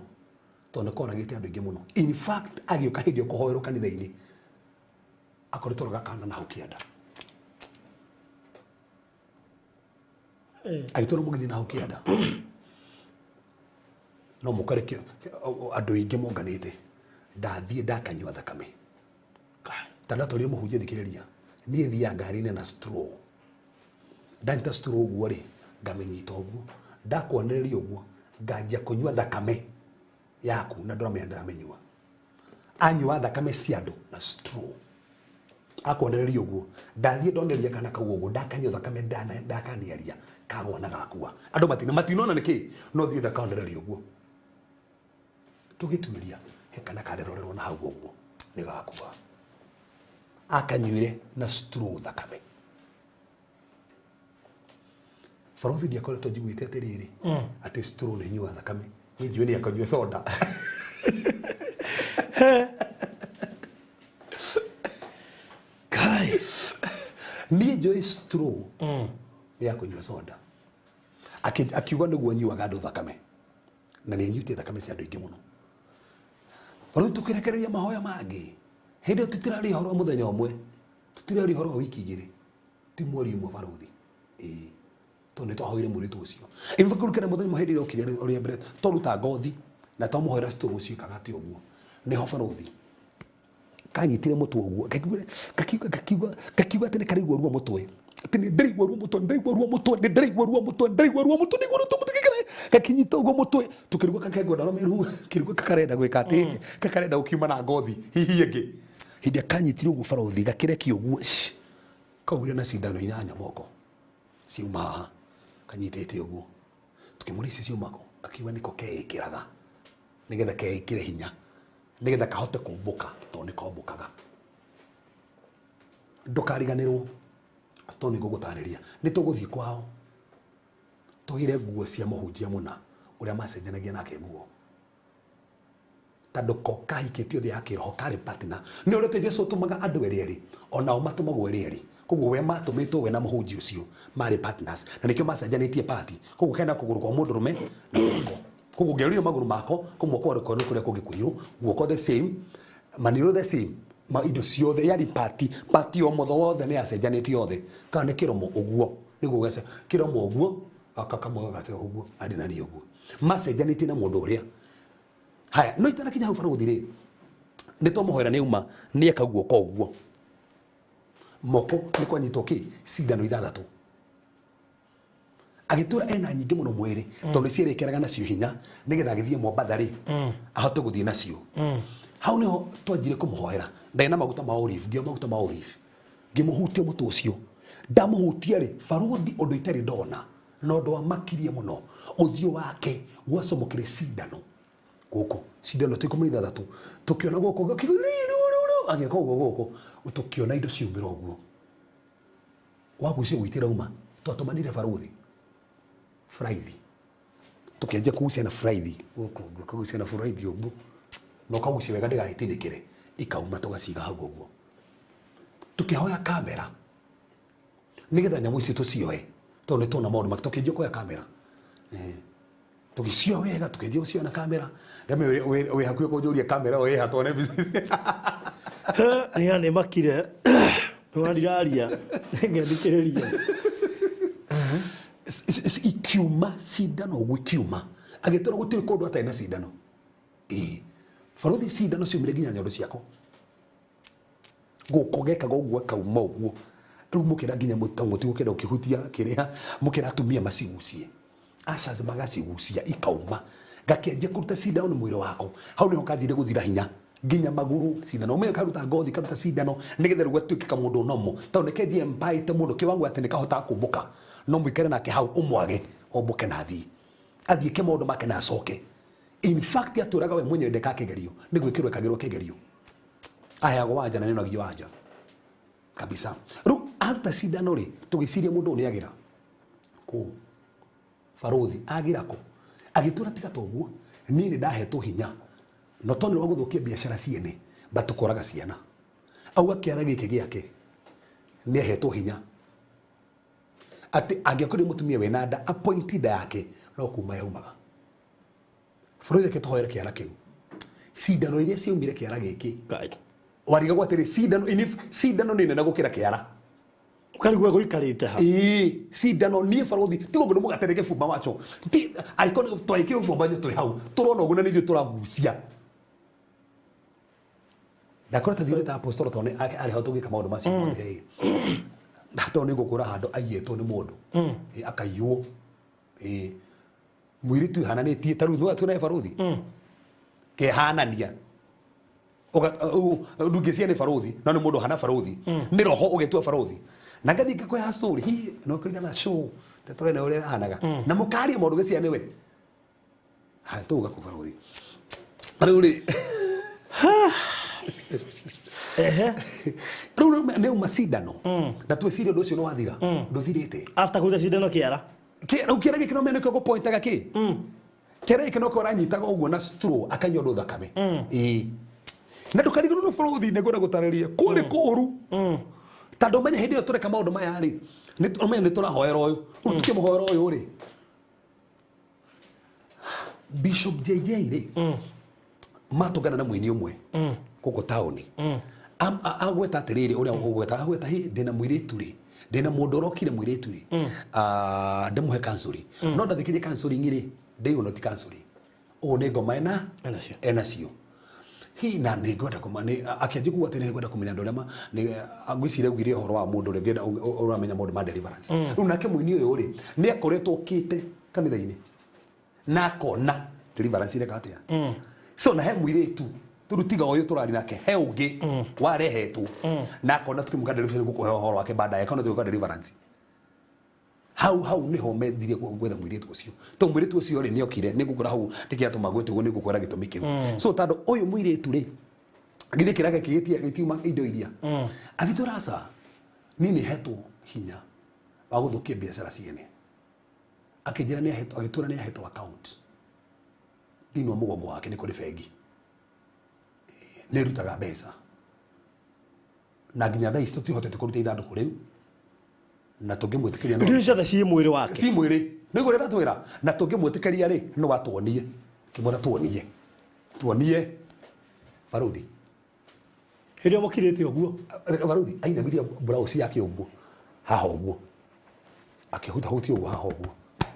C: tondũ nĩ koragĩte andũ aingĩ mũno. In fact agĩũka hĩndĩ ĩyo kũhoerwo kanitha-inĩ akoretwo gakana na hau kĩanda, agĩtwarwo mũgithi na hau kĩanda, no mũkore andũ aingĩ monganĩte, ndathiĩ ndakanyua thakame. Ta ndatwarire mũhunjia thikĩrĩria, niĩ thiaga ngari-inĩ na straw, ndanyita straw ũguo rĩ ngamĩnyita ũguo, ndakwonereria ũguo nganjia kũnyua thakame yaku na ndũramenya ndĩramĩnyua. Anyua thakame cia andũ na straw akwonereria ũguo, ndathiĩ ndonereria kana kau ũguo, ndakanyua thakame ndakaniaria kagwa na gakua. Andũ matinona nĩkĩ, no thiĩ ndakaonereria ũguo tũgĩtuĩria he kana karerorerwo na hau ũguo nĩ gakua. Akanyuire na straw thakame. Barothi ndiakoretwo njiguĩte atĩrĩrĩ atĩ straw nĩ nyua thakame, niĩ njũĩ nĩ akanyua soda.
B: Kai
C: niĩ njũĩ straw nĩ ya kũnyua soda. Akiuga nĩguo nyuaga andũ thakame, na nĩ nyuĩte thakame cia andũ aingĩ mũno. Barothi tũkĩrekereria mahoya mangĩ hĩndĩ ĩyo tũtiraria ũhoro wa mũthenya ũmwe, tũtiraria ũhoro wa wiki igĩrĩ, ti mweri ũmwe barothi. Ĩĩ tondũ nĩ twahoire mũirĩtu ũcio. In fact kũrikana mũthenya ũmwe hĩndĩ ĩrĩa okire ũrĩa mbere twaruta ngothi na twamũhoera straw ũcio ĩkaga atĩ ũguo, nĩho barothi kanyitire mũtwe ũguo, gakiuga atĩ nĩ karaigua ruo mũtwe, atĩ nĩ ndĩraigua ruo mũtwe, ndĩraigua ruo mũtwe, nĩ ndĩraigua ruo mũtwe, ndĩraigua ruo mũtwe, ndĩraigua ruo mũtwe, gakinyita ũguo mũtwe, tũkĩrigwo kakengwo na rũmeru, kĩrigwo kakarenda gwĩka atĩ, kakarenda gũkiuma na ngothi hihi ĩngĩ. Hĩndĩ ĩrĩa kanyitire ũguo barothi gakĩrekia ũguo, kaugire na cindano 8 moko ciuma haha kanyitĩte ũguo, tũkĩmũria ici ciuma kũ, akiuga nĩko keĩkĩraga nĩgetha keĩkĩre hinya nĩgetha kahote kũmbũka tondũ nĩ kombũkaga. Ndũkariganĩrwo tondũ nĩ ngũgũtarĩria, nĩ tũgũthiĩ kwao tũgĩre nguo cia mũhunjia mũna ũrĩa macenjanagia nake nguo. Tondũ ko kahikĩtio thĩ ya kĩroho karĩ partner. Nĩ ũrĩa Jesu ũtũmaga andũ erĩ erĩ, onao matũmagwo erĩ erĩ. Koguo we matũmĩtwo we na mũhunjia ũcio marĩ partners. Na nĩkĩo macenjanĩtie party. Koguo kena kũgũrũ kwa mũndũrũme na guoko. Koguo ũngĩaruire magũrũ mako, kũmwe kwa rũkono kũrĩa kũngĩ kũirũ, guoko the same, maniũrũ the same, ma indo ciothe yarĩ party, party o motho wothe nĩ yacenjanĩtio yothe. Kana nĩ kĩromo ũguo, nĩguo gece kĩromo ũguo, gaka kamwe gagate ũguo, arĩ na niĩ ũguo. Macenjanĩtie na mũndũ ũrĩa. Haya, no itanakinya hau barũthi rĩ, nĩ twamũhoera nĩ auma, nĩ eka guoko ũguo. Moko nĩ kwanyitwo kĩ? Cindano ithathatũ. Agĩtũra ena nyingĩ mũno mwĩrĩ, tondũ nĩ cierekeraga nacio hinya, nĩgetha agĩthiĩ Mombatha rĩ, ahote gũthiĩ nacio. Hau nĩho twanjire kũmũhoera. Ndarĩ na maguta ma olive, ngĩoya maguta ma olive. Ngĩmũhutia mũtwe ũcio. Ndamũhutia rĩ, barũthi ũndũ itarĩ ndona, na ũndũ wamakirie mũno, ũthiũ wake gwacomokire cindano. Gũkũ, cindano ta 16. Tũkĩona gũkũ, agĩka ũguo gũkũ, tũkĩona indo ciumĩra ũguo. Wagucia gwĩtĩra uma, twatũmanire barũthi. Fraithi. Tũkĩanjia kũgucia na fraithi. Gũkũ ũguo, kũgucia na fraithi ũguo. Na ũkagucia wega ndĩgagĩtindĩkĩre. Ikauma tũgaciga hau ũguo. Tũkĩhoya kamera. Nĩgetha nyamũ icio tũcioe. Tondũ nĩ tuona maũndũ make, tũkĩanjia kuoya kamera. Tũgĩcioa wega, tũkĩanjia gũcioa na kamera. Rĩmwe wĩ hakuhĩ kũnjũria kamera ĩyo ĩha tuone mbica ici.
B: Nĩ nĩ makire. Nĩ wandiraria. Ngethikĩrĩria.
C: Ikiuma cindano ũguo ikiuma. Agĩtwĩra gũtirĩ kũndũ atarĩ na cindano. Ĩĩ. Barũthi cindano ciumire nginya nyondo ciako. Gũkũ gekaga ũguo akauma ũguo. Rĩu mũkĩra nginya mũtigũkĩenda ũkĩhutia kĩrĩa, mũkĩra atumia macigucie. Ushers magacigucia ikauma. Gakĩanjia kũruta cindano nĩ mwĩrĩ wako. Hau nĩho kanjire gũthira hinya. Nginya magũrũ cindano. Ũmenye karuta ngothi, karuta cindano, nĩgetha rĩu gatuĩke kamũndũ nomo. Tondũ nĩkenjie mpaĩte mũndũ kĩwango atĩ nĩkahotaga kũmbũka. No mũikare nake hau ũmwage, ombũke na athiĩ. Athiĩ ke maũndũ make na acoke. In fact, atũraga we mwenyewe ndeka kĩgerio. Nĩ gwĩkĩrwo ekagĩrwo kĩgerio. Aheagwo wanja na nĩonagio wanja. Kabisa. Rĩu aruta cindano rĩ, tũgĩciria mũndũ ũyũ nĩagĩra. Kũ? Barũthi agĩra kũ? Agĩtwĩra tiga toguo, niĩ nĩ ndahetwo hinya. No tondũ nĩ wa gũthũkia biacara ciene, but tũkoraga ciana. Auga kĩara gĩkĩ gĩake, nĩ ahetwo hinya. Atĩ angĩakorire mũtumia wĩna nda, appoint nda yake, no kuma yaumaga. Bũrũri reke tũhoere kĩara kĩu. Cindano iria ciaumire kĩara gĩkĩ.
B: Ngai.
C: Warigagwo atĩrĩ, cindano, cindano nĩ nene gũkĩra kĩara.
B: Ũkarigwo gũikarĩte ha?
C: Ĩĩ, cindano niĩ barũthi, tiga ũguo nĩ mũgate nĩ gĩbumba wacho. Ti, angĩkorwo twaĩkĩrwo gĩbumba twĩ hau, tũrona ũguo na nĩ ithuĩ tũragucia. Ndakora ta thiũrĩte apostolo tondũ nĩ arĩ ho tũgĩka maũndũ macio mothe. Tondũ nĩ ngũkũra handũ aiyĩtwo nĩ mũndũ. Ĩĩ, akaiywo. Ĩĩ. Mũirĩtu ĩhananĩtie ta rĩu nĩwe tuonaye barũthi. Kehanania. Ndũngĩciria nĩ barũthi, no nĩ mũndũ ũhana barũthi. Nĩ roho ũgetua barũthi. Na ngathiĩ ngakũhe story, hi, no kũringana na show, ndeto ĩno ũrĩa ĩhanaga. Na mũkaria maũndũ gĩciria nĩwe. Ha, tũgũka kũ barũthi. Rĩu rĩ.
B: Ehe.
C: Rĩu rĩ, nĩ uma cindano. Na twĩcirie ũndũ ũcio nĩ wathira. Ndũthirĩte.
B: After kũruta cindano kĩara.
C: Rĩu kĩara gĩkĩ no mene nĩkĩo gũpointaga kĩ? Kĩara gĩkĩ no kĩo aranyitaga ũguo na straw akanyua ũndũ thakame. Ĩĩ. Na ndũkarigĩrwo nĩ bũrũri, nĩngwenda gũtarĩria. Kũrĩ kũũru. Tondũ ũmenye hĩndĩ ĩyo tũreka maũndũ maya rĩ, ũmenye nĩ tũrahoera ũyũ. Rĩu tũkĩmũhoera ũyũ rĩ, Bishop JJ rĩ, matũngana na mũini ũmwe gũkũ taũni. Agweta atĩrĩrĩ, ũrĩa ũgweta, agweta, hi, ndĩna mũirĩtu rĩ, ndĩna mũndũ ũrokire mũirĩtu rĩ, ndĩmũhe counseling. No ndathikĩrĩria counseling rĩ, ndĩiguo ti counseling. Ũguo nĩ ngoma
B: Enacio.
C: enacio. Hi, na nĩ ngwenda kũma-, nĩ, akĩanjia kuga atĩ nĩ ngwenda kũmenya andũ arĩa nĩ, ngwĩciria augire ũhoro wa mũndũ ũrĩa ũngĩenda, ũramenya maũndũ ma deliverance. Rĩu nake mũini ũyũ rĩ, nĩ akoretwo okĩte kanitha-inĩ. Na akona deliverance ireka atĩa. So na he mũirĩtu, tũrũ tiga ũyũ tũrari nake, he ũngĩ warehetwo. Na akona tũkĩmũka deliverance gũkũhe ũhoro wake baadaye, akona tũgĩka deliverance. Hau, hau nĩho methire gwetha mũirĩtu ũcio. Tondũ mũirĩtu ũcio rĩ, nĩokire, nĩngũkwĩra hau, nĩkĩatũma gwĩtwo ũguo, nĩngũkwĩra gĩtũmi kĩu. So tondũ ũyũ mũirĩtu rĩ, githĩ kĩrĩa gĩkĩ gĩtiuma indo iria. Agĩtwĩra aca, niĩ nĩhetwo hinya wa gũthũkia biacara ciene. Akĩnjĩra nĩahetwo, agĩtwĩra nĩahetwo account. Thĩinĩ wa mũgongo wake nĩ kũrĩ bengi. Nĩ ĩrutaga mbeca na nginya thaa ici tũtihotete kũruta ithandũkũ rĩu na tũngĩmwĩtĩkĩria
B: Irio ciothe ciĩ mwĩrĩ wake.
C: Si mwĩrĩ nĩguo ũrĩa ndatwĩra na tũngĩmwĩtĩkĩria rĩ no atuonie kĩmwĩra tuonie tuonie baruthi
B: Hĩndĩ ĩyo mũkirĩte ũguo.
C: Baruthi ainamirie blouse yake ũguo haha ũguo akĩhutahutia ũguo haha ũguo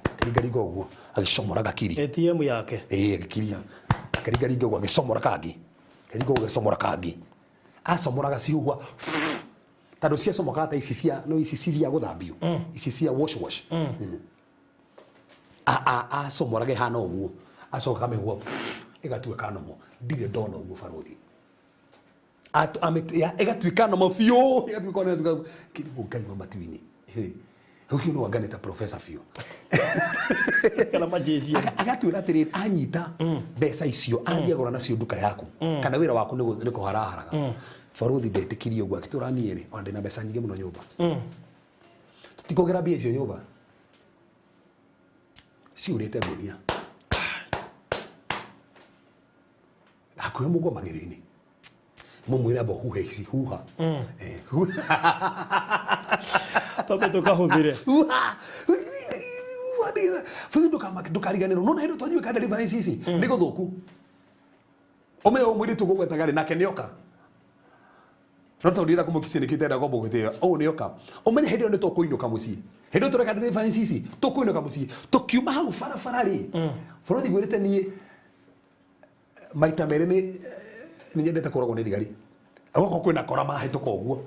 C: akĩringaringa ũguo agĩcomora gakiri
B: ATM yake.
C: Ĩĩ agĩkiria akĩringaringa ũguo agĩcomora kangĩ akĩringa ũguo agĩcomora kangĩ acomoraga cihuhwa tondũ ciacomokaga ta ici cia no ici cithiaga gũthambio ici cia wash wash acomoraga ĩhana ũguo acoka akamĩhuha ĩgatuĩka nomo ndirĩ ndona ũguo baruthi ĩgatuĩka nomo biũ ĩgatuĩka ona ĩgatuĩka kĩrĩgũ Ngai wa matu-inĩ ũcio nĩ wanganĩte professor biũ
B: Kana majeshi.
C: Agatwĩra atĩrĩrĩ anyita mbeca icio athiĩ agũra nacio nduka yaku kana wĩra waku nĩ kũharaharaga baruthi ndetĩkirie ũguo akĩtũra niĩ rĩ ona ndĩna mbeca nyingĩ mũno nyũmba tũtikũgera mbia icio nyũmba ciurĩte ngũnia hakuhĩ mũgwo magerio-inĩ mũmwĩre amba huhe ici huha
B: Twambe tũkahũthĩre.
C: Huha bũthi ndũkariganĩrwo nona hĩndĩ twanyiwe ka deliverance ici nĩ gũthũku ũmenye ũyũ mũirĩtu ũgũgwetaga rĩ nake nĩoka no tondũ ndĩrenda kũmũkicia nĩkĩo itenda kũmũgwĩtĩra ũũ nĩoka ũmenye hĩndĩ ĩyo nĩ tũkũinũka mũciĩ hĩndĩ ĩyo tũreka deliverance ici tũkũinũka mũciĩ tũkiuma hau barabara rĩ bũrũri ngwĩrĩte niĩ maita merĩ nĩ nyendete kũragwo nĩ thigari agokorwo kwĩna kora mahĩtũka ũguo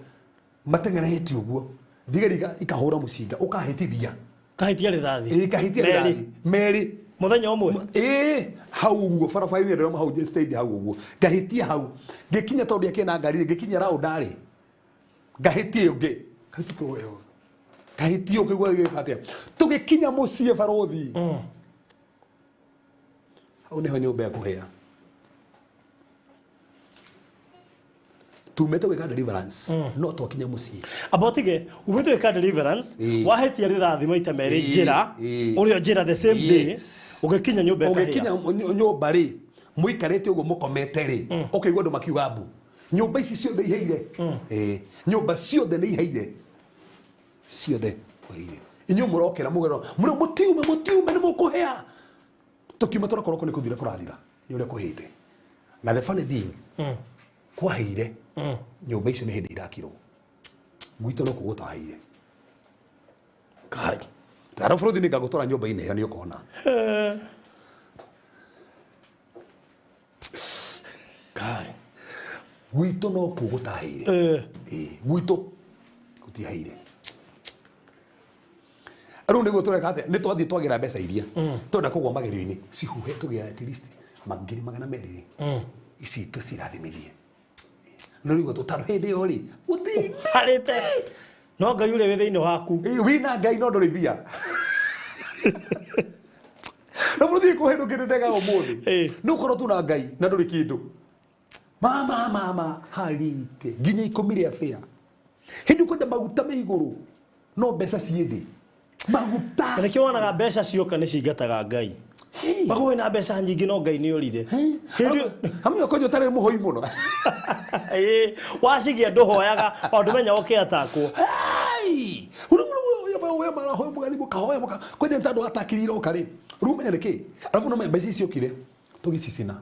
C: mateng'erete ũguo thigari ikahũra mũcinga ũkahĩtithia
B: Kahĩtia rĩthathi.
C: Ĩĩ kahĩtia rĩthathi merĩ
B: Mũthenya ũmwe.
C: Ĩĩ hau ũguo barabara-inĩ ndĩrona hau stage hau ũguo ngahĩtia hau ngĩkinya tondũ ndiakĩrĩ na ngari ngĩkinya round rĩ ngahĩtia ũngĩ kahĩtia ũngĩ gwa atĩa tũgĩkinya mũciĩ barothi hau nĩho nyũmba ĩkũhĩa tumete gwĩka deliverance no twakinya mũciĩ
B: Amba ũtige umĩte gwĩka deliverance wahĩtia rĩthathi maita merĩ njĩra ũrĩa njĩra the same day ũgĩkinya nyũmba ĩkahĩa
C: ũgĩkinya nyũmba rĩ mũikarĩte ũguo mũkomete rĩ ũkaigua andũ makiuga mbu nyũmba ici ciothe iheire nyũmba ciothe nĩ iheire ciothe iheire inyuĩ mũrokĩra mũgero mũrĩ mũtiume mũtiume nĩ mũkũhĩa tũkiuma tũrakorwo kũ nĩ kũthira kũrathira nĩ ũrĩa kũhĩte na the funny thing kwaheire nyũmba icio nĩ hĩndĩ irakirwo gwitũ no kuo gũtaheire
B: Kai
C: tara bũrũri nĩ ngagũtwara nyũmba-inĩ ĩyo nĩ ũkona
B: Kai
C: gwitũ no kuo gũtaheire gwitũ gũtiheire rĩu nĩguo tũreka atĩa nĩ twathiĩ twagĩra mbeca iria twenda kũgwa magerio-inĩ cihuhe tũgĩra at least 200,000 ici tũcirathimithie no rĩu tũtaro hĩndĩ ĩyo rĩ ũthĩni
B: harĩte no Ngai ũrĩa wĩ thĩinĩ waku
C: wĩna Ngai no ndũrĩ mbia no bũrũri kũ hĩndũ kĩndĩ ũmũthĩ nĩ ũkorwo tu na Ngai na ndũrĩ kĩndũ mama mama harĩte nginya 10 rĩa bĩa hĩndĩ kwenda maguta me igũrũ no mbeca ciĩ thĩ maguta
B: na nĩkĩo wonaga mbeca cioka nĩ cingataga Ngai Mago wĩna mbeca nyingĩ no Ngai nĩ orire
C: hamwe ũkonyo ũtarĩ mũhoi mũno
B: wacigia ndũhoyaga o ndũmenya ũkĩ atakwo
C: kwenda tondũ atakirire oka rĩ rĩu ũmenye nĩkĩ arabu no mbeca ici ciokire tũgĩcicina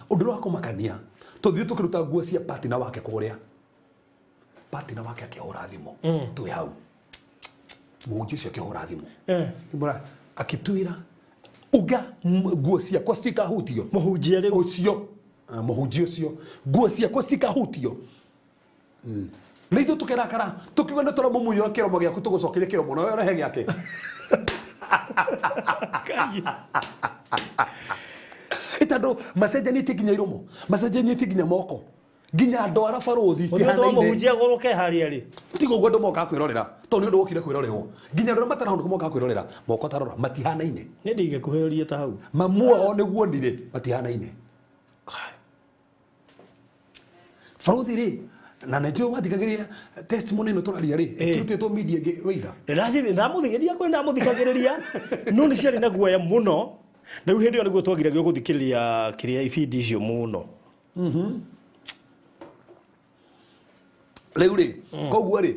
C: ũndũ ũrĩa wa kũmakania tũthiĩ tũkĩruta nguo cia partner wake kũrĩa partner wake akĩhũra thimũ twĩ hau mũhunjia ũcio akĩhũra thimũ akĩtwĩra uga nguo ciakwa citikahutio
B: mũhunjia rĩu
C: ũcio mũhunjia ũcio nguo ciakwa citikahutio na ithuĩ tũkĩrakara tũkiuga nĩ tũramũmunyũra kĩromo gĩaku tũgũcokerie kĩromo na we ũrehe gĩake tondũ macenjanĩtie nginya iromo macenjanĩtie nginya moko nginya ndwara barũthi
B: itihanaine mũhunjia gũrũke harĩa rĩ
C: tiga ũguo andũ mokaga kwĩrorera tondũ nĩ ũndũ wokire kwĩrorerwo nginya andũ arĩa matarahonoka mokaga kwĩrorera moko tarora matihanaine
B: nĩ ndingĩkuhĩrĩria ta hau
C: mamu wao nĩguo onire matihanaine barũthi rĩ na nĩnjũĩ wathikagĩrĩria testimony ĩno tũraria rĩ ĩkĩrutĩtwo media ĩngĩ wĩira
B: ndamũthikagĩrĩria kwĩ ndamũthikagĩrĩria no nĩ ciarĩ na guoya mũno na rĩu hĩndĩ ĩyo nĩguo twagiragio gũthikĩrĩria kĩrĩa ibindi icio mũno
C: Rĩu rĩ, koguo rĩ,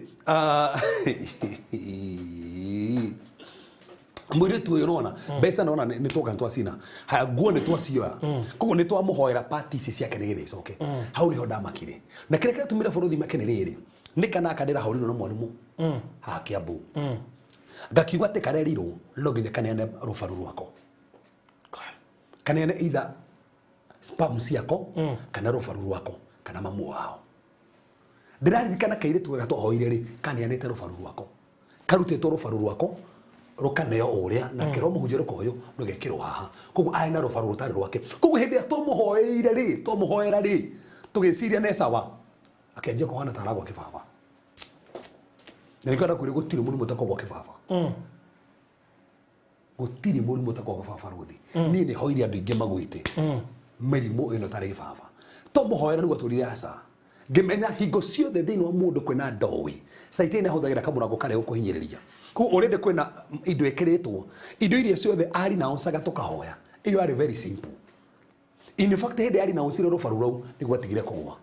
C: mũirĩtu ũyũ nona mbeca nona nĩ twoka twacina haya nguo nĩ twacioya, koguo nĩ twamũhoera pati ici ciake nĩgetha icoke. Hau nĩho ndamakire na kĩrĩa kĩratũmire bũrũri make nĩ rĩrĩ, nĩ kana aka ndĩrahũrirwo na mwarimũ haha Kiambu, ngakiuga atĩ karerirwo no nginya kaneane rũbaru rwako, kaneane either sperm ciako kana rũbaru rwako kana mamu wao. Ndĩraririkana kairĩtu gaka twahoire rĩ, kaneanĩte rũbaru rwako, karutĩtwo rũbaru rwako rũkaneo ũrĩa na kĩro mũhunjia rũkoyũ rũgekĩrwo haha, koguo arĩ na rũbaru rũtarĩ rwake. Koguo hĩndĩ ĩrĩa twamũhoeire rĩ, twamũhoera rĩ, tũgĩciria nĩ sawa, akĩanjia kũhana ta aragwa kĩbaba. Na nĩkĩo ndakwĩra gũtirĩ mũrimũ ũtakogwa kĩbaba. Gũtirĩ mũrimũ ũtakogwa kĩbaba rũthi. Niĩ nĩ hoire andũ aingĩ magwĩte mĩrimũ ĩno tarĩ gĩbaba, twamũhoera nĩguo atũrire aca. Ngĩmenya hingo ciothe thĩinĩ wa mũndũ kwĩna ndoĩ caitani ahũthagĩra kamũrango karĩa gũkũhinyĩrĩria. Koguo already kwĩna indo ĩkĩrĩtwo, indo iria ciothe ari naocaga tũkahoya, ĩyo yarĩ very simple. In fact, hĩndĩ yarĩ naocire rũbaru rũu nĩguo atigire kũgũa,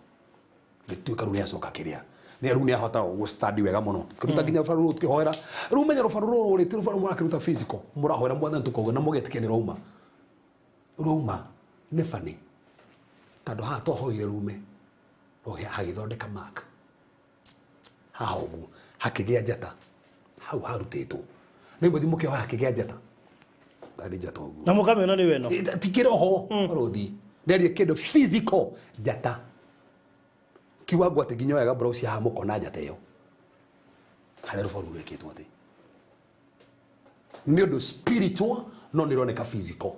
C: gĩtuĩka rĩu nĩacoka kĩrĩa nĩ rĩu nĩahota gũstandi wega mũno kĩruta nginya rũbaru rũu tũkĩhoera. Rĩu menya rũbaru rũrũ rĩ, ti rũbaru mũrakĩruta physical, mũrahoera mwathani tũkauga na mũgetĩkia nĩ rwauma. Rwauma nĩ bani, tondũ haha twahoire rume hagĩthondeka mark haha ũguo, hakĩgĩa njata hau harutĩtwo nĩ mũthi mũkĩhoya, hakĩgĩa njata tarĩ njata ũguo.
B: Na mũkamĩona nĩ weno.
C: Ti kĩroho rũthi, ndĩarie kĩndũ physical, njata kiwango atĩ nginya oyaga blouse haha mũkona njata ĩyo harĩa rũbaru rwĩkĩtwo, atĩ nĩ ũndũ spiritual no nĩ ĩroneka physical.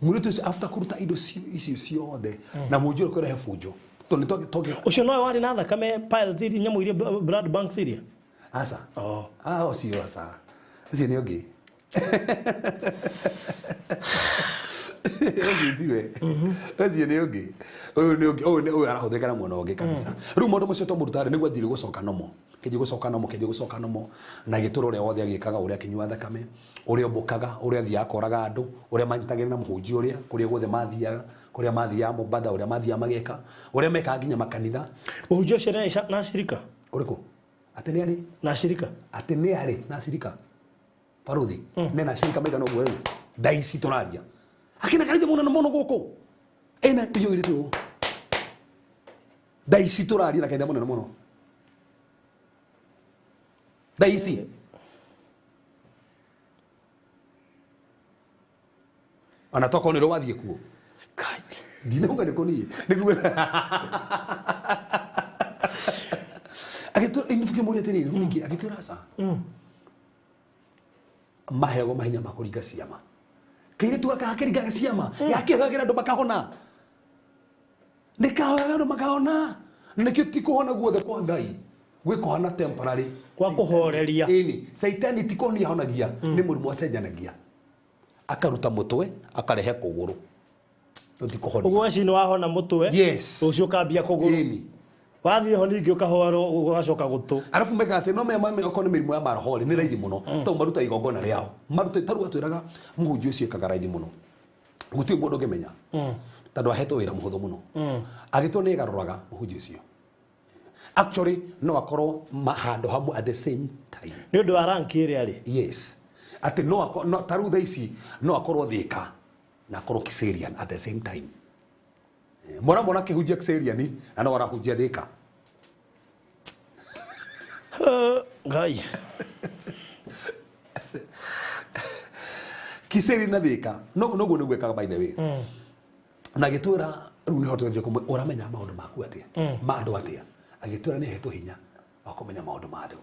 C: Mũirĩtu ũcio after kũruta indo icio ciothe na mũnjũ kwĩrehe bunjo tondũ nĩ
B: Ũcio nowe warĩ na thakame piles iria, nyamũ iria, blood banks iria?
C: Aca.
B: Oh.
C: Ah, ũcio aca, ũcio nĩ ũngĩ, ũcio tiwe, ũcio nĩ ũngĩ, ũyũ nĩ ũngĩ, ũyũ nĩ ũyũ arahũthĩka na mwena ũngĩ kabisa. Rĩu maũndũ macio twamũruta rĩ, nĩguo athire gũcoka nomo, kĩnji gũcoka nomo, kĩnji gũcoka nomo, na gĩtũra ũrĩa wothe agĩkaga, ũrĩa akĩnyua thakame, ũrĩa ombũkaga, ũrĩa athiaga akoraga andũ, ũrĩa manyitagĩra na mũhunjia ũrĩa kũrĩa guothe mathiaga, kũrĩa mathiaga Mombatha, ũrĩa mathiaga mageka, ũrĩa mekaga nginya makanitha.
B: Mũhunjia ũcio na cirika?
C: Ũrĩkũ? Atĩ nĩ arĩ
B: Na cirika.
C: Atĩ nĩ arĩ na cirika baruthi mena cirika maigana ũguo rĩu thaa ici tũraria, akina kanitha mũnene mũno gũkũ ĩna iyũirĩte ũũ thaa ici tũraria, na kanitha mũnene mũno thaa ici. Ona tokorwo nĩ wathiĩ kuo.
B: Kai.
C: Ndinauga nĩ kũniĩ nĩguo agĩtwĩra kĩmũria atĩrĩrĩ, rĩu ningĩ agĩtwĩra aca, maheagwo mahinya ma kũringa ciama. Kairĩtu gaka gakĩringaga ciama, gakĩhoyagĩra andũ makahona, nĩ kahoyaga andũ makahona. Nĩkĩo ti kũhona guothe kwa Ngai gwĩ kũhona temporary.
B: Kwa kũhoreria.
C: Ĩni, caitani ti kũhonia ahonagia, nĩ mũrimũ acenjanagia, akaruta mũtwe akarehe kũgũrũ. Rĩu ti kũhonia.
B: Ũguo waci nĩ wahona mũtwe.
C: Yes.
B: Rũciũ ũkambia kũgũrũ.
C: Ĩni.
B: Wathiĩ ho ningĩ ũkahoerwo ũgacoka gũtũ.
C: Arabu mekaga atĩ no menya okorwo nĩ mĩrimũ ya maroho rĩ, nĩ raithi mũno tondũ maruta igongona rĩao maruta. Tarĩu atwĩraga mũhunjia ũcio ĩkaga raithi mũno, gũtirĩ mũndũ ũngĩmenya tondũ ahetwo wĩra mũhũthũ mũno. Agĩtwo nĩ ĩgarũraga mũhunjia ũcio, actually no akorwo handũ hamwe at the same time.
B: Nĩ ũndũ wa rank ĩrĩa rĩ.
C: Yes, atĩ no no tarĩu thaa ici no akorwo Thĩka na akorwo Kiserian at the same time. Mũramwona akĩhunjia Kiserian na no arahunjia Thĩka.
B: Ngai.
C: Kiserian na Thĩka no noguo nĩguo ĩkaga, by the way. Na agĩtwĩra rĩu nĩho tũthiĩ kũmwe, ũramenya maũndũ maku atĩa, ma andũ atĩa? Agĩtwĩra nĩ ahetwo hinya wa kũmenya maũndũ ma andũ.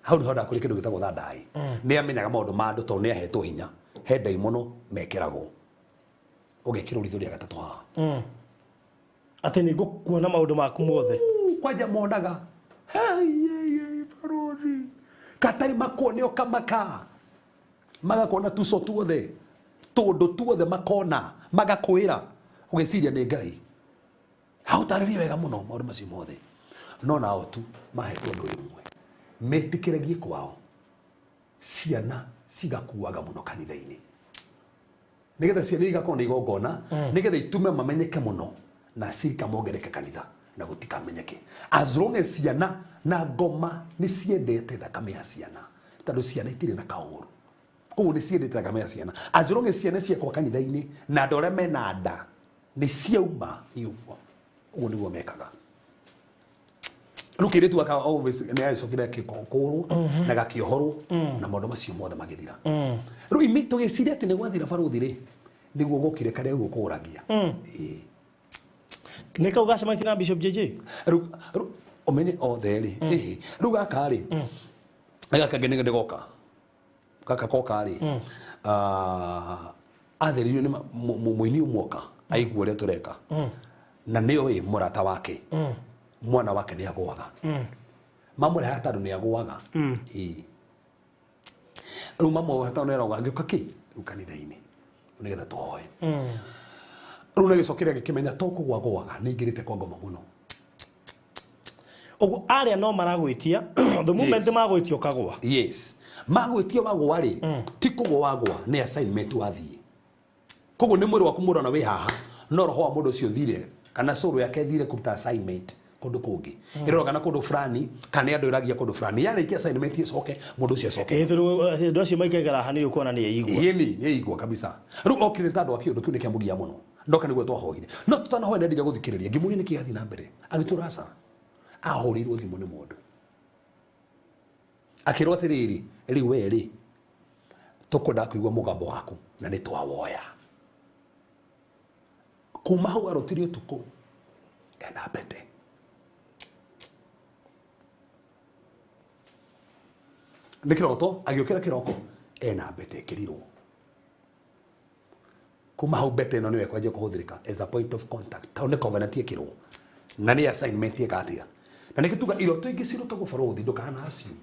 C: Hau nĩho ndakũrĩ kĩndũ gĩtagwo thandai. Nĩ amenyaga maũndũ ma andũ tondũ nĩ ahetwo hinya. He ndaimono mekĩragwo, ũgekĩrwo ritho rĩa gatatũ haha.
B: Atĩ nĩ ngũkuona maũndũ maku mothe.
C: Kwanja monaga. Hei, hei, hei, barothi katarĩ makuone ũkamaka, magakuona tuco tuothe, tũndũ tuothe makona, magakwĩra ũgĩciria nĩ Ngai. Hautarĩrie wega mũno maũndũ macio mothe, no nao tu mahetwo ũndũ ũyũ ũmwe metĩkĩragie kwao ciana cigakuaga mũno kanitha-inĩ, nĩgetha ciana igakorwo nĩ igongona, nĩgetha itume mamenyeke mũno. Na acirika mongereke kanitha na gũtikamenyeke. As long as ciana na ngoma nĩ ciendete thakame ya ciana, tondũ ciana itirĩ na kaũru, koguo nĩ ciendete thakame ya ciana. As long as ciana ciakwa kanitha-inĩ na andũ arĩa mena nda nĩ ciauma, nĩ ũguo ũguo nĩguo mekaga. Rĩu kĩirĩtu gaka obviously nĩ agĩcokire akĩkũrwo na gakĩohorwo na maũndũ macio mothe magĩthira. Rĩu imi tũgĩciria atĩ nĩ gwathira, barũthi rĩ, nĩguo gũkire karĩa rĩu ũkũragia. Ĩĩ.
B: Nĩ kau gacemanĩtie na Bishop JJ.
C: Rĩu ũmenye othe rĩ, ĩhĩ, rĩu gaka rĩ, gaka kangĩ nĩ goka, gaka koka rĩ, ah, atheririo nĩ mũini ũmwe oka aigua ũrĩa tũreka na nĩoĩ mũrata wake, mwana wake nĩ agũaga, mamũrehaga tondũ nĩ agũaga. Ĩĩ, rĩu mamũrehaga tondũ nĩ arauga angĩũka kĩ rĩu kanitha-inĩ nĩgetha tũhoe. Rĩu nagĩcokire agĩkĩmenya to kũgwa gũaga, nĩ ingĩrĩte kwa ngoma mũno.
B: Ũguo arĩa no maragwĩtia, the moment magwĩtia ũkagwa.
C: Yes, magwĩtia wagũa rĩ, ti kũgwa wagũa, nĩ assignment wathiĩ. Koguo nĩ mwĩrĩ waku mũrona wĩ haha, no roho wa mũndũ ũcio ũthire kana soul yake ĩthire kũruta assignment kũndũ kũngĩ, ĩrora kana kũndũ fulani, kana nĩ andũ ĩragia kũndũ fulani. Yarĩkia assignment ĩcoke, mũndũ ũcio acoke.
B: Ĩĩ, tondũ andũ acio maikaikara haha nĩ ũkuona nĩ eigua.
C: Ĩni nĩ eigua kabisa. Rĩu okire nĩ tondũ wa kĩũndũ kĩu nĩ kĩamũgia mũno, ndoka nĩguo twahoire, no tũtanahoya nendire gũthikĩrĩria, ngĩmũria nĩkĩ gĩathiĩ na mbere. Agĩtũra aca, ahũrĩirwo thimũ nĩ mũndũ akĩrwo atĩrĩrĩ, rĩu we rĩ, tũkwenda kũigua mũgambo waku na nĩ twawoya. Kuma hau arotire ũtukũ ena mbete. Nĩ kĩroto, agĩũkĩra kĩroko ena mbete ĩkĩrirwo. Kuma hau mbete ĩno nĩyo ĩkwanjia kũhũthĩrĩka as a point of contact, tondũ nĩ covenant ĩkĩrwo na nĩ assignment ĩka atĩa. Na nĩkĩo tuga iroto ingĩ cirotagwo, barũthi, ndũkana assume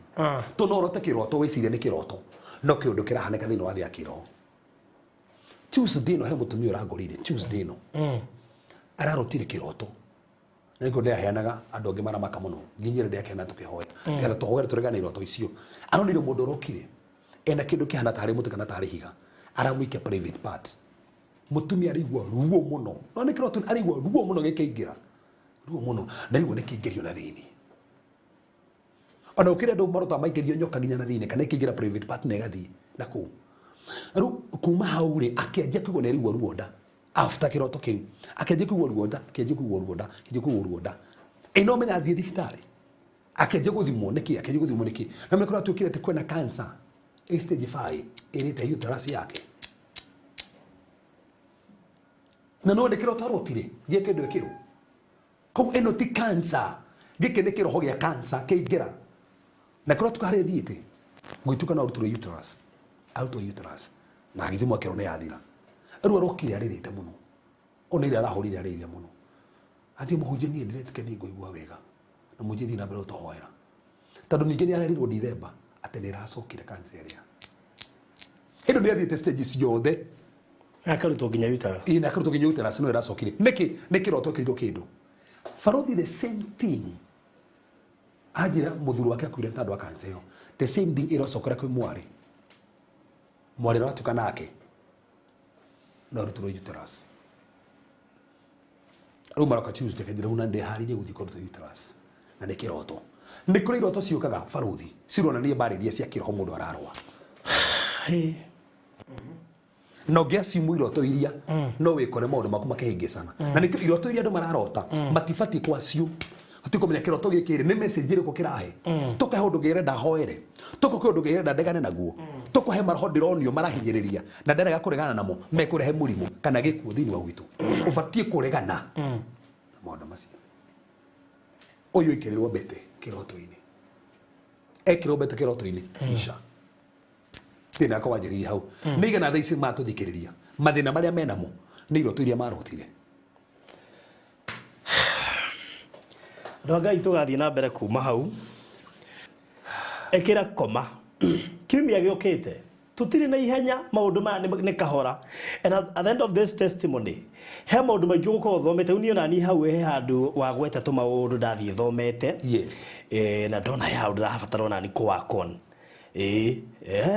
C: to no ũrote kĩroto wĩcirie nĩ kĩroto, no kĩũndũ kĩrahanĩka thĩinĩ wa thĩ ya kĩroho. Tuesday ĩno he mũtumia ũrangorire, Tuesday ĩno ararotire kĩroto, na nĩkĩo ndĩraheanaga andũ angĩ maramaka mũno nginyĩre ndĩrakena tũkĩhoya nĩgetha tũhoere tũregane iroto icio. Aronire mũndũ ũrokire ena kĩndũ kĩhana tarĩ mũtĩ kana tarĩ higa, aramũikia private part. Mũtumia araigua ruo mũno, no nĩ kĩroto, araigua ruo mũno gĩkĩingĩra, ruo mũno, na rĩu nĩ kĩingĩrio na thĩinĩ. Ona ũkĩrĩ andũ marotaga maingĩrio nyoka nginya na thĩinĩ kana ĩkĩingĩra private part na ĩgathiĩ na kũu. Rĩu kuma hau rĩ, akĩanjia kũigua nĩ araigua ruo nda. After kĩroto kĩu akĩanjia kũigua ruo nda, akĩanjia kũigua ruo nda, akĩanjia kũigua ruo nda. Ĩ no menya athiĩ thibitarĩ, akĩanjia gũthimwo nĩkĩ, akĩanjia gũthimwo nĩkĩ, na mekora tuĩkire atĩ kwĩna cancer ĩ stage 5 ĩrĩte uterus yake. Na no nĩ kĩroto arotire gĩa kĩndũ ĩkĩrwo. Koguo ĩno ti cancer, gĩkĩ nĩ kĩroho gĩa cancer kĩingĩra na kĩroto tuka harĩa ĩthiĩte gwĩtuka, no arutirwo uterus, arutwo uterus na agĩthimwo akĩrwo nĩ yathira. Rĩu arokire arĩrĩte mũno, ona ira arahũrire arĩrĩre mũno, atĩ mũhunjia, niĩ ndĩretĩkia nĩ ngũigua wega na mũhunjia thiĩ na mbere gũtũhoera, tondũ ningĩ nĩ arerirwo Dithemba atĩ nĩ ĩracokire cancer ĩrĩa hĩndĩ nĩ athiĩte stage ciothe.
B: Akarutwo nginya uterus.
C: Ĩĩ, na akarutwo nginya uterus, no ĩracokire. Nĩkĩ? Nĩ kĩroto kĩrirwo kĩndũ, barũthi. The same thing anjĩra mũthuri wake akuire nĩ tondũ wa cancer ĩyo. The same thing ĩracokera kwĩ mwarĩ, mwarĩ ũratuka nake no arutirwo uterus. Rĩu maroka Tuesday kanjĩra rĩu na ndĩharĩrie gũthiĩ kũrutwo uterus na nĩ kĩroto. Nĩ kũrĩ iroto ciũkaga, barũthi, cironania mbara iria cia kĩroho mũndũ ararũa. Na ũngĩacimu iroto iria no wĩkore maũndũ maku makĩhĩngĩcana, na nĩkĩo iroto iria andũ mararota matibatiĩ kwaciu hati kũmenya kĩroto gĩkĩ rĩ, nĩ message ĩrĩkũ kĩrahe. Tũkahe ũndũ ngĩrenda hoere, tũkahe ũndũ ngĩrenda ndegane naguo, tũkahe maroho ndĩronio marahinyĩrĩria na ndarega kũregana namo mekũrehe mũrimũ kana gĩkuũ thĩinĩ wa gwitũ. Ũbatiĩ kũregana na maũndũ macio. Ũyũ ĩkĩrĩrwo mbete kĩroto-inĩ, ekĩrwo mbete kĩroto-inĩ isha thĩna wakwa wanjĩrĩirie hau. Nĩ igana thaa ici matũthikĩrĩria, mathĩna marĩa menamo nĩ iroto iria marotire.
B: Andũ a Ngai, tũgathiĩ na mbere kuma hau. Ĩkĩra koma kiumia gĩũkĩte, tũtirĩ na ihenya, maũndũ maya nĩ kahora. And at the end of this testimony he maũndũ maingĩ ũgũkorwo ũthomete. Rĩu niĩ ona niĩ hau he handũ wagweta tũmaũndũ ndathiĩ thomete. Na ndona he handũ ndĩrabatara ona ni kũwakon ĩĩ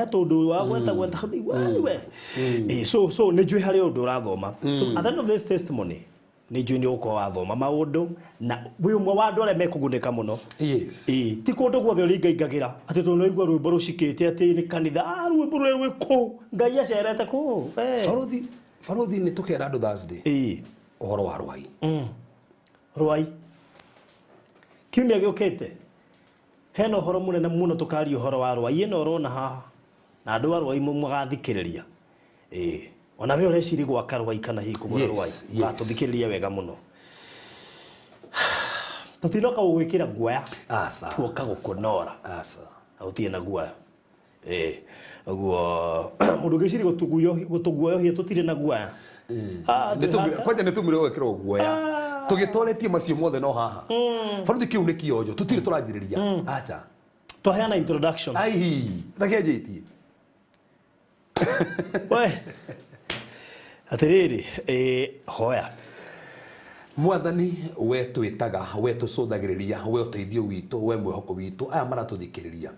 B: tondũ wagweta gweta hau ndaigua, "Ai we." So nĩ njũĩ harĩ ũndũ ũrathoma. So at the end of this testimony Nĩ njũĩ nĩ ũgũkorwo wathoma maũndũ na wĩ ũmwe wa andũ arĩa mekũgunĩka mũno.
C: Yes.
B: Ĩĩ, ti kũndũ guothe ũringaingagĩra atĩ tondũ nĩwaigua rwĩmbo rũcikĩte atĩ nĩ kanitha, ah, rwĩmbo rũrĩa rwĩ kũu Ngai acerete kũu. Eh.
C: Barothi, barothi, nĩ tũkera andũ Thursday
B: Ĩĩ.
C: ũhoro wa rwai.
B: Rwai kiumia gĩũkĩte hena ũhoro mũnene mũno, tũkaria ũhoro wa rwai ĩno ũrona haha na andũ a rwai mũgathikĩrĩria. Ĩĩ, ona we ũreciria gwaka rwai kana hihi kũgũra rwai, gatũthikĩrĩria wega mũno, tũtinoka gũgwĩkĩra guoya.
C: Aca.
B: Tuoka gũkũnora.
C: Aca.
B: Na gũtirĩ na guoya. Ĩĩ, ũguo mũndũ ũngĩciria gũtũguoyohia, tũtirĩ na guoya. Ah,
C: Kwanja nĩ tumire gwĩkĩrwo guoya tũgĩtoretie macio mothe no haha, barothi, kĩu nĩ kĩonjo, tũtirĩ tũranjĩrĩria, aca.
B: Twaheana introduction.
C: Aihi, takĩanjĩtie.
B: We atĩrĩrĩ, ĩ, hoya.
C: Mwathani, we twĩtaga, we tũcũthagĩrĩria, we ũteithio witũ, we mwĩhoko witũ, aya maratũthikĩrĩria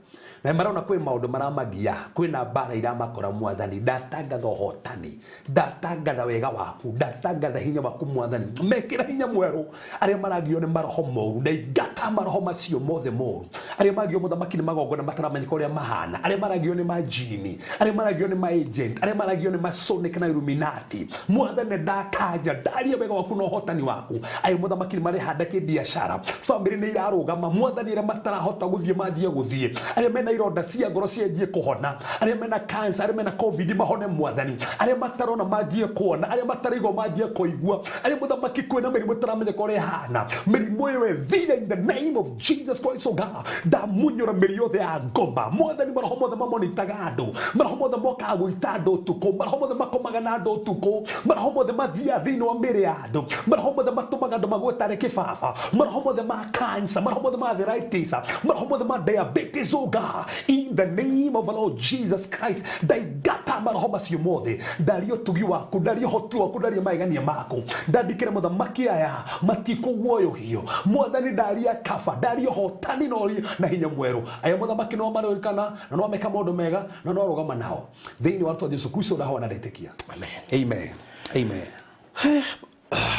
C: na marona kwĩ maũndũ maramagia, kwĩna mbara iramakora, mwathani, ndatangatha ũhotani, ndatangatha wega waku, ndatangatha hinya waku, mwathani, mekĩra hinya mwerũ. Arĩa maragio nĩ maroho moru, ndaingata maroho macio mothe moru. Arĩa magio, mũthamaki, nĩ magongona mataramenyeka ũrĩa mahana, arĩa maragio nĩ majini, arĩa maragio nĩ maagent, arĩa maragio nĩ masonic na illuminati, mwathani, ndakanja ndaria wega waku na ũhotani waku. Ayo, mũthamaki, nĩ marehanda kĩbiacara, bamĩrĩ nĩ irarũgama, mwathani, arĩa matarahota gũthiĩ manjie gũthiĩ, arĩa mena ironda cia ngoro cianjie kũhona, arĩa mena cancer, arĩa mena COVID mahone, mwathani, arĩa matarona manjie kuona, arĩa mataraigua manjie kũigua, arĩa, mũthamaki, kwĩna mĩrimũ ĩtaramenyeka ũrĩa ĩhana, mĩrimũ ĩyo ĩthire in the name of Jesus Christ, oh God. Ndamunyũra mĩri yothe ya ngoma, mwathani, maroho mothe mamonitaga andũ, maroho mothe mokaga gũita andũ ũtukũ, maroho mothe makomaga na andũ ũtukũ, maroho mothe mathiaga thĩinĩ wa mĩrĩ ya andũ, maroho mothe matũmaga andũ magwe tarĩ kĩbaba, maroho mothe ma cancer, maroho mothe ma arthritis, maroho mothe ma diabetes, oh God, in the name of the Lord Jesus Christ, ndaingata maroho macio mothe. Ndaria ũtugi waku, ndaria ũhoti waku, ndaria magegania maku, ndandikĩre, mũthamaki, aya matikũguoyohio, mwathani, ndaria kaba, ndaria ũhotani na ũri na hinya mwerũ. Aya, mũthamaki, no marũrikana na no meka maũndũ mega na no rũgama nao thĩinĩ wa rĩtwa Jesu Kristo, ndahoya na ndetĩkia.
B: Amen.
C: Amen, amen.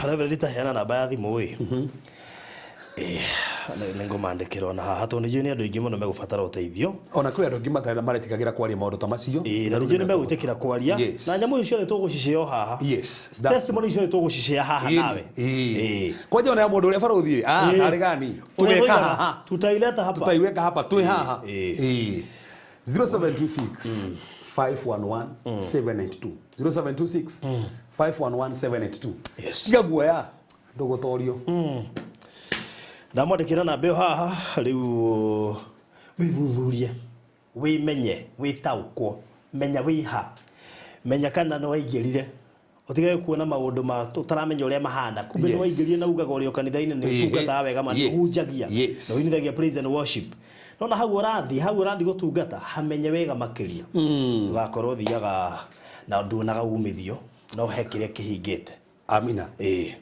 B: Reverend, taheana namba ya thimũ ĩ. Nĩ ngũmandĩkĩra ona haha tondũ nĩ njũĩ nĩ andũ aingĩ mũno megũbatara ũteithio.
C: Ona kwĩ andũ angĩ maretigagĩra kwaria maũndũ ta macio.
B: Ĩĩ, na nĩ njũĩ nĩ megwĩtĩkĩra kwaria. Na nyamũ icio ciothe tũgũcicĩa o haha. Testimony ciothe tũgũcicĩa haha nawe. Ĩĩ.
C: Kwanja ona ya mũndũ ũrĩa, barothi, ah,
B: Ĩĩ.
C: tarĩ gani
B: Ũrĩa
C: tũgeka
B: tũigaga,
C: haha.
B: Tutaileta hapa.
C: Tutaiweka hapa, twĩ haha.
B: Ĩĩ.
C: Ĩĩ. 0726 511 792, 0726 511 782.
B: Yes.
C: Tiga guoya, ndũgũtorio.
B: Ndamwandĩkĩra namba ĩyo haha. Rĩu wĩthuthurie, wĩmenye, wĩtaũkwo, menya wĩha, menya kana nĩ waingĩrire, ũtigage kuona maũndũ ma tũtaramenya ũrĩa mahana, kumbe nĩ waingĩrire na ugaga ũrĩ o kanitha-inĩ, nĩ ũtungataga wega ma, nĩ ũhunjagia na ũinithagia praise and worship, nona hau ũrathiĩ, hau ũrathiĩ gũtungata, hamenye wega makĩria, ũgakorwo ũthiaga na nduonaga umithio no he kĩrĩa kĩhingĩte.
C: Amina.
B: Ĩĩ.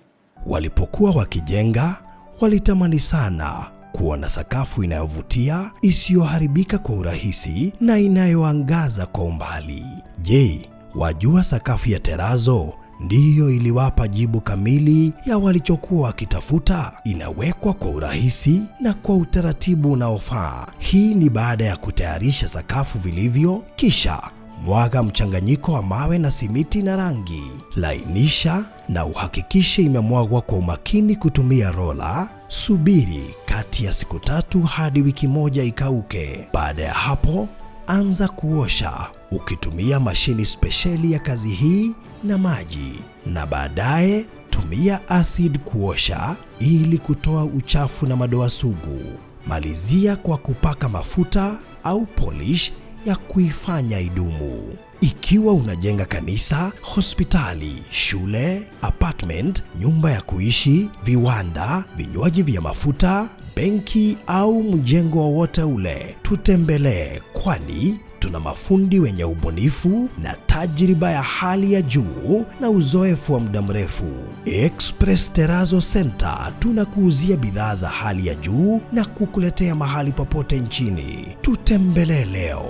A: Walipokuwa wakijenga, walitamani sana kuona sakafu inayovutia, isiyoharibika kwa urahisi na inayoangaza kwa umbali. Je, wajua sakafu ya terazo ndiyo iliwapa jibu kamili ya walichokuwa wakitafuta? Inawekwa kwa urahisi na kwa utaratibu unaofaa. Hii ni baada ya kutayarisha sakafu vilivyo, kisha mwaga mchanganyiko wa mawe na simiti na rangi. Lainisha na uhakikishe imemwagwa kwa umakini kutumia rola. Subiri kati ya siku 3 hadi wiki 1 ikauke. Baada ya hapo, anza kuosha ukitumia mashini spesheli ya kazi hii na maji, na baadaye tumia acid kuosha ili kutoa uchafu na madoa sugu. Malizia kwa kupaka mafuta au polish ya kuifanya idumu. Ikiwa unajenga kanisa, hospitali, shule, apartment, nyumba ya kuishi, viwanda, vinywaji vya mafuta, benki au mjengo wowote ule, tutembelee, kwani tuna mafundi wenye ubunifu na tajriba ya hali ya juu na uzoefu wa muda mrefu. Express Terrazzo Center tunakuuzia bidhaa za hali ya juu na kukuletea mahali popote nchini. Tutembelee leo,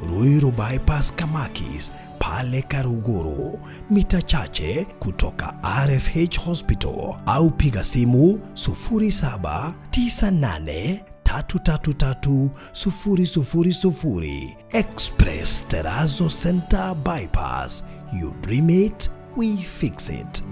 A: Ruiru Bypass, Kamakis. pale Karuguru, mita chache kutoka RFH Hospital, au piga simu 0798 333 000. Express Terrazzo Center Bypass. You dream it, we fix it.